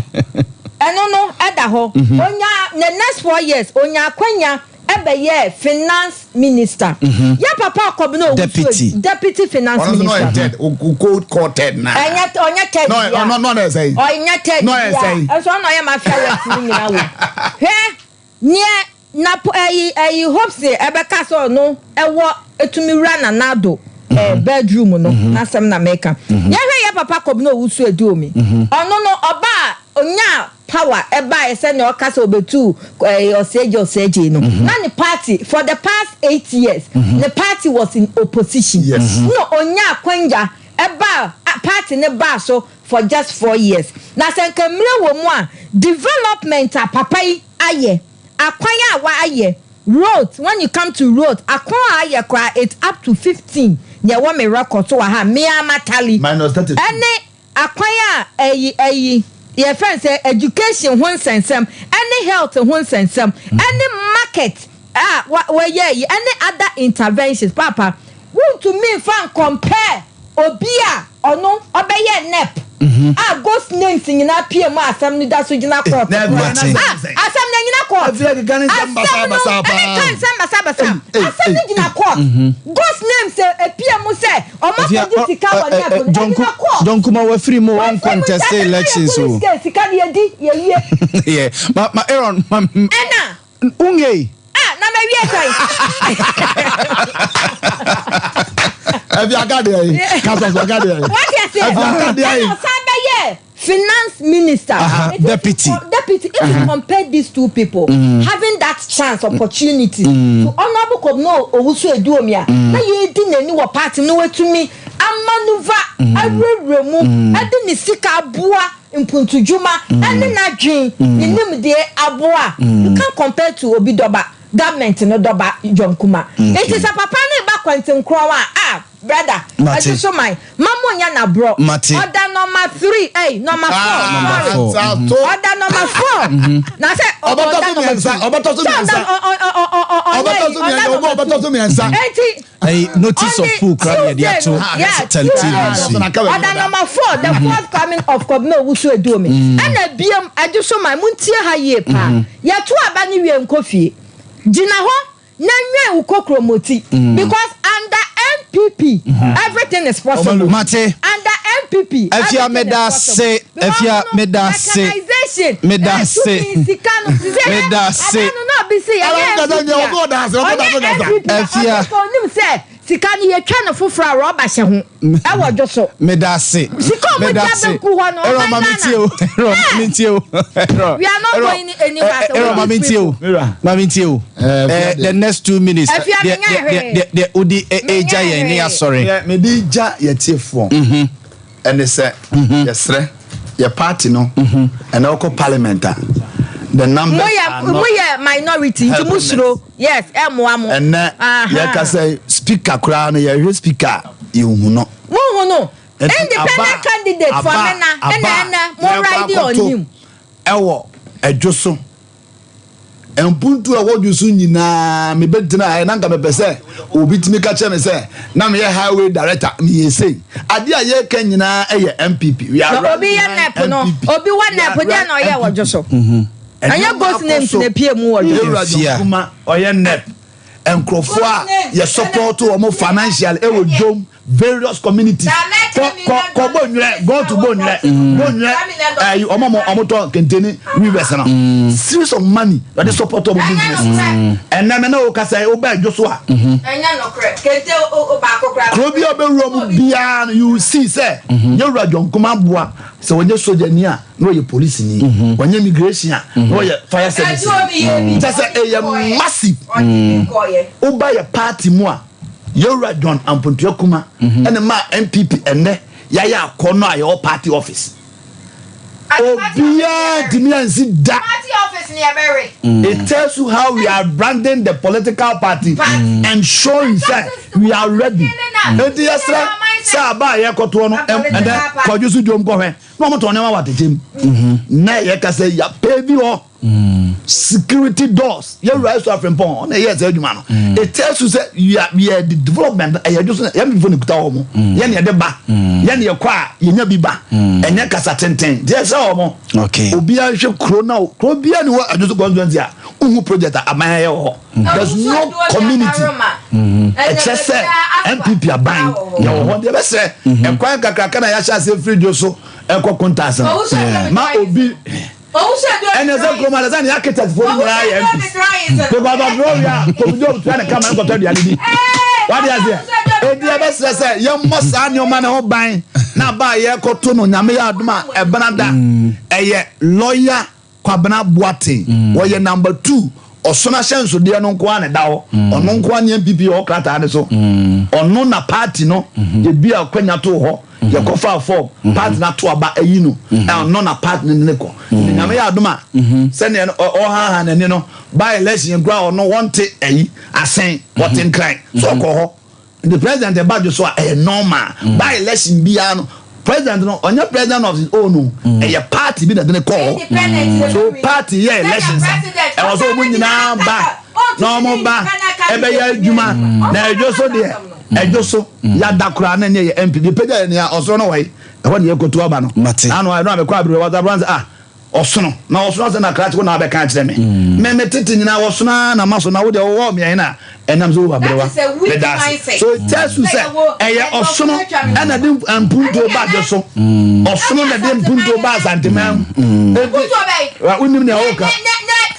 Speaker 5: ɛno no ɛda hɔ. Onya the next 4 years onya akwanya ɛbɛyɛ finance minister. Yɛ papa Akɔbena Owusu
Speaker 2: Deputy.
Speaker 5: Deputy finance
Speaker 4: Ɔno nso na ɔyɛ
Speaker 5: minister.
Speaker 4: third. O cold call third na.
Speaker 5: Ɛnyɛ ɔnyɛ third
Speaker 4: No,
Speaker 5: bia.
Speaker 4: no, no, no, sɛn.
Speaker 5: Ɔnyɛ third
Speaker 4: No, ɔyɛ
Speaker 5: bia.
Speaker 4: sɛn.
Speaker 5: Ɛnso ɔno ɔyɛ mafia works ne nyinaa wɔ. Hwɛ neɛ na ɛyi ɛyi hopes ɛbɛka sɛ ɔno ɛwɔ etumi wura Nana Addo bedroom no n'asɛm na mɛka. Yɛhwɛ yɛ papa Kɔbena Owusu Aduomi. Ɔno no ɔbaa onya power ɛbaeɛ sɛnea ɔka sɛ obetu Ɔsɛgye Ɔsɛgye no na ne party for the past 8 years ne party was in opposition. Na onya akwanya ɛbaa party ne baa so for just 4 years na sɛ nka mmerɛ wɔ mu a development a papa yi ayɛ, akwan a wayɛ, road, when you come to road, akwan a ayɛ koraa it's up to 15 nea ɛwɔ me record so wɔ ha mmea matali
Speaker 4: Minus 32.
Speaker 5: Ɛne akwan a ɛyi yɛfrɛ sɛ education ho nsɛnsɛm ɛne health ho nsɛnsɛm ɛne market a wɔyɛ yi ɛne other interventions, papa wuntumi nfa compare obi a ɔno ɔbɛyɛ NEP a ghost names nyinaa pie mu a asɛm no da so gyina court.
Speaker 4: NEP
Speaker 5: koraa.
Speaker 4: na
Speaker 5: Ah, asɛm no nyina court.
Speaker 4: Afei keka ne nsɛm
Speaker 5: Asɛm no
Speaker 4: basabasa paa.
Speaker 5: ɛne ka nsɛm basabasa.
Speaker 4: Ei, ei,
Speaker 5: Asɛm no
Speaker 4: ei,
Speaker 5: gyina court, ghost names epie mu sɛ ɔmo akɔgye sika wɔ NEP no ɛgyina court.
Speaker 2: John Kuma wafiri mu, ɔn contest elections o.
Speaker 5: Sika no yɛdi yɛwie.
Speaker 2: Yeah. Ma Aaron ma
Speaker 5: ɛna
Speaker 2: unge.
Speaker 5: Ah, na ma wie sɛn?
Speaker 4: Ɛfi aka deɛ yi. Kasa so aka deɛ yi.
Speaker 5: Wate ase?
Speaker 4: Ɛfi aka deɛ yi.
Speaker 5: Ɛna ɔsan bɛyɛ finance minister.
Speaker 2: Aha,
Speaker 5: If you
Speaker 2: deputy.
Speaker 5: Deputy, if you compare these two people having that chance, opportunity to Honourable Kobina Owusu Eduomi a na yɛdi n'ani wɔ party no, watumi amanuva awurawura mu ɛde ne sika aboa mpuntudwuma ɛne n'adwen ne nimdeɛ aboa, you can compare to obi dɔba government no dɔba John Kuma. Nti sɛ papa ne ba kwantenkorɔ a, ah, brother.
Speaker 2: Mate.
Speaker 5: Ɛti so man mamu nya na borɔ.
Speaker 2: Mate.
Speaker 5: Ɔda number three, ɛy, number four.
Speaker 2: Number
Speaker 5: Sorry.
Speaker 2: four.
Speaker 4: Sato.
Speaker 5: Ɔda number four na sɛ
Speaker 4: Ɔbɛtɔ
Speaker 5: ɔda
Speaker 4: so
Speaker 5: number
Speaker 4: mmiɛnsa.
Speaker 5: two.
Speaker 4: Ɔbɛtɔ so
Speaker 5: Sɛ ɔda
Speaker 4: mmiɛnsa.
Speaker 5: ɔnyɛ
Speaker 4: Ɔbɛtɔ so mmiɛnsa.
Speaker 5: ɔda
Speaker 4: Ɔbɛ ɔbɛtɔ
Speaker 5: number
Speaker 4: so mmiɛnsa.
Speaker 5: two eti.
Speaker 2: Ɛyi notice of pool kora ne yɛde ato
Speaker 5: Tuesday
Speaker 2: television so
Speaker 5: no,
Speaker 2: yi.
Speaker 5: ɔda number four, the fourth coming of Kobina Owusu Eduomi. Ɛna biem ɛde so ma muntie ha yie paa, yɛto aba ne wie nkɔ fie gyina hɔ na nwɛn wo kokromoti because under NPP everything is possible.
Speaker 2: Mate.
Speaker 5: Under NPP
Speaker 2: Afia,
Speaker 5: everything is
Speaker 2: meda
Speaker 5: possible.
Speaker 2: ase.
Speaker 5: Because
Speaker 2: Afia,
Speaker 5: no,
Speaker 2: meda ase.
Speaker 5: mechanization,
Speaker 2: Meda ase.
Speaker 5: tumi sika no ti sɛ
Speaker 2: Meda ase.
Speaker 5: aba no na obi si yɛnyɛ
Speaker 4: Ala,
Speaker 5: NPP
Speaker 4: nkasa nyɛ,
Speaker 5: a
Speaker 4: ɔbɔ ɔda ase, ɔbɔ ɔda ase,
Speaker 5: ɔnyɛ
Speaker 4: ɔda ase.
Speaker 5: NPP a
Speaker 2: Afia.
Speaker 5: ɔno onim sɛ Sika no yɛtwa no foforɔ a rɔba hyɛ ho ɛwɔ dwo so.
Speaker 2: Medase.
Speaker 5: Sika ɔmo gya bɛgu hɔ no
Speaker 2: ɔman Ghana. Error ma me ntie o. Error.
Speaker 5: We are not going anywhere.
Speaker 2: Error ma me ntie o. Ma me ntie o. The next 2 minutes.
Speaker 5: Afia me nya hwee.
Speaker 2: De de odi egya yɛn ne asɔre.
Speaker 4: Me de gya yɛ tiefoɔ. Ɛne sɛ yɛsrɛ yɛ party no ɛna ɔkɔ parliament a, the numbers are not
Speaker 5: mo yɛ minority nti mo suro, yes, ɛmoa mo.
Speaker 4: Ɛnɛ yɛka sɛ speaker koraa no, yɛhwɛ speaker a, yɛnhu no.
Speaker 5: Mo hu no independent candidate for Mena, ɛna mo ride on him.
Speaker 4: Ɛwɔ ɛdwo so, mpuntu a ɛwɔ dwo so nyinaa, mebɛgyina ha na nka mepɛ sɛ obi tumi ka kyerɛ me sɛ na meyɛ highway director, meyɛ sei. Adeɛ a yɛreka nyinaa ɛyɛ NPP.
Speaker 5: We are obi yɛ NEP no, obi wɔ NEP deɛ na ɔyɛ wɔ dwo so. Ɛnyɛ ghost names na epie mu wɔ dwo so.
Speaker 4: Yɛwura John Kuma ɔyɛ NEP, nkurɔfoɔ a yɛ support wɔn financial ɛwɔ dwom, various communities. Kɔ kɔ kɔ Bonwere, go to Bonwere, Bonwere ɛyi, ɔmo tɔ kente weavers no, series of money yɛde support ɔmo business. Ɛnɛ mɛ na o kasa yi, o bɛ ɛdwo so a, kuro bi a ɔbɛwura mu biara no, you see sɛ yɛwura John Kuma aboa sɛ wɔnyɛ sojani a, na ɔyɛ polisi ni, wɔnyɛ immigration a, na ɔyɛ fire service. Kyɛ sɛ ɛyɛ massive. Woba yɛ party mu a, yɛwura John Ampontua Kuma ɛne maa NPP ɛnɛ yɛayɛ akɔ no a yɛwɔ party office, obiara ntumi ansi da. It tells you how we are branding the political party and showing say we are ready. Eti yɛsrɛ sɛ aba a yɛkɔtoɔ no, ɛnɛ kɔdwo so dwom kɔhwɛ na wɔn tɔn nneɛma wɔ atɛkyɛ mu na yɛka sɛ yɛapɛ bi hɔ, security doors. Yɛwura ɛso afrempɔn ɔna ɛyɛ sɛ adwuma no. It tells you sɛ we are the development. Ɛyɛ adwo so yɛn bifo ne kuta wɔn mo, yɛn ne yɛde ba, yɛn ne yɛkɔ a yɛnya bi ba. Ɛnyɛ kasa tenten deɛ sɛ wɔn obiara nhwɛ kuro na kuro biara ni wɔ adwo so constituency a uhu project a aban ayɛ wɔ hɔ. There's no community ɛkyɛ sɛ NPP aban yɛwɔ hɔ deɛ bɛsrɛ ɛkwan kakraka na yɛahyɛ ase firi dwo so ɛkɔ kontas no ma obi ɛnɛ sɛ kurom adɛ sɛ ne architect fo nyinaa yɛ MPs because ɔdorɔ wie a, Kofi Job tua ne kama nkɔtɔ aduane bi wade aseɛ. Edi ɛbɛsrɛ sɛ yɛmmɔ saa nneɛma ne ho ban na ba a yɛkɔto no, Nyame yɛ adom a, ɛbena da ɛyɛ lawyer Kwabena Boateng, wɔyɛ number two. Ɔsono ahyɛnsodeɛ no nko ara na ɛda hɔ. Ɔno nko ara ne NPP ɔwɔ krataa no so. Ɔno na party no yɛbi a kwanya too hɔ, yɛkɔfaa form, party no ato aba ayi no, ɔno na party no ne kɔ. Nti Nyame yɛ adom a, sɛdeɛ ɔhaha n'ani no by election koraa, ɔno wɔnte ayi asɛn, wɔte Nkran so ɔkɔ hɔ. The president ɛba dwo so a, ɛyɛ normal. By election biara no, president no ɔnyɛ president of his own o, ɛyɛ party bi na ɛde ne kɔɔ hɔ. So party yɛ elections a, ɛwɔ sɛ wɔn nyinaa ba na wɔn ba ɛbɛyɛ adwuma. Na ɛdwo so deɛ, ɛdwo so yada koraa na ɛnyɛ yɛ NPP pagya yɛ nea ɔsoro no wɔ yi, ɛhɔ ne yɛ koto aba no.
Speaker 2: Mate.
Speaker 4: Ano ɛno a mekɔ abiri wɔ aberante ah, ɔsono na ɔsono asɛ na krakye wo na abɛka akyerɛ me. Me tete nyinaa wɔsono ara na ma so na wo deɛ wɔwɔ mmiɛn na ɛnam sɛ wo aberewa meda ase. So it tells you sɛ ɛyɛ ɔsono ɛna de mpuntuo ba adwo so, ɔsono na de mpuntuo ba Asanteman mu. Eti wonim nea wɔka.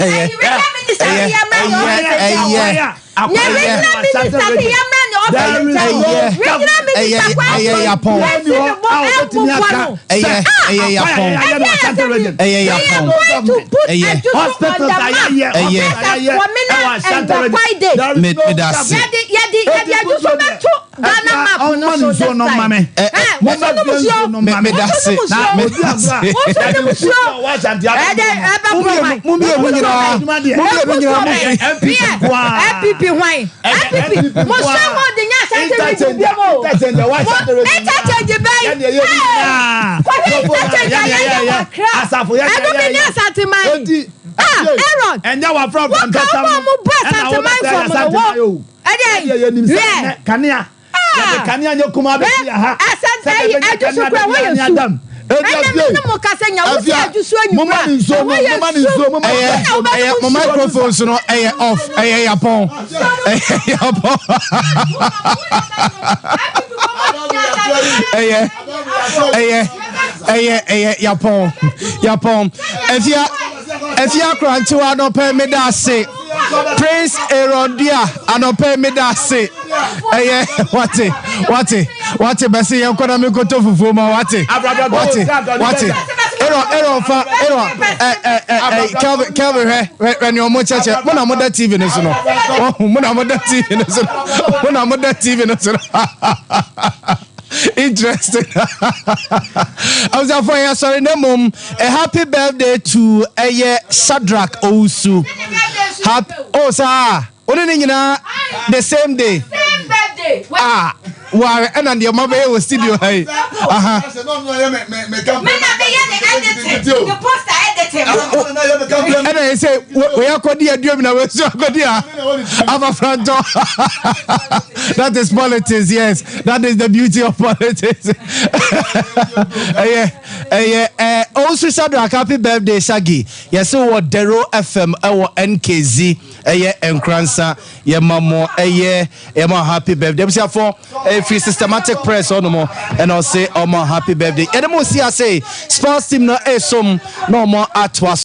Speaker 2: Ɛyɛ ɛyɛ ɛyɛ ɛyɛ ɛyɛ yapɔn, ɛyɛ ɛyɛ yapɔn, ɛyɛ yapɔn, ɛyɛ ɛyɛ me meda ase.
Speaker 5: Yɛde adwo bɛto Ghana map no so this time.
Speaker 2: Meda ase, meda ase. Mo mmienu nyinaa, mo mmienu nyinaa mo fi.
Speaker 5: NPP hwan? NPP mo sɛ mo de nya Asante Region bi mo mo interchange bɛyi kɔhwɛ interchange a yɛyɛ wɔ Accra, ɛno bi ne Asante man. Ah, Aaron, wɔka wɔn a mo bɔ Asante man fam no wɔ ɛdeɛ yɛ
Speaker 4: kanea, yɛde kanea nyɛ kuma bɛsi ha.
Speaker 5: Asante ayi adwo so kura wɔyɛ su, ɛnna mi ne mo kasa nya wosi adwo so enyimra ɛwɔ yɛ su.
Speaker 2: Ɛyɛ ɛyɛ mo microphones no ɛyɛ off. Ɛyɛ yapɔn, ɛyɛ yapɔn, ɛyɛ ɛyɛ ɛyɛ ɛyɛ yapɔn, yapɔn. Efia, Efia Akrantewa nɔpɛ, meda ase. Prince Aaron Dua anɔpɛ meda ase. Ɛyɛ wate wate wate bɛse yɛn kɔ na mi koto fufuo ma wate wate wate. Aaron Aaron fa Aaron ɛ ɛ ɛ ɛ Kelvin Kelvin hwɛ hwɛ hwɛ nea ɔmo kyɛkyɛ mo na mo da TV no so no wɔn mo na mo da TV no so no mo na mo da TV no so no. Interesting. Abusuafo yɛ sɔre na mmom a happy birthday to ɛyɛ Shadrach Owusu. Happy oh saa one ne nyinaa the same day. Ah ware ɛna deɛ ɔma bɛyɛ wɔ studio ha yi. Aha. Ɛna yɛ sɛ wɔyɛ akɔdi aduom na wɔasu akɔdi a afafrantɔ. That is politics, yes. That is the beauty of politics. Ɛyɛ ɛyɛ ɛ Owusu Shadrach, happy birthday, Shaggy. Yɛsɛ wɔ Dero FM ɛwɔ NKZ ɛyɛ Nkransa. Yɛma mo ɛyɛ yɛma happy birthday. Abusuafo ɛfiri Systematic Press ɔnom ɛna ɔse ɔmo happy birthday. Yɛde mo si ase sports team no ɛsom na ɔmo atoa so.